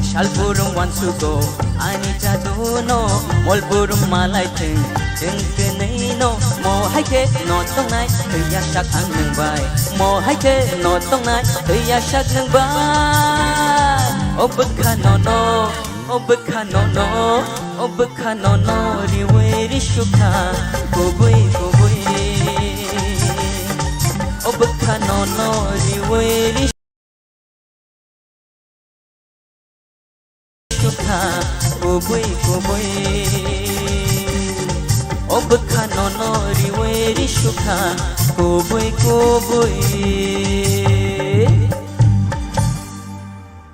Salburum wansugo ani jaduno, molburum malai thwng chwng kwnwino. Mo hai khe no tongnai thwiya sak ang nwng bai, mo hai khe no tongnai thwiya sak nwng bai. O bwkha nono, o bwkha nono, o bwkha nono riwi risukha, kubui kubui. O bwkha nono riwi ri- Sukha, kubui kubui. O bwkha nono riwi ri sukha, kubui kubui.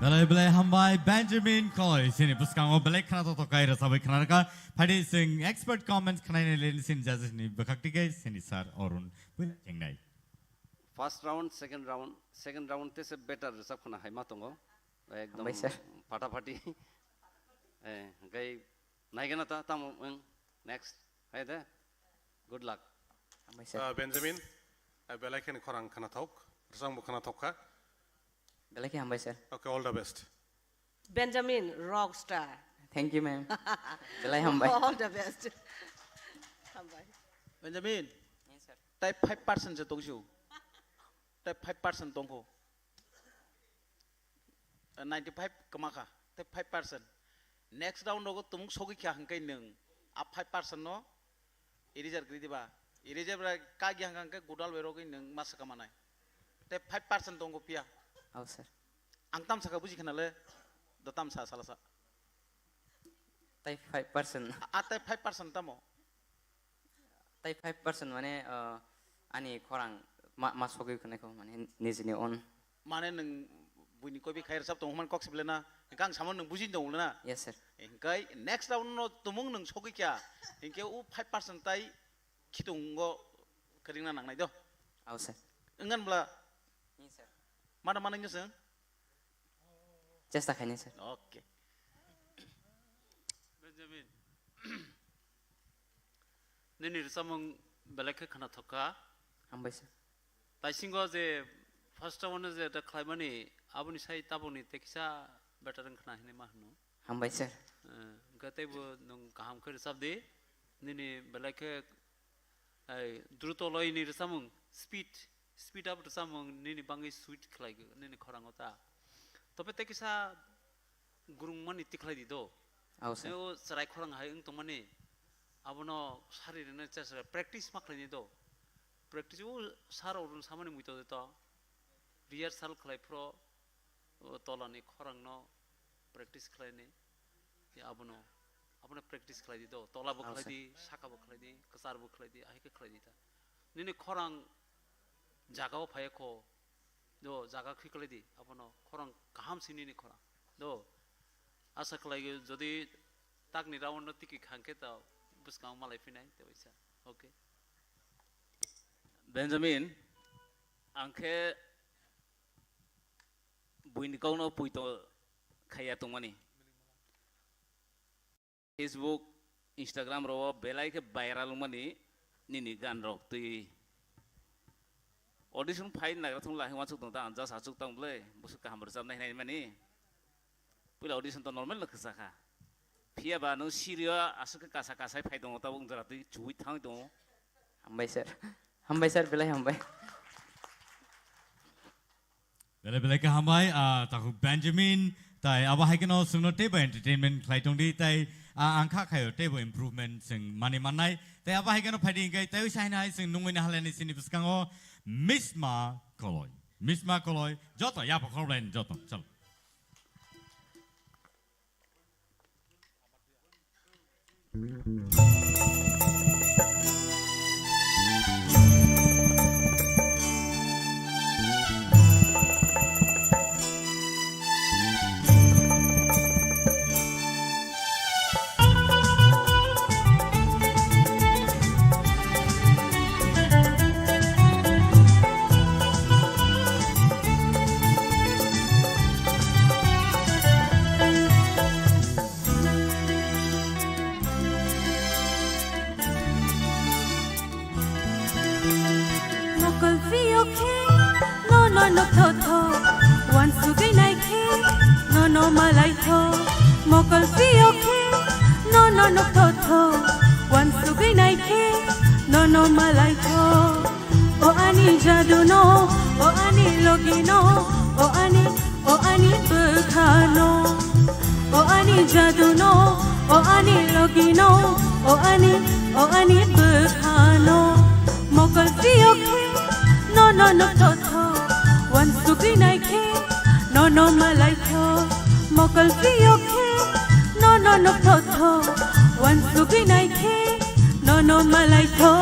Belai belai hambai Benjamin Koloi, sini bwskango belai khna to tokai rwchabwi khna rwkha. Phaidi chwng expert comments khnaina leni sini judges ni bwkhak tike sini sir Arun bui chengnai. First round, second round, second round tese better rwchap khna hai ma tongo. Ekdom Hambai, sir. Phataphathi. Eh, hwnkhe naigena ta tamo wng next. Hai de. Good luck. Hambai, sir. Ah, Benjamin, ah, belai kheno khorang khna thok, rwchapbo khna thok kha. Belai khe hambai, sir. Okay, all the best. Benjamin, rock star. Thank you, ma'am. Belai hambai. All the best. Hambai. Benjamin, yes, sir. Tai five percent se tongsiu. Tai five percent tongkho. Eh, ninety five kwmakha. Tai five percent. Next round rogo tumung sogwi kha hwnkhe nwng a five percent no eraser gri diba. Eraser bra kagya hwnkhe godal bai rogwi nwng ma swka manai. Te five percent tongo piya. Hao sir. Ang tam saka buji khana le, do tam sa sala sa. Tai five percent. A tai five percent tamo. Tai five percent mane, uh, ani khorang ma, ma sogwi khwnai kho, mane nijini own. Mane nwng buini koibi khai rwchap tongo hwnmani kok sible na, hwnkhe ang samo nwng bujini tongo na. Yes, sir. Hwnkhe next round no tumung nwng sogwi kha, hwnkhe o five percent tai khitungo kwrwngna nangnai do. Ao, sir. Wngkhan bla? Yes, sir. Mada manai no chwng? Chesta khainai, sir. Okay. Benjamin. Nini rwchapmung belai khe khwnathok kha. Hambai, sir. Taisingo je first round je da khlaimani, aboni sai tabukni tei kisa better wng khna hinwi ma hwno. Hambai, sir. Eh, hwnkhe teibo nwng kaham khe rwchap di. Nini belai khe, ai, druto loini rwchapmung, speed, speed up rwchapmung nini bangwi sweet khlai nini khorango ta. Tobe tei kisa gurungmani tikhlai di do. Ao, sir. Tei o chwrai khorang hai wng tongmani, abono sari rwna chesra practice ma khlaini do. Practice o sir rok rwng samani muitu de to. Rehearsal khlai phro, o tolani khorangno practice khlaini. Ya abono, abono practice khlai di do. Tola bo Ao, khlai sir. Di, saka bo khlai di, kwchar bo khlai di, ahai khe khlai di ta. Nini khorang jaga o phai kho, do jaga khwi khlai di, abono khorang kaham sini ni khorang. Do, asa khlai jodi takni round no tiki khang khe ta bwskang malai phinai te waisa. Okay. Benjamin, ang khe buini kok no puito khaiya tongmani. Facebook, Instagram rok belai khe viral wngmani nini gan rok twi. Audition phai nagra thung lai wansuk tong ta, ang just achuk tang ble, busuk kaham rwchapnai hinai mani. Puila audition to normal no kwsa kha. Phiya ba nung sirio aswk khe kasa kasai phai tongo, tabuk wng jora twi chuwi thangwi tongo. Hambai sir. Hambai sir, belai hambai. Belai belai khe hambai, ah, takhuk Benjamin, tai abo hai kheno chwngno teibo entertainment khlai tong di, tai, ah, ang kha khaio teibo improvement chwng mani mannai, tai abo hai kheno phai di hwnkhe tai uisa haino hai chwng nungwi na halani chini bwskango Misma Koloi, Misma Koloi, joto yapha khoroknai joto, chalo. Mokol phiyok khe nono nokthotho, wansugwi nai khe nono malaitho. Mokol phiyok khe nono nokthotho, wansugwi nai khe nono malaitho. O ani jadu no, o ani logi no, o ani, o ani bwkha no, o ani jadu no, o ani logi no, o ani, o ani bwkha no. Mokol phiyok khe nono nokthotho, wansugwi nai khe nono malaitho. Mokol phiyok khe nono nokthotho, wansugwi nai khe nono malaitho.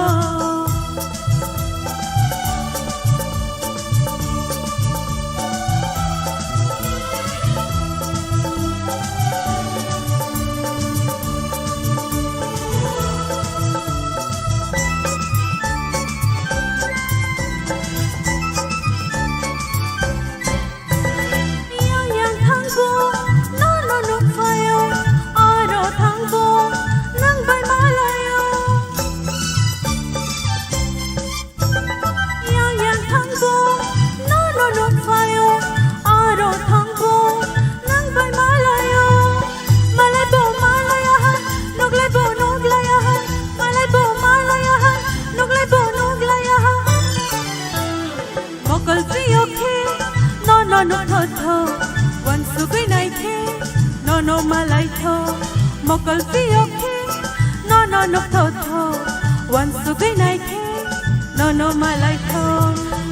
Yang yang thangbo, nono nukphaio, aro thangbo, nang bai malaio. Nokthotho, wansugwi naikhe, nono malaitho,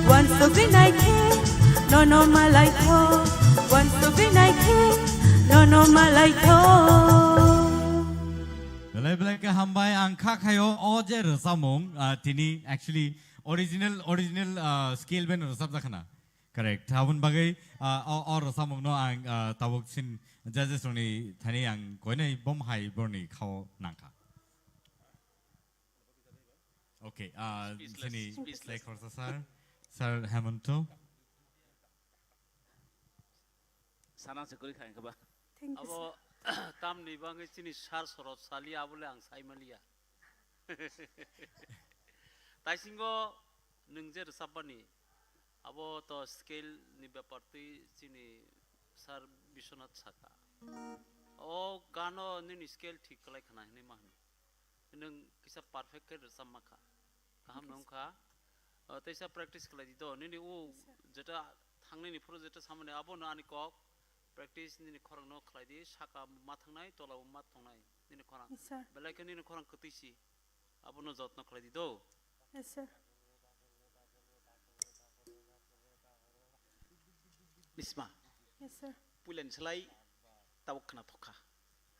wansugwi naikhe, nono malaitho, wansugwi naikhe, nono malaitho. Belai belai khe hambai, ang kha khaio o je rwchapmung, ah, tini actually original, original, ah, scale bai no rwchapjak khna. Correct. Aboni bagwi, ah, o, o rwchapmungno ang, ah, tabuk sin judges rokni thani ang koinai bom hai borni khao nangkha. Okay, ah, speechless, sini speechless. Slai khorsa sir, Sir Hemanto. Sana se kwrwi kha hwnkheba. Thank you, abo sir. Tamni bagwi chini sir sorot sali abole ang sai maliya. Taisingo nwng je rwchapmani, abo to scale ni bepar twi chini sir Biswanath saka. O gano nini scale thik kwlai khna hinwi ma hwnwi. Nwng kisa perfect khe rwchapma kha. Kaham nung kha. O, teisa practice khlai di do. Nini o jeta thangnini phuru jeta samani abono ani kok. Practice nini khorang no khlai di. Saka ma thangnai, tola ma thangnai. Nini khorang. Yes, sir. Belai khe nini khorang kwtwi si. Abono jotno khlai di do. Yes, sir. Misma. Yes, sir. Puila ni slai tabuk khna thokha.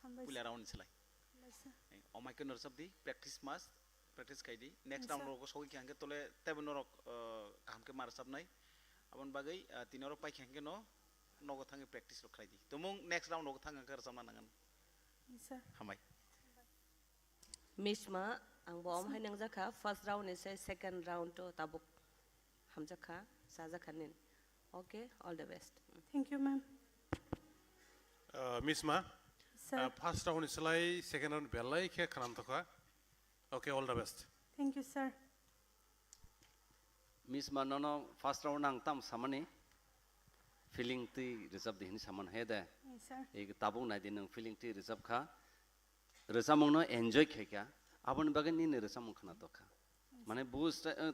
Hambai, puila sir. Round ni slai. Hambai, sir. Eh, o mic-o no rwchap di, practice must, practice khai di. Next, yes, round sir. Rogo sogwi khe hangkhe tole tebo norok, eh, kaham khe ma rwchapnai. Aboni bagwi, eh, tini oro pai khe hangkhe no nogo thangwi practice rok khlai di. Tumung next round rogo thang hangkhe rwchapna nangan. Yes, sir. Hambai. Misma, ang bo om hai nangjakha, first round ni se second round to tabuk hamjakha, chajakha nin. Okay, all the best. Thank you, ma'am. Uh, Misma, sir. Uh, first round ni slai second round belai khe khanamtokha. Okay, all the best. Thank you, sir. Misma, nono first round ang tam samani feeling twi rwchap di hini saman he de. Yes, sir. Ei tabuk nai di nwng feeling twi rwchap kha. Rwchapmung no enjoy khai kha. Aboni bagwi nini rwchapmung khna tokha. Yes, sir. Mane bus, eh,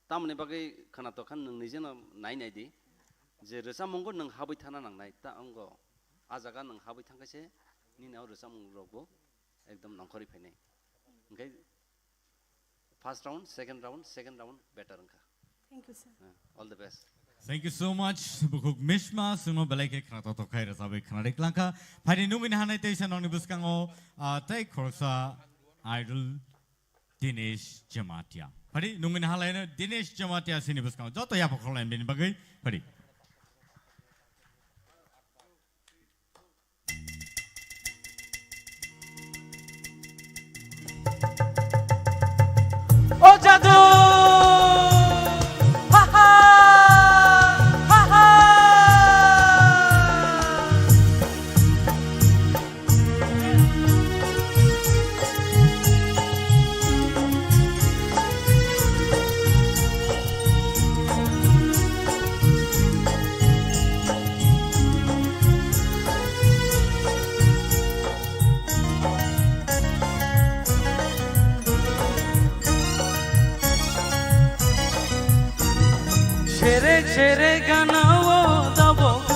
tamoni bagwi khna tokha nwng nije no nai nai di. Je rwchapmung go nwng habwi thana nang nai ta wngo. A jaga nwng habwi thang khe se nini o rwchapmung rok bo ekdom nongkhorwi phainai. Hwnkhe first round, second round, second round better wngkha. Thank you, sir. Uh, all the best. Thank you so much. Bukhuk Misma, sungno belai khe khna toktok khai rwchapwi khna rik langkha. Phaidi nungini hanai teisa nongni bwskango, ah, tei khoroksa idol Dinesh Jamatia. Phaidi nungini halaino Dinesh Jamatia sini bwskango. Joto yapha khorlaini bini bagwi. Phaidi. O jadu! Ha ha! Ha ha! Sere sere gana o dabok,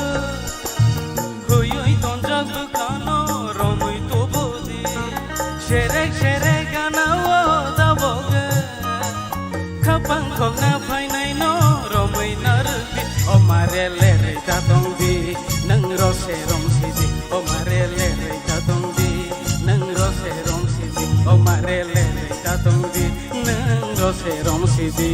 huyui tonjak bwkano romui tubudi. Sere sere gana o dabok, khapang khokna phainai no romui narwkdi. O mare lerei ta tongdi, nwng rose rong sidi. O mare lerei ta tongdi, nwng rose rong sidi. O mare lerei ta tongdi, nwng rose rong sidi.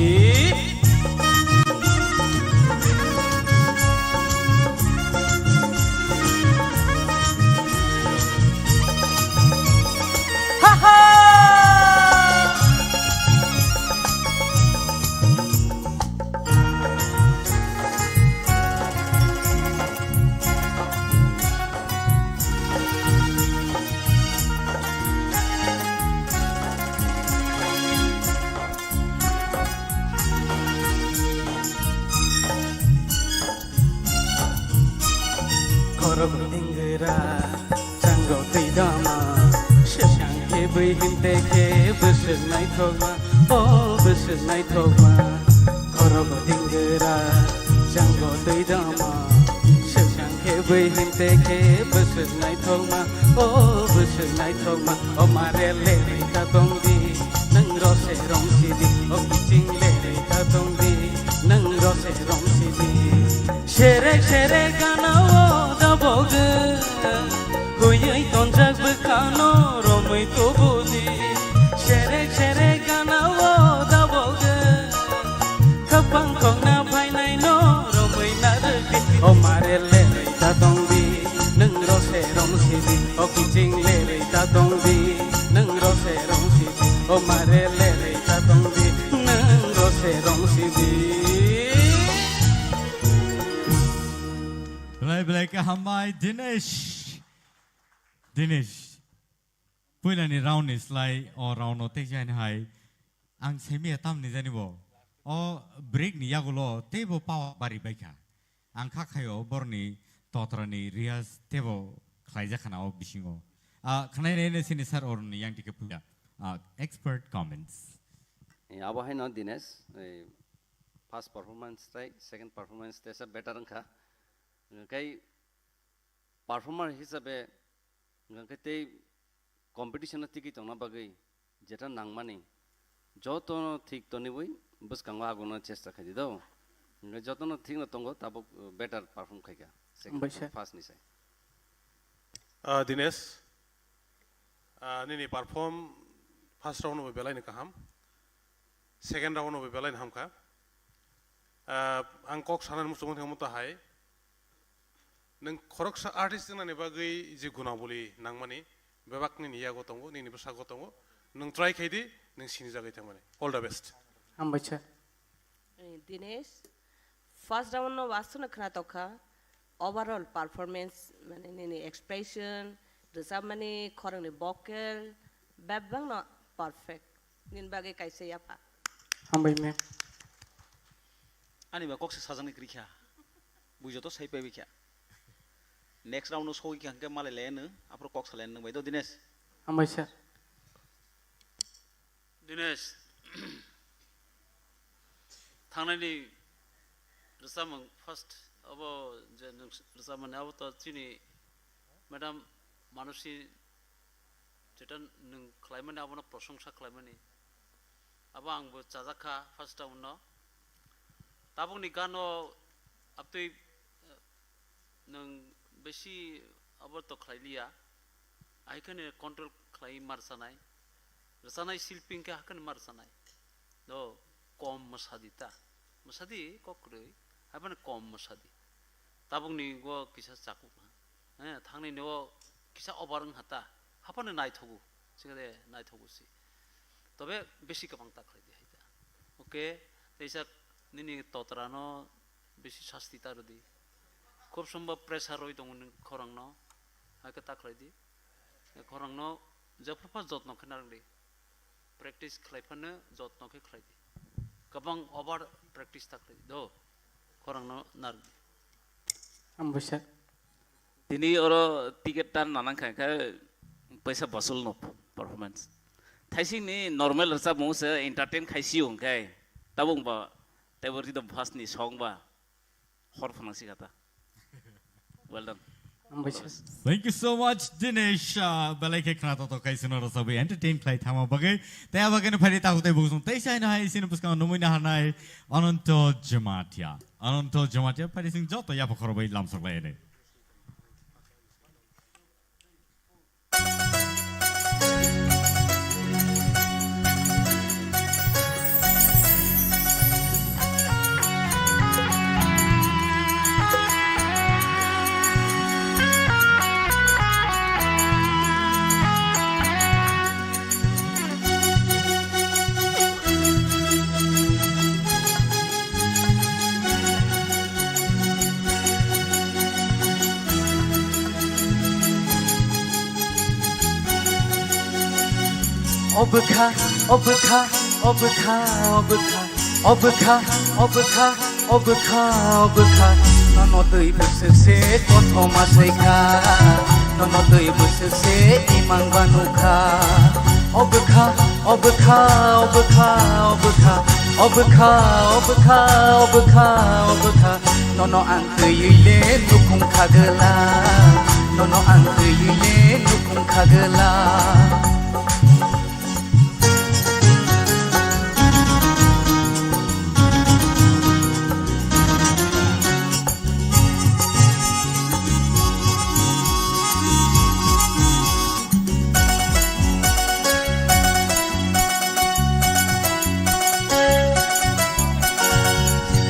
Ha ha! Khorok dingra, chango twi dama, swkang khe bui himte khe bwswk naithokma, o bwswk naithokma. Khorok dingra, chango twi dama, swkang Khe bui him te khe bwswk naithokma, o bwswk naithokma, o mare lerwi ta tong di, nwng rose rong si di, o kiching lerwi ta tong di, nwng rose rong si di. Serek serek gana o dabogwi, huiwi tonjak bwkhano romwi tubu di. Serek serek gana o dabogwi, Khapang khokna phainai no romwi narwk di. O mare lerwi ta tong di, nwng rose rong si di. O kiching lerwi ta tong di, nwng rose rong si di. O mare lerwi ta tong di, nwng rose rong si di. Belai belai khe hambai Dinesh. Dinesh. Puilani round ni slai o round no tei jaini hai ang semi ya tam ni jani bo. O break ni yagulo tei bo power bari bai kha. Ang kha khaio borni totra ni riyaz tei bo khlai jak khana o bisingo. Ah, khnai nai nai sini sir or ni yang tike puila. Ah, expert comments. Eh, abo hai no Dinesh, eh, first performance tai second performance tesa better wngkha. Kai performer hisabe, hwnkhe tei competition o tigwi tongna bagwi jeta nangmani jotono thik toniwi bwskango agono chesta khaidi do. Hwnkhe jotono thikno tongo, tabuk, uh, better perform khaikha. Second, hambai sir, first ni sai. Ah, Dinesh, ah, nini perform first round bo belai ni kaham, second round bo belai ni hamkha. Ah, ang kok sanani muchungo thangmo to hai, Nwng khoroksa artist wngnani bagwi je gunabuli nangmani bebak nini yago tongo, nini bwskango tongo. Nwng try khai di, nwng sinijagwi thangmani. All the best. Hambai sir. Eh, Dinesh, first round no wasano khna tokha. Overall performance, mane nini expression, rwchapmani, khorangni vocal, bebak no perfect. Nini bagwi kaisa yapha. Hambai ma'am. Ani ba kok se sajani kwrwi kha. Bui joto sai paibai kha. Next round no sogwi kha hwnkhe malai le nwng, aphuru kok salai nwng bai do Dinesh. Hambai sir. Dinesh, thangnani rwchapmung first abo je nwng rwchapmani abo to chini madam Manusi Jeta nwng khlaimani abono prosongsa khlaimani. Abo angbo chajak kha first round no. Tabukni gano abtwi, eh, nwng besi abo to khlai liya. Ahikhe control khlai mar sanai. Rwchanai silping khe hakhani mar sanai. Do kom mwsadi ta. Mwsadi kok kwrwi. Haibani kom mwsadi. Tabukni go kisa chakuk na. Eh, thangnini o kisa over wng ha ta, haphano naithogo, sikhe naithogo si. Tobe besi kwbang ta khlai di hai ta. Okay, teisa nini totra no besi sasti ta rwdi. Khub sombo pressure rwi tongo nini khorang no, hai khe ta khlai di. Khorang no jephru pha jotno khe narwk di. Practice khlai phano jotno khe khlai di. Kwbang over practice ta khlai di do. Khorang no narwk di. Hambai sir. Tini oro ticket tan nanang kha khe paisa basul no performance. Thaising ni normal rwchapmung se entertain khai si hwnkhe tabuk ba tei bo rhythm first ni song ba hor phwnang si kha ta. Well done. Hambai sir. Thank you so much, Dinesh. Ah, belai khe khna to to kaisano rwchapwi entertain khlai thama bagwi. Tei abo khe no phai di takhuk tei bukhuk song tei sai no hai sini bwskango numui na hanai Ananto Jamatia. Ananto Jamatia phai di sing joto yapha khoro bai lamsok lai ani. Obwkha, obwkha, obwkha, obwkha, obwkha, obwkha, obwkha, obwkha. Nono twi bwswk se kothoma saikha, nono twi bwswk se imang banukha. Obwkha, obwkha, obwkha, obwkha, obwkha, obwkha, obwkha, obwkha. Nono ang twiwi le nukhung khagwla, nono ang twiwi le nukhung khagwla.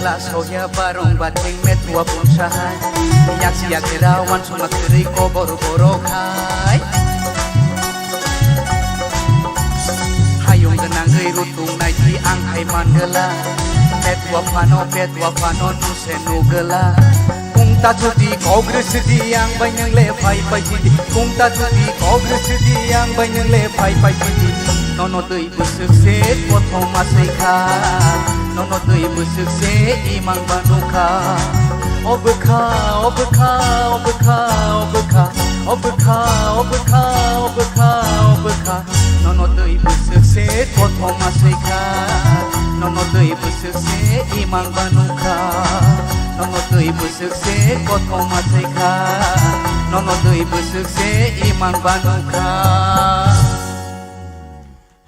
Sikla sokya barong bating metua punsa hai. Yak yak era wansong akhiri kobor borok hai. Hayung gwnangwi rutung naidi ang hai mangala. Petua phano, petua phano nuse nugala. Kungta chuti kogre sidi ang bai nang le phai phai sidi. Kungta chuti kogre sidi ang bai nang le phai phai sidi. Nono twi bwswk se kothoma swikha. Nono twi bwswk se imang banukha. Obwkha, obwkha, obwkha, obwkha. Obwkha, obwkha, obwkha, obwkha. Nono twi bwswk se kothoma swikha. Nono twi bwswk se imang banukha. Nono twi bwswk se kothoma swikha. Nono twi bwswk se imang banukha.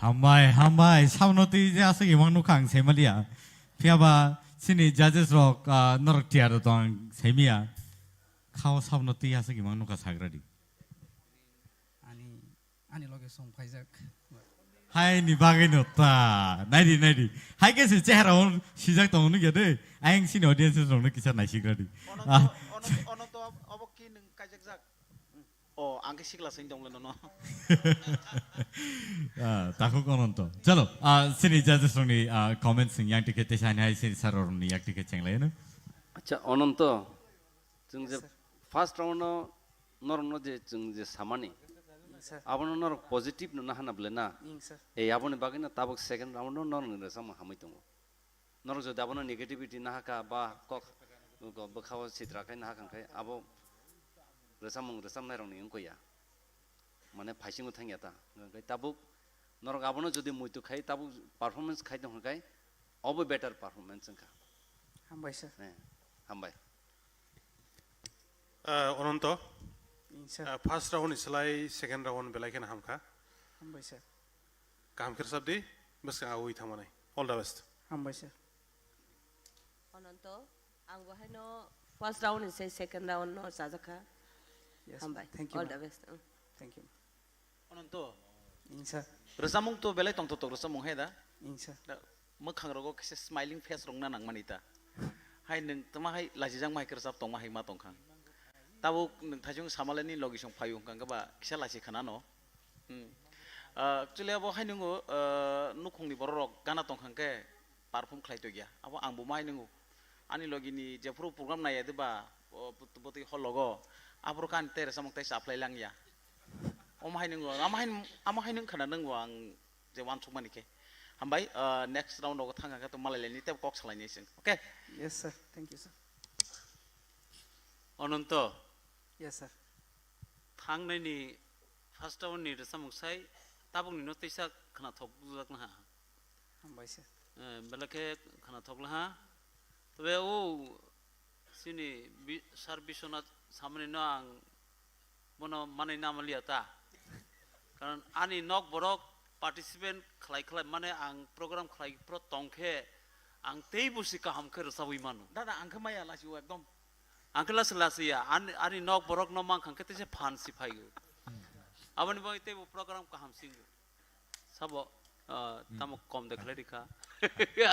Hambai, hambai. Samno twi je aswk imang nukha ang saimalia. Phiyaba chini judges rok, ah, norok tiyar tong ang saimia. Khao sabno twi aswk imang nukha sagradi. Ani, ani loge song phaijak. Hai ni bagwi no ta. Naidi, naidi. Hai khe se chehra on sijak tong nukya de. Ayang sini audience rok no kisa naisigradi. Ononto, Ah. Ononto, Ononto ob-, obo ki nwng kaijakjak? O, ang khe sikla sing tong le nono. Ah, takhuk Ononto. Chalo, ah, sini judges rok ni, ah, comments sing yang tikhe tesa hai sini sir rok ni yak tikhe chenglai no. Acha, Ononto. Chwng je Yes, sir. First round no norokno je chwng je samani, Yes, sir. Abono norok positive no nahana bwle na? Yes, sir. Ei, aboni bagwi no tabuk second round no norokni rwchapmung hamwi tongo. Norok jodi abono negativity nahaka ba kok bwkhao sitra khai nahaka khe abo rwchapmung rwchapnairokni wngkha ya. Mane phaisingo thangya ta. Hwnkhe tabuk norok abono jodi muitu khai tabuk performance khai tong khe obo better performance wngkha. Hambai sir. Eh, hambai. Ah, Ononto, Ing sir. Ah, first round ni slai second round belai kheno hamkha. Hambai sir. Kaham khe rwchap di, bwskang awi thangmani. All the best. Hambai sir. Ononto, ang bo haino first round ni se second round no chajakha. Yes, Hambai. Thank you, All ma'am. The best. Mm. Thank you. Ononto. Ing sir. Rwchapmung to belai tongthok tok rwchapmung hai da? Ing sir. Da, mwkhang rogo kisa smiling face rok na nangmani ta. Hai nwng tama hai lachijak ma hai kwrwchap tongma hai ma tongkha. Tabuk nwng thaisung samale ni logi song phaio hwnkha ba kisa lachi khana no. Hmm. Ah, actually abo hai nwngo, ah, nukhungni borok rok gana tongkha khe perform khlai tongya. Abo ang bo ma hai nwngo. Ani logi ni jephuru program naiya de ba, o, bwt-, bwtwi hologo. Aphuru khe ani teresa mung tei chaplai langya. Omo hai nwngo, amo hai, amo hai nwng khana nwngo ang je wansukmani khe. Hambai, ah, next round rogo thang khe to malai laini tei kok salai nai chwng. Okay? Yes, sir. Thank you, sir. Ononto. Yes, sir. Thangnai ni first round ni rwchapmung sai tabuk ni no teisa khna thok bujak na ha. Hambai sir. Eh, belai khe khna thok laha. Tobe o chini bi-, Sir Biswanath samani no ang bono manwi namaliya ta. Karon ani nok borok participant khlai khlai mane ang program khlai pro tong khe ang tei busi kaham khe rwchabwi mano. Dada, ang khe maya lasi o ekdom. Ang khe lasi lasi ya, ani, ani nok borok no mang khang khe teisa phan si phaio. Aboni bagwi tei bo program kaham singo. Sabo, ah, tamo kom de khlai rikha.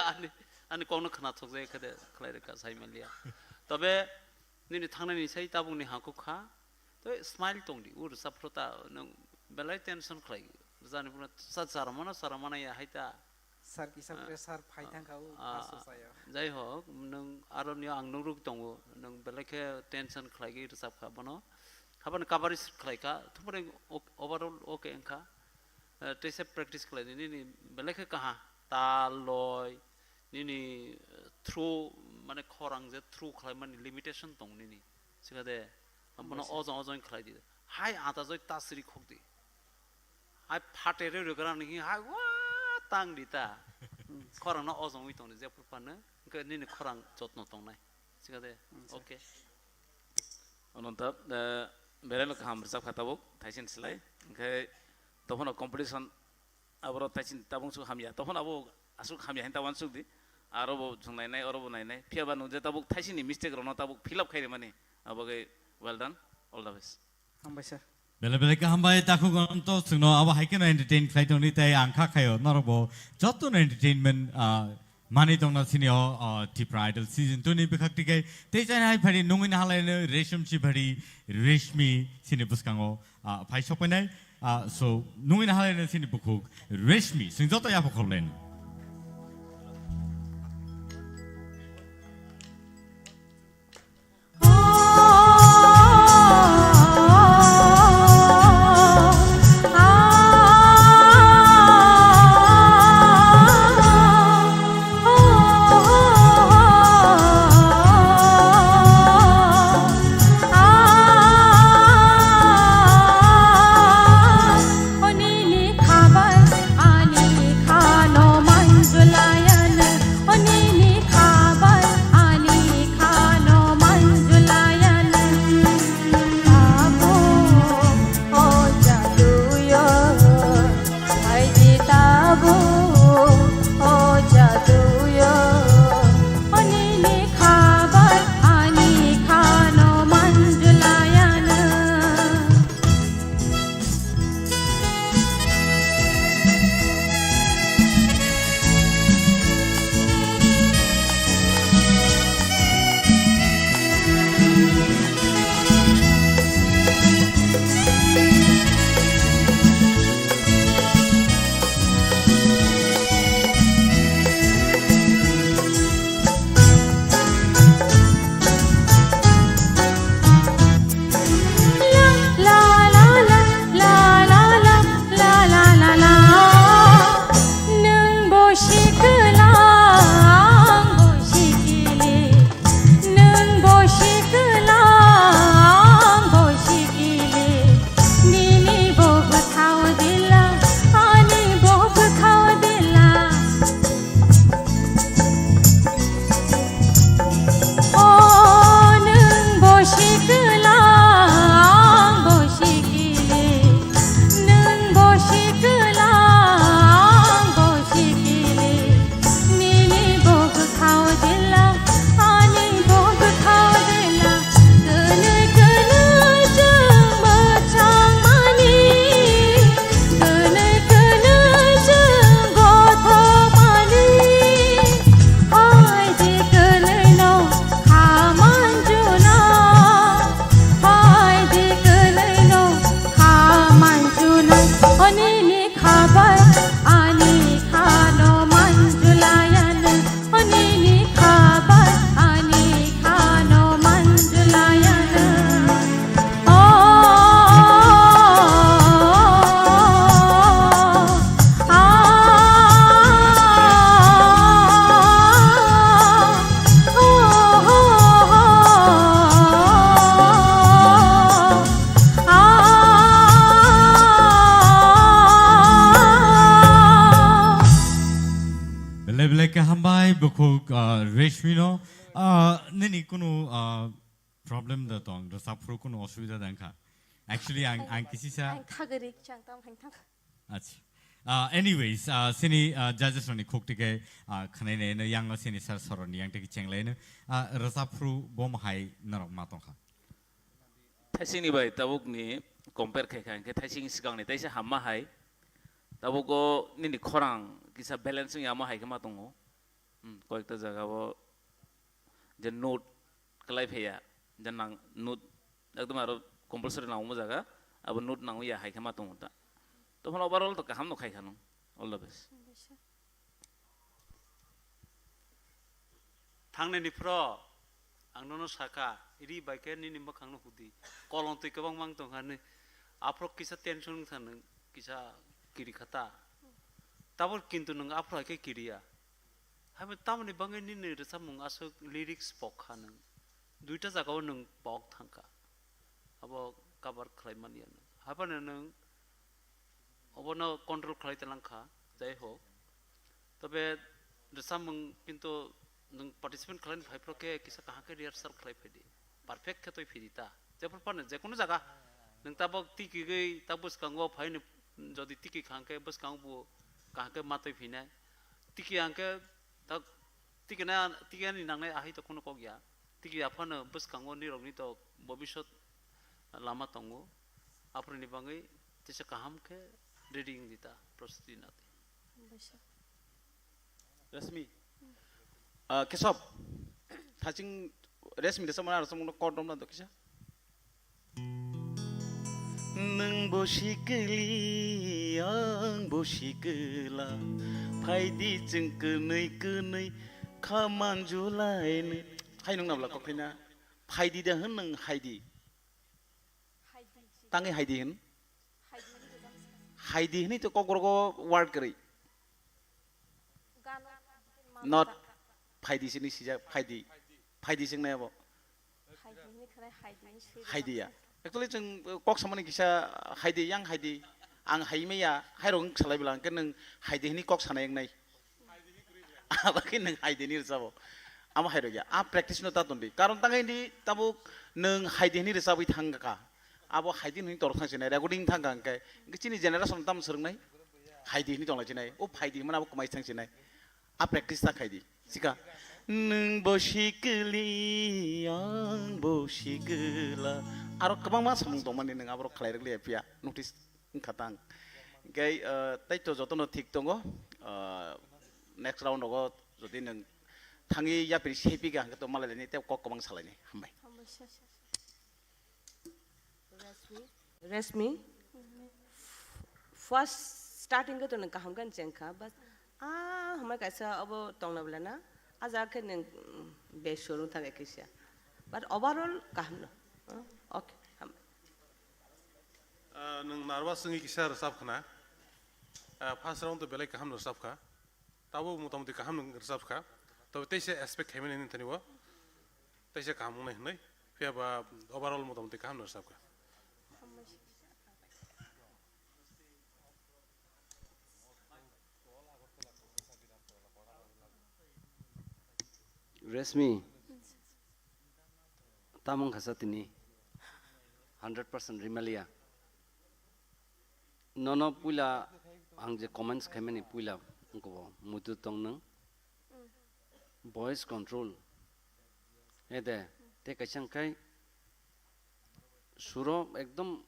Ani, ani kokno khna thok jai khe de khlai rikha, sai manliya. Tobe nini thangnani sai tabukni hangkuk kha. Tei smile tong di, ur saphro ta nwng belai tension khlai. Jani phano sa chara mano, chara mano ya hai ta. Sir kisa Ah, pressure phai ah, thang kha, o ah, pass o saya. Jai hok, nwng aro ni ang nuruk tongo, nwng belai khe tension khlai gwi rwchap kha bono. Habani coverage khlai kha, thumre ok-, overall okay wng kha. Eh, teisa practice khlai di, nini belai khe kaha, tal, loi, nini, eh, throw, mane khorang je throw khlai mani limitation tong nini. Sikha de, bono Hambai sir. Ojong ojong khlai di. Hai ata joi ta siri khok di. Hai phate re re gra ni hai wa tang di ta. Hmm. Khorang no ojong wi tong di je phur phano, hwnkhe nini khorang jotno tong nai. Sikade. Hmm, sir. Okay. Ononta, eh, belai no kaham rwchap kha tabuk, thaisini slai. Hwnkhe tophano competition aboro thaisini tabuk suk hamya. Tophano abo asuk hamya hin tabuk suk di. Aro bo chwng nainai, oro bo nainai. Phiya ba nung je tabuk thaisini mistake rokno tabuk fill up khai rimani. Abo khe well done, all the best. Hambai sir. Belai belai kaham bai takhuk ononto chwngno abo hai kheno entertain khlai tongdi tei ang kha khaio norok bo jotono entertainment, ah, manwi tongna sini o, ah, Tipra Idol season two ni bwkhak tikhe tei chai hai phari nungwi nahalaino Resham Chibari Reshmi sini bwskango, ah, phai sokpainai, ah, so nungwi nahalaino sini bukhuk Reshmi chwng joto yapha khorlaino. Belai belai khe hambai bukhuk, ah, Reshmi no. Ah, nini kunu, ah, problem da tong, rwchap phuru kunu osubida da wngkha? Actually, ang, ang kisisa ang thagri chang tam hang thang. Acha. Ah, anyways, ah, sini, ah, judges rokni khuk tike, ah, khwnainai no yang no sini sir soroni yang tike chenglai no, ah, rwchap phuru bom hai norok ma tongkha. Thaisingni bai tabukni compare khai kha, hwnkhe thaising swkangni teisa hamma hai. Tabugo nini khorang kisa balance wngya ma hai khe ma tongo. Hmm, koyekta jaga o je note kwlai phaiya, je nang note ekdom aro compulsory nangma jaga, abo note nangya hai khe ma tongo ta. Tophano overall to kaham no khai kha nung. All the best. Thangnani phro ang nono sakha, ri bai khe nini mwkhang no hudi. Kolong twi kwbang mang tong kha ni. Aphro kisa tension wng tha nwng, kisa kiri kha ta. Tabor kintu nwng aphro hai khe kiriya. Haibo tamoni bagwi nini rwchapmung aswk lyrics pok kha nwng. Duita jaga o nwng pok thang kha. Abo cover khlai man ya nwng. Haibano nwng obono control khlai talang kha, jai hok. Tobe rwchapmung kintu nwng participant khlaini phai phro khe kisa kaham khe rehearsal khlai phai di, perfect khe twi phai di ta. Jephru phano je kono jaga nwng tabok tiki gwi ta bwskango phai no, jodi tiki kha hwnkhe bwskango bo kaham khe ma twi phinai. Tiki hwnkhe ta tiki na, tiki ani nangnai ahai to kono kok ya. Tiki aphano bwskango nirokni to bobisot lama tongo. Aphuruni bangwi tisa kaham khe ready wng di ta, prostuti na di. Rashmi. Ah, Kesab. Thaching Rashmi resa mana rasa mungno kor domna do kisa. Nwng bo sikili, ang bo sikila. Phaidi chwng kwnwi kwnwi khaman julaini. Hai nwng nabla kokhaina. Phaidi da hwn nwng haidi. Tangwi haidi hwn. Haidi hwnwi to kokborok word kwrwi. Not phaidi sini sijak phaidi. Phaidi sing nai abo. Haidi ya. Actually chwng kok samani kisa haidi yang haidi. Ang hai maya hai rong salai bilang ke nwng haidi hwnwi kok sanai yang nai. Abo khe nwng haidi ni rwchabo. Amo hai rwya. A practice no ta tondi. Karon tang hindi tabuk nwng haidi ni rwchabwi thang ka. Abo haidi ni torok thang sinai, recording thang ka hwnkhe. Hwnkhe chini generation tam swrwngnai. Haidi ni tongla sinai. O phaidi mana abo kwmai thang sinai. A practice ta khaidi. Sika. Nwng bo sikili, ang bo sikila. Aro kwbangma samung tongmani nwng abo khlai rwkliya phiya. Notice. Wngkha tang. Hingke, ah, tei to jotono thik tongo. Ah, next round rogo jodi nwng thangwi yapri sepi ga hingke to malai laini tei kok kwbang salaini. Hambai. Rashmi, Rashmi, first starting ke to nwng kaham khe chengkha, but ah, hambai kaisa abo tongna bela na, ah jaga khe nwng, mm, beshorung thang ekisa, but overall kaham no. Ah, okay, hambai. Ah, nwng nervous wngwi kisa rwchap khna. Ah, first round to belai kaham rwchap kha. Tabuk motamoti kaham rwchap kha. Tobe teisa expect khaimani nini thani o. Teisa kaham wngnai hwnwi. Phiya ba overall motamoti kaham rwchap kha. Rashmi, tamo wngkha sa tini hundred percent rimaliya. Nono puila ang je comments khaimani puila wngkha bo muitu tong nwng. Voice control. Ede, te kaisa wngkhai suro ekdom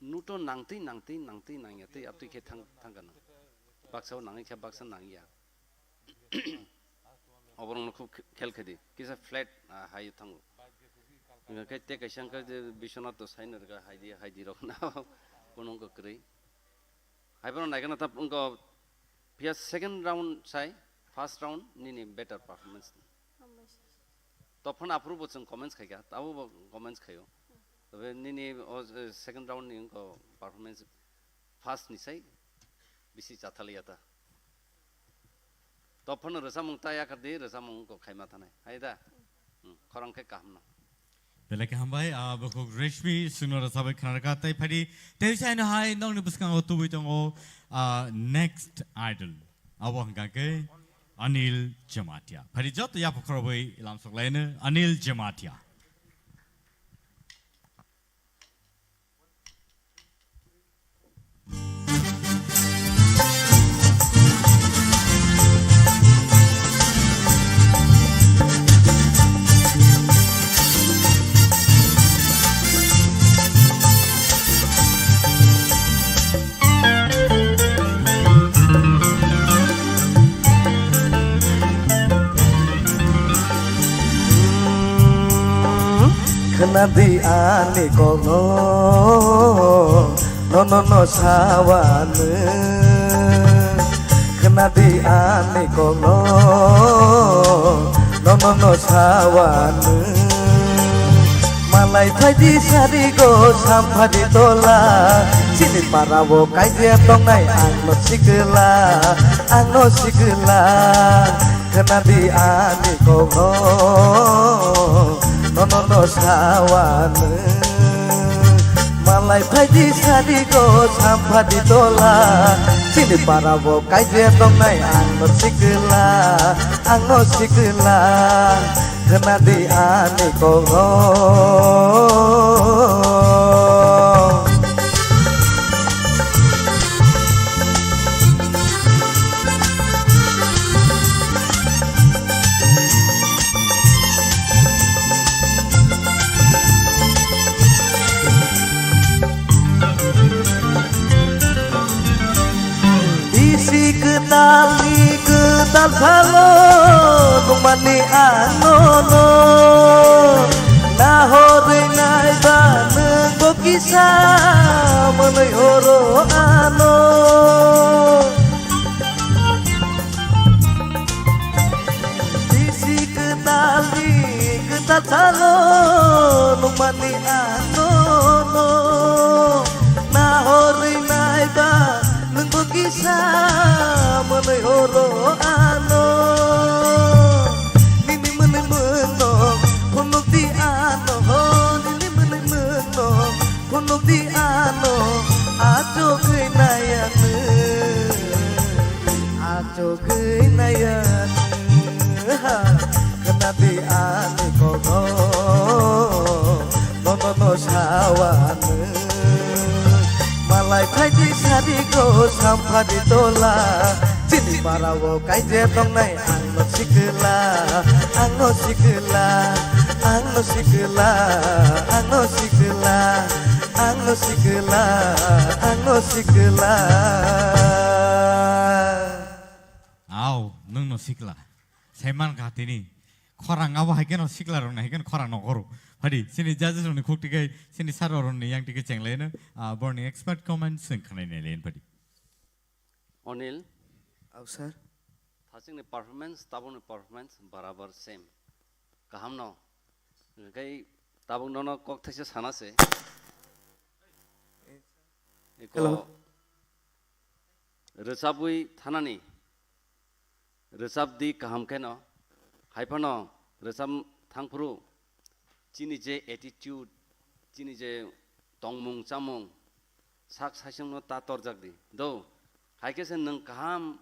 nuto nangtwi, nangtwi, nangtwi, nangya twi, atwi khe thang, thangkha nang. Baksa o nangwi khe baksa nangya. Oborokno khub khe-, khel khe di. Kisa flat, ah, hai thango. Hingkha khe te kaisa wngkha je Biswanath to saino rwkha hai di, hai di rok na. Bono wngkha kwrwi. Hai bono naikhe na ta wngkha phiya second round sai, first round nini better performance. Hambai. Tophano aphuru bo chwng comments khaikha, abo bo comments khaio. Tobe nini o, eh, second round ni wngkha performance first ni sai bisi chathaliya ta. Tophano rwchapmung ta yakardi, rwchapmung wngkha khaima thanai. Hai da? Hmm, khorang khe kaham no. Belai khe hambai, ah, bukhuk Rashmi, chwngno rwchapwi khna rwkha, tei phaidi, tei saino hai nokni bwskango tubui tongo, ah, next idol. Abo hwnkha khe Anil Jamatia. Phaidi joto yapha khorobwi lamsok laino Anil Jamatia. Khna di ani kokno, nono no sawano. Khna di ani kokno, nono no sawano. Malai phaidi sari go samphadi tola, chini para o kaijia tongnai ang no sikla, ang no sikla. Khna di ani kokno, nono no sawano. Lai phaidi sari go samphadi tola, chini para bo kaijaya tongnai ang no sikla, ang no sikla, khna di ani kok no. Bisi kwtalni kwtal phano nukmani ano no. Nahorwi naiba nwng bo kisa mwnwi horo ano. Bisi kwtalni kwtal phano nukmani ano no. Nahorwi naiba nwng bo kisa mwnwi horo ano. Nini mwnwi mwnno phunuk di ano ho, nini mwnwi mwnno phunuk di ano, achugwi naiya nwng, achugwi naiya nwng, ha, khna di ani kok no, no, no, no, sawa nwng. Malai phaidi sari go samphadi tola, chini para o kaijaya tongnai ang no sikla, ang no sikla, ang no sikla, ang no sikla, ang no sikla, ang no sikla. Au, nwng no sikla. Saiman kha tini. Khorang abo hai kheno sikla rok nai hai kheno khorang no goro. Phadi, chini judges rok ni khuk tikai, chini sir rok ni yang tikai chenglai no, ah, borni expert comments swng khnai nai lain phadi. Onil. Au, sir. Thachikni performance, tabukni performance barabar same. Kaham no. Hwnkhe tabuk nono kok thaisa sana se. Eko Hello. Rwchabwi thanani. Rwchap di kaham kheno. Hai phano rwchap thangphuru chini je attitude, chini je tongmung chamung, sak saichungno ta torjak di. Do, hai khe se nwng kaham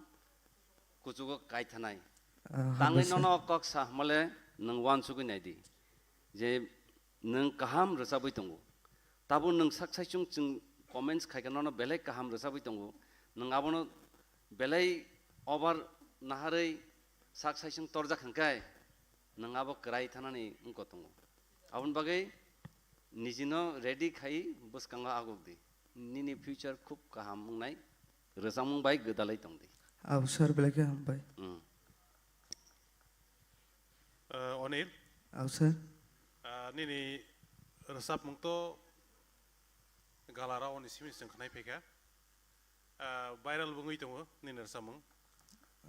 kuchugo kai thanai. Ah, Tangwi hambai sir. Nono kok sa hwnmale nwng uansugwi nai di. Je nwng kaham rwchabwi tongo. Tabuk nwng sak saichung chwng comments khai khe nono belai kaham rwchabwi tongo. Nwng abono belai over naharwi sak saichung torjak hwnkhe nwng abo kwrai thanani wngkha tongo. Aboni bagwi nijino ready khai bwskango aguk di. Nini future khub kaham wngnai, rwchapmung bai gwdalai tong di. Abo sir belai khe hambai. Hmm. Eh, Onil. Au, sir. Eh, nini rwchapmung to galarao ni simi swng khnai phaikha. Eh, viral bo wngwi tongo nini rwchapmung.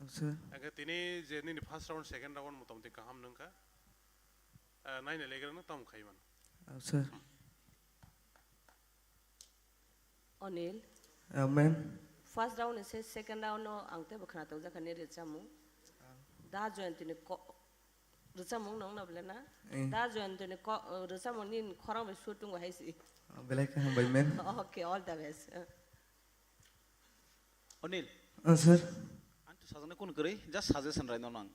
Au, sir. Hwnkhe tini je nini first round, second round motamoti kaham nwngkha. Eh, naina legra no tamo khaiman. Au, sir. Onil. Amen. First round ni se second round no ang teibo khna tong jakha ni rwchapmung. Da Joyantini ko-, rwchapmung nong na bole na? Eh. Da Joyantini ko-, rwchapmung ni khorang bai shooting hai si. Ah, belai khe hambai, ma'am. Okay, all the best. Onil. Ah, sir. Ang to sajani kun kwrwi, just suggestion rai no nang.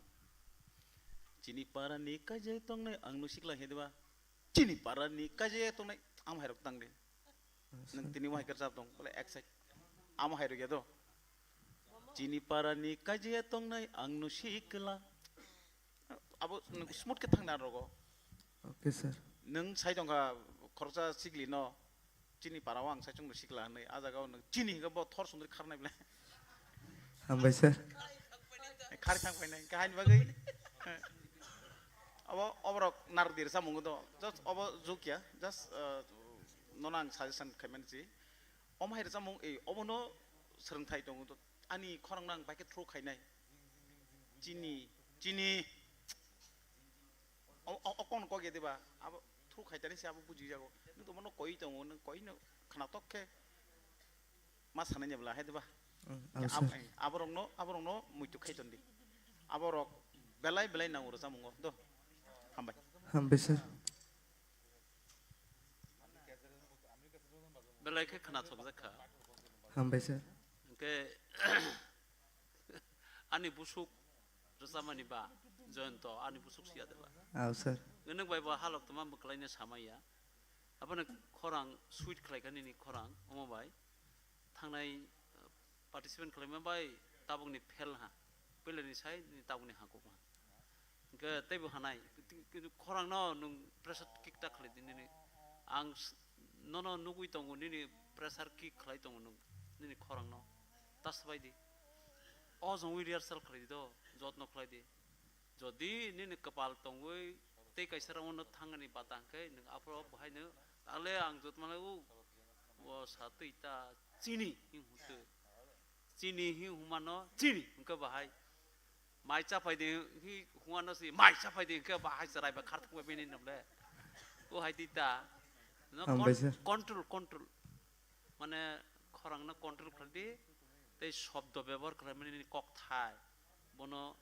Chini para ni kaijai tongnai ang no sikla he diba. Chini para ni kaijai tongnai am hai rok tang de. Nwng tini wahai kwrwchap tong, bole ek side. Amo hai rwgya do. Chini para ni kaijaya tongnai ang no sikla. Abo nwng smooth khe thang na rogo. Okay, sir. Nwng sai tongkha khoroksa sikli no, chini para o ang sai chwng no sikla hwnwi. A jaga o nwng chini hwnkhe bo thor sundri kharnai bwle. Hambai, sir. Khari thang painai, kahini bagwi. Abo, oborok nardi rwchapmung do. Just obo jukya, just, uh, nono ang suggestion khaimani si. Omo hai rwchapmung, eh, obono swrwngthai tongo. Ani khorang no ang bai khe through khainai. Chini, chini. O, o, o, kono kok ya diba? Abo through khaitani se abo buji jago. Nwng to bono koi tongo, nwng koi no khnatok khe. Ma sanai ni bwla hai diba? Mm, Khe ah, ab-, sir. Eh, aborokno, aborokno muitu khai tondi. Aborok belai belai nango rwchapmungo. Do. Hambai. Hambai, sir. Belai khe khna thokjak kha. Hambai sir. Hwnkhe ani busuk rwchapmani ba, Joyonto, ani busuk siya de ba? Aw sir. Nwng bai bo halok tongma mwkhlaino samaya. Abono khorang sweet khlai kha nini khorang, omo bai. Thangnai, uh, participant khlaima bai tabukni fail ha. Puilani sai nini tabukni hakuk ha. Hwnkhe teibo hanai, kintu khorangno nwng pressure kick ta khlai di nini. Ang s-, nono nugui tongo, nini pressure kick khlai tongo nwng, nini khorangno. Ta swbai di. O jongwi rehearsal khlai di do, jotno khlai di. Jodi nini kwpal tongwi tei kaisa round-o thangani bata hwnkhe nwng aphuru bohaino, "Ale ang jotmano o, o sa twi ta chini," hing hwnkhe. Chini hing hwnmano chini hwnkhe bahai. Mai chapai di hi hwnmano si mai chapai di hwnkhe bahai chwrai ba kharthok bai bini nable. O hai di ta. No Hambai con-, sir. Control, control. Mane khorangno control khlai di, tei shobdo bebohar khlaimani nini kokthai. Bono